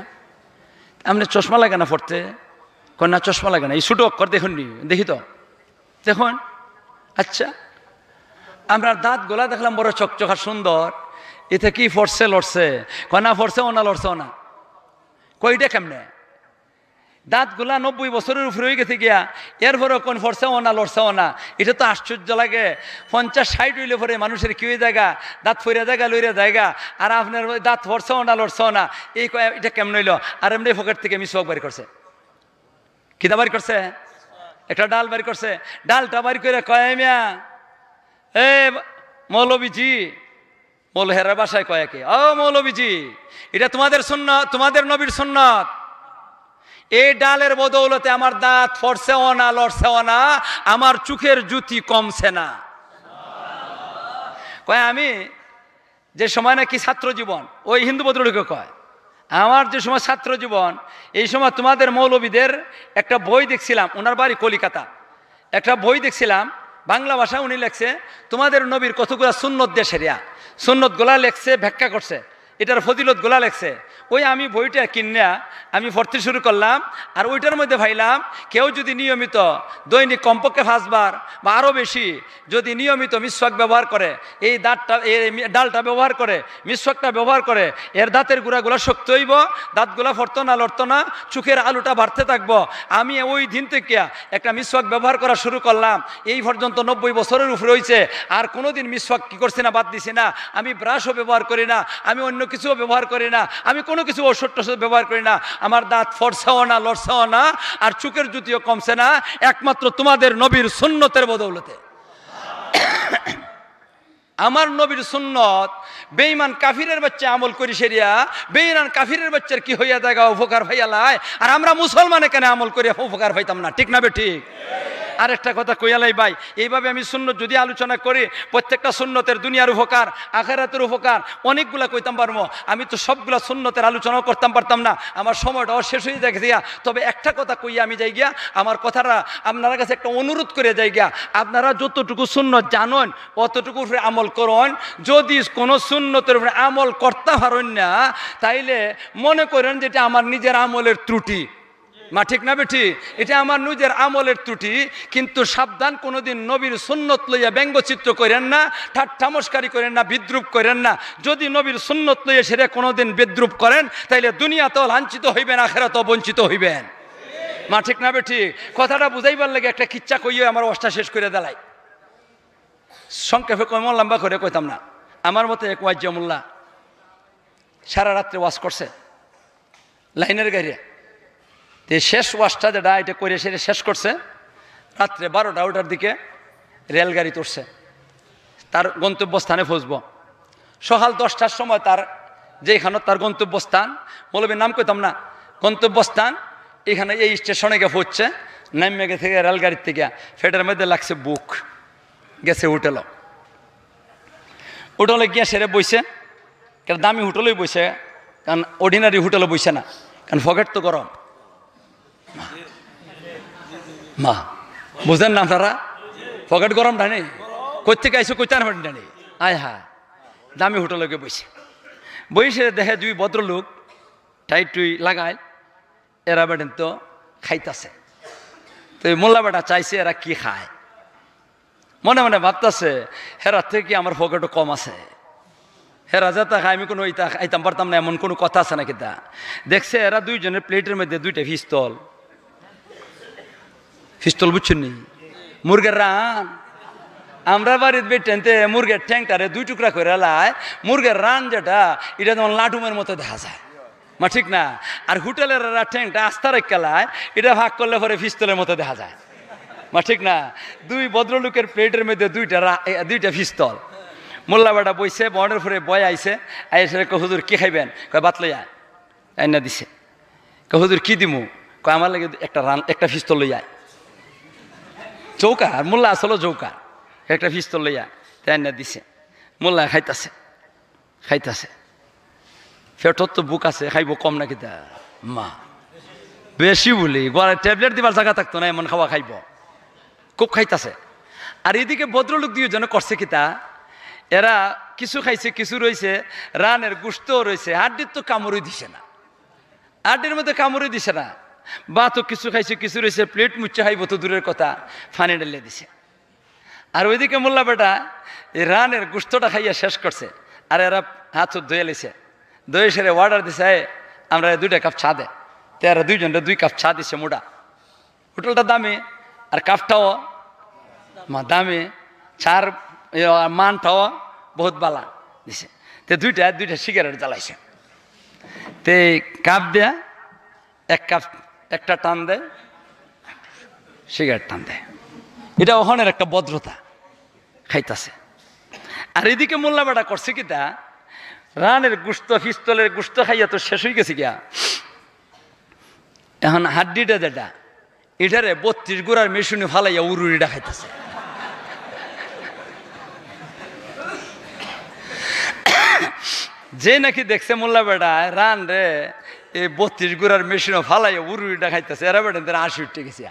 আপনি চশমা লাগে না পড়তে? কোন না, চশমা লাগে না। এই ছোট অক্ষর দেখুন নি, দেখি তো, দেখুন। আচ্ছা, আপনার দাঁত গোলা দেখলাম বড় চকচকা সুন্দর, এটা কি পড়ছে লড়ছে? কয় না পড়ছে, ও না লড়ছে, ও না। কইটা কেমনে? দাঁতগুলা নব্বই বছরের উপরে হয়ে গেছে গিয়া, এরপরেও কোন পড়ছে ও না লড়ছে ও না। এটা তো আশ্চর্য লাগে। পঞ্চাশ ষাট হইলে পরে মানুষের কি হয়ে জায়গা, দাঁত ফইরা জায়গা, লইরা জায়গা, আর আপনার ওই দাঁত পড়ছে ও না লড়ছে ও না। এই কয়, এটা কেমন হইলো? আর এমনি পকেট থেকে মিসওয়াক বাড়ি করছে। কিতা বাড়ি করছে? একটা ডাল বাড়ি করছে। ডালটা বাড়ি করে কয়, "মিয়া, এ মৌলবীজি," মৌল হেরার ভাষায় কয় একে, "ও মৌলবীজি, এটা তোমাদের সুন্নত, তোমাদের নবীর সুন্নত। এই ডালের বদৌলতে আমার দাঁত পড়ছেও না, লড়ছেও না, আমার চোখের জ্যোতি কমছে না।" কয়, "আমি যে সময় নাকি ছাত্র জীবন," ওই হিন্দু ভদ্রলোকে কয়, "আমার যে সময় ছাত্র জীবন, এই সময় তোমাদের মৌলবীদের একটা বই দেখছিলাম, ওনার বাড়ি কলিকাতা, একটা বই দেখছিলাম, বাংলা ভাষা উনি লেখছে, তোমাদের নবীর কতগুলা সুন্নত দেশেরিয়া, সুন্নতগুলা লেখছে, ব্যাখ্যা করছে, এটার ফজিলতগুলা লেখছে। ওই আমি বইটা কিনিয়া আমি পড়তে শুরু করলাম, আর ওইটার মধ্যে পাইলাম, কেউ যদি নিয়মিত দৈনিক কমপক্ষে পাঁচবার বা আরও বেশি যদি নিয়মিত মিসওয়াক ব্যবহার করে, এই দাঁতটা, এই মি-, ডালটা ব্যবহার করে, মিসওয়াকটা ব্যবহার করে, এর দাঁতের গুড়াগুলা শক্ত হইব, দাঁতগুলা ফড়তো না, লড়তো না, চোখের আলোটা বাড়তে থাকবো। আমি ওই দিন থেকে একটা মিসওয়াক ব্যবহার করা শুরু করলাম, এই পর্যন্ত নব্বই বছরের উপরে হইছে, আর কোনোদিন মিসওয়াক কি করছি না, বাদ দিছি না। আমি ব্রাশও ব্যবহার করি না, আমি অন্য কিছুও ব্যবহার করি না, আমি কোনো কিছু ঔষধ টষধ ব্যবহার করি না। আমার দাঁত ফড়ছেও না, লড়ছেও না, আর চোখের জ্যোতিও কমছে না, একমাত্র তোমাদের নবীর সুন্নতের বদৌলতে।" আমার নবীর সুন্নত বেঈমান কাফিরের বাচ্চা আমল করি সেরিয়া, বেঈমান কাফিরের বাচ্চার কি হইয়া জায়গা, উপকার পাইয়া লাই, আর আমরা মুসলমানে কেন আমল করিয়া উপকার পাইতাম না? ঠিক না বেঠিক? আর একটা কথা কইয়া লাই ভাই, এইভাবে আমি সুন্নত যদি আলোচনা করি, প্রত্যেকটা সুন্নতের দুনিয়ার উপকার, আখেরাতের উপকার, অনেকগুলা কইতাম পারবো। আমি তো সবগুলা সুন্নতের আলোচনাও করতাম পারতাম না, আমার সময়টাও শেষ হয়ে যায় গেছে গিয়া। তবে একটা কথা কইয়া আমি যাই গিয়া, আমার কথাটা আপনারা কাছে একটা অনুরোধ করে যাই গিয়া, আপনারা যতটুকু সুন্নত জানেন অতটুকুর উপরে আমল করুন। যদি কোনো সুন্নতের উপরে আমল করতে পারেন না, তাইলে মনে করেন যে এটা আমার নিজের আমলের ত্রুটি। মা ঠিক না বেঠিক? এটা আমার নিজের আমলের ত্রুটি। কিন্তু সাবধান, কোনোদিন নবীর সুন্নত লইয়া ব্যঙ্গচিত্র করেন না, ঠাট্টা মস্কারি করেন না, বিদ্রূপ করেন না। যদি নবীর সুন্নত লইয়া সেটা কোনোদিন বিদ্রূপ করেন, তাইলে দুনিয়াতেও লাঞ্ছিত হইবেন, আখেরাতেও বঞ্চিত হইবেন। মা ঠিক না বেঠিক? কথাটা বুঝাইবার লাগে একটা কিচ্ছা কইয়া আমার ওয়াজটা শেষ করে দিলাই। সংক্ষেপে কইমু, লম্বা করে কইতাম না। আমার মতে এক ওয়াজ্জা মোল্লা সারা রাত্রে ওয়াজ করছে লাইনের গাড়িয়ে। তে শেষ ওয়াজটা যেটা, এটা করে সেটা শেষ করছে রাত্রে বারোটা ওটার দিকে, রেলগাড়ি তুলছে, তার গন্তব্যস্থানে পৌঁছবো। সকাল দশটার সময় তার যেখানে তার গন্তব্যস্থান, মৌলবীর নাম কইতাম না, গন্তব্যস্থান এখানে এই স্টেশনে গিয়া পৌঁছছে, নামিয়া গেছে গিয়া রেলগাড়ির থেকে, পেটের মধ্যে লাগছে ভুক, গেছে হোটেলো। হোটেলো গিয়া সেরে বইছে, কারণ দামি হোটেলোই বইছে, কারণ অর্ডিনারি হোটেলো বইছে না, কারণ পকেট তো গরম। মা, বুঝেন না আপনারা? পকেট গরম টানে, কই থেকে আইসো, কইতে পারেন টানে। আয় হা, দামি হোটেলো গিয়া বইছে। বইছে দেখে দুই ভদ্রলোক টাই টুই লাগাইল, এরা বেটেন তো খাইতাছে। তো এই মোল্লা বেটা চাইছে এরা কি খায়, মনে মনে ভাবতাছে, "হেরা থেকে আমার পকেটও কম আছে, হেরা যেতা খায় আমি কোনো ইতা খাইতাম পারতাম না, এমন কোনো কথা আছে না কিতা?" দেখছে এরা দুইজনের প্লেটের মধ্যে দুইটা পিস্তল। পিস্তল বুঝছেন নি? মুরগের রান। আমরা বাড়িত বেটেনতে মুরগের ঠ্যাংটারে দুই টুকরা করে লাই, মুরগের রান যেটা, এটা যেমন লাটুমের মতো দেখা যায়। মা ঠিক না? আর হোটেলের এরা ঠ্যাংটা আস্তা রাখিয়া লাই, এটা ভাগ করলে পরে পিস্তলের মতো দেখা যায়। মা ঠিক না? দুই ভদ্রলোকের প্লেটের মধ্যে দুইটা রা-, এ, দুইটা পিস্তল। মোল্লা বেটা বইছে, বনের উপরে বয় আইছে, আইসে কয়, "হুজুর, কি খাইবেন?" কয়, "ভাত লইয়া।" আইনা দিছে। কয়, "হুজুর, কি দিমু?" কয়, "আমার লাগি একটা রান, একটা পিস্তল লইয়া আয়।" জোকার, মোল্লা আসলে জোকার। একটা পিস্তল লইয়া, তাই আইনা দিছে। মোল্লা খাইতাছে, খাইতাছে। পেটত তো ভুক আছে, খাইবো কম না কিতা? মা, বেশি বুলি, গলায় ট্যাবলেট দিবার জাগা থাকতো না, এমন খাওয়া খাইবো। খুব খাইতাছে। আর এদিকে ভদ্রলোক দুইজনে করছে কিতা, এরা কিছু খাইছে, কিছু রইছে, রানের গোশত রইছে, হাড্ডির তো কামড়ই দিছে না, হাড্ডির মধ্যে কামড়ই দিছে না। ভাতও কিছু খাইছে, কিছু রইছে, প্লেট মুচ্ছে খাইবো তো দূরের কথা, পানি ঢালিয়া দিছে। আর ওইদিকে মোল্লা বেটা এই রানের গোশতটা খাইয়া শেষ করছে, আর এরা হাত ধুয়ে লিছে, ধুয়ে সেরে অর্ডার দিছে, "এ, আমরা দুইটা কাপ চা দে।" তে এরা দুইজনরে দুই কাপ চা দিছে মোটা। হোটেলটা দামি, আর কাপটাও মা দামি, চার, ইয়ে, মানটাও বহুত বালা দিছে। তে দুইটা, দুইটা সিগারেট জ্বালাইছে। তে কাপ দেয়া, এক কাপ, একটা টান দেয়, সিগারেট টান দেয়। এটা ওখানের একটা ভদ্রতা, খাইতাছে। আর এদিকে মোল্লা বেটা করছে কিতা, রানের গোশত, পিস্তলের গোশত খাইয়া তো শেষ হয়ে গেছে গিয়া। এখন হাড্ডিটা যেটা, এটারে বত্রিশ গুড়ার মেশিনে ফালাইয়া উরুরিটা খাইতাছে। যে নাকি দেখছে মোল্লা বেটায় রানরে এই বত্রিশ গুড়ার মেশিনে ফালাইয়া উরুরিটা খাইতাছে, এরা বেটা এদের হাসি উঠে গেছে।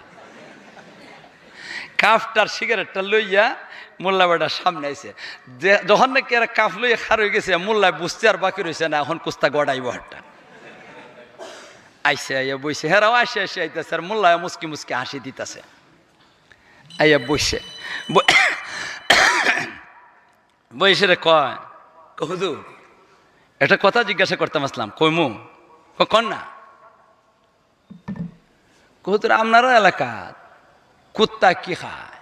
কাপটার সিগারেটটা লইয়া মোল্লা বেটার সামনে আইছে। যে, যখন নাকি এরা কাপ লইয়া খার হয়ে গেছে, মোল্লায় বুঝতে আর বাকি রইছে না, এখন কুস্তা গড়াইবো একটা। আইছে, আইয়া বইছে, হেরাও আসে, আসে আইতাছে, আর মোল্লায় মুচকি মুচকি হাসি দিতাছে। আইয়া বইছে। ব-, বইছে রে কয়, কয়, "হুজুর, একটা কথা জিজ্ঞাসা করতাম আসলাম।" "কইমু।" কয়, "কর না।" "কয়, হুজুর, আপনারা এলাকাত কুত্তা কি খায়?"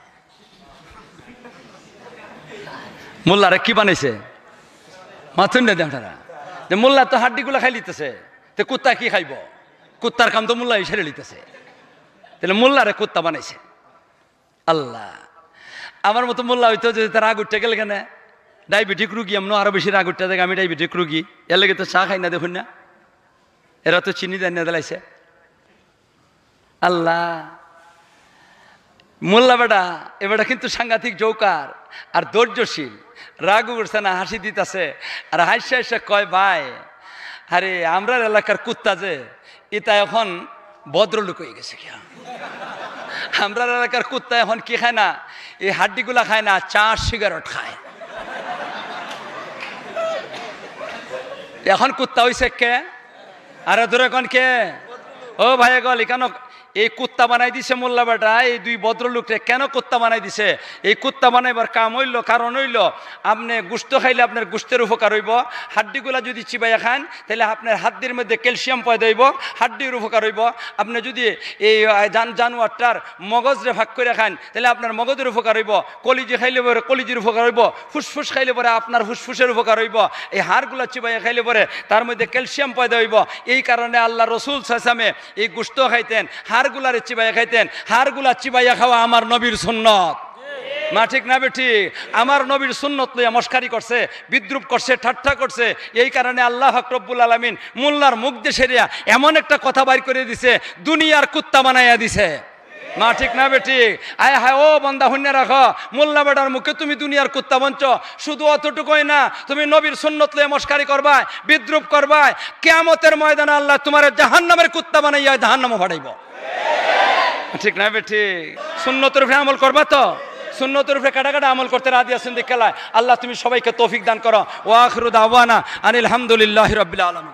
মোল্লারে কি বানাইছে? মাথুন না দে আপনারা। যে মোল্লা তো হাড্ডিগুলা খাই লিতেছে, তে কুত্তা কি খাইবো? কুত্তার কাম তো মোল্লা হিসেবে লিতেছে। তাহলে মোল্লারে কুত্তা বানাইছে। আল্লাহ, আমার মতো মোল্লা হইতো যে তার রাগ উঠতে গেলে কেন? ডায়াবেটিক রুগী, এমন আরো বেশি রাগ উঠতে থাকে, আমি ডায়াবেটিক রুগী, এর লাগে তো চা খাই না, দেখুন না, এরা তো চিনি দেন না, দিলাইছে। আল্লাহ, মোল্লা বেটা, এ বেটা কিন্তু সাংঘাতিক জোকার আর ধৈর্যশীল, রাগ উঠছে না, হাসি দিতাছে, আর হাসি হাসি কয়, "ভাই, আরে, আমরার এলাকার কুত্তা যে, এটা এখন ভদ্রলোক হয়ে গেছে গিয়া। আমরার এলাকার কুত্তা এখন কি খায় না, এই হাড্ডিগুলা খায় না, চা সিগারেট খায়। এখন কুত্তা হইছে কে?" আরে ধরে কোন কে? ও ভাই গল, এখানে এই কুত্তা বানাই দিছে মোল্লা বেটা, এই দুই ভদ্রলোকরে কেন কুত্তা বানাই দিছে? এই কুত্তা বানাইবার কাম হইল, কারণ হইল, আপনি গোশত খাইলে আপনার গোশতের উপকার হইব, হাড্ডিগুলা যদি চিবাইয়া খান, তাহলে আপনার হাড্ডির মধ্যে ক্যালসিয়াম পয়দা হইব, হাড্ডির উপকার হইব। আপনি যদি এই, আহ, জান-, জানোয়ারটার মগজরে ভাগ করে খান, তাহলে আপনার মগজের উপকার হইব, কলিজি খাইলে পরে কলিজির উপকার হইব, ফুসফুস খাইলে পরে আপনার ফুসফুসের উপকার হইব। এই হাড়গুলা চিবাইয়া খাইলে পরে তার মধ্যে ক্যালসিয়াম পয়দা হইব। এই কারণে আল্লাহ রসুল সাল্লাল্লাহু আলাইহি ওয়াসাল্লামে এই গোশত খাইতেন, হাড়গুলারে চিবাইয়া খাইতেন। হাড়গুলা চিবাইয়া খাওয়া আমার নবীর সুন্নত। মা ঠিক না বেঠিক? আমার নবীর সুন্নত লইয়া মস্কারি করছে, বিদ্রুপ করছে, ঠাট্টা করছে। এই কারণে আল্লাহ পাক রব্বুল আলামিন মোল্লার মুখ দিয়া সেরিয়া এমন একটা কথা বাইর করি দিছে, দুনিয়ার কুত্তা বানাইয়া দিছে। মা ঠিক না বেঠিক? আয় হায়, ও বান্দা, হুইন্না রাখো, মোল্লা বেটার মুখে তুমি দুনিয়ার কুত্তা বনছো। শুধু অতটুকুই না, তুমি নবীর সুন্নত লইয়া মস্কারি করবায়, বিদ্রুপ করবায়, কিয়ামতের ময়দানে আল্লাহ তুমারে জাহান্নামের কুত্তা বানাইয়া জাহান্নামো ফাটাইবো। ঠিক না বেঠিক? সুন্নতর উপরে আমল করবা তো? সুন্নতর উপরে কাটা কাটা আমল করতে রাজি আছেন দেখে লাই। আল্লাহ তুমি সবাইকে তৌফিক দান করো। ওয়া আখিরু দাওয়ানা আনিল হামদুলিল্লাহি রাব্বিল আলামিন।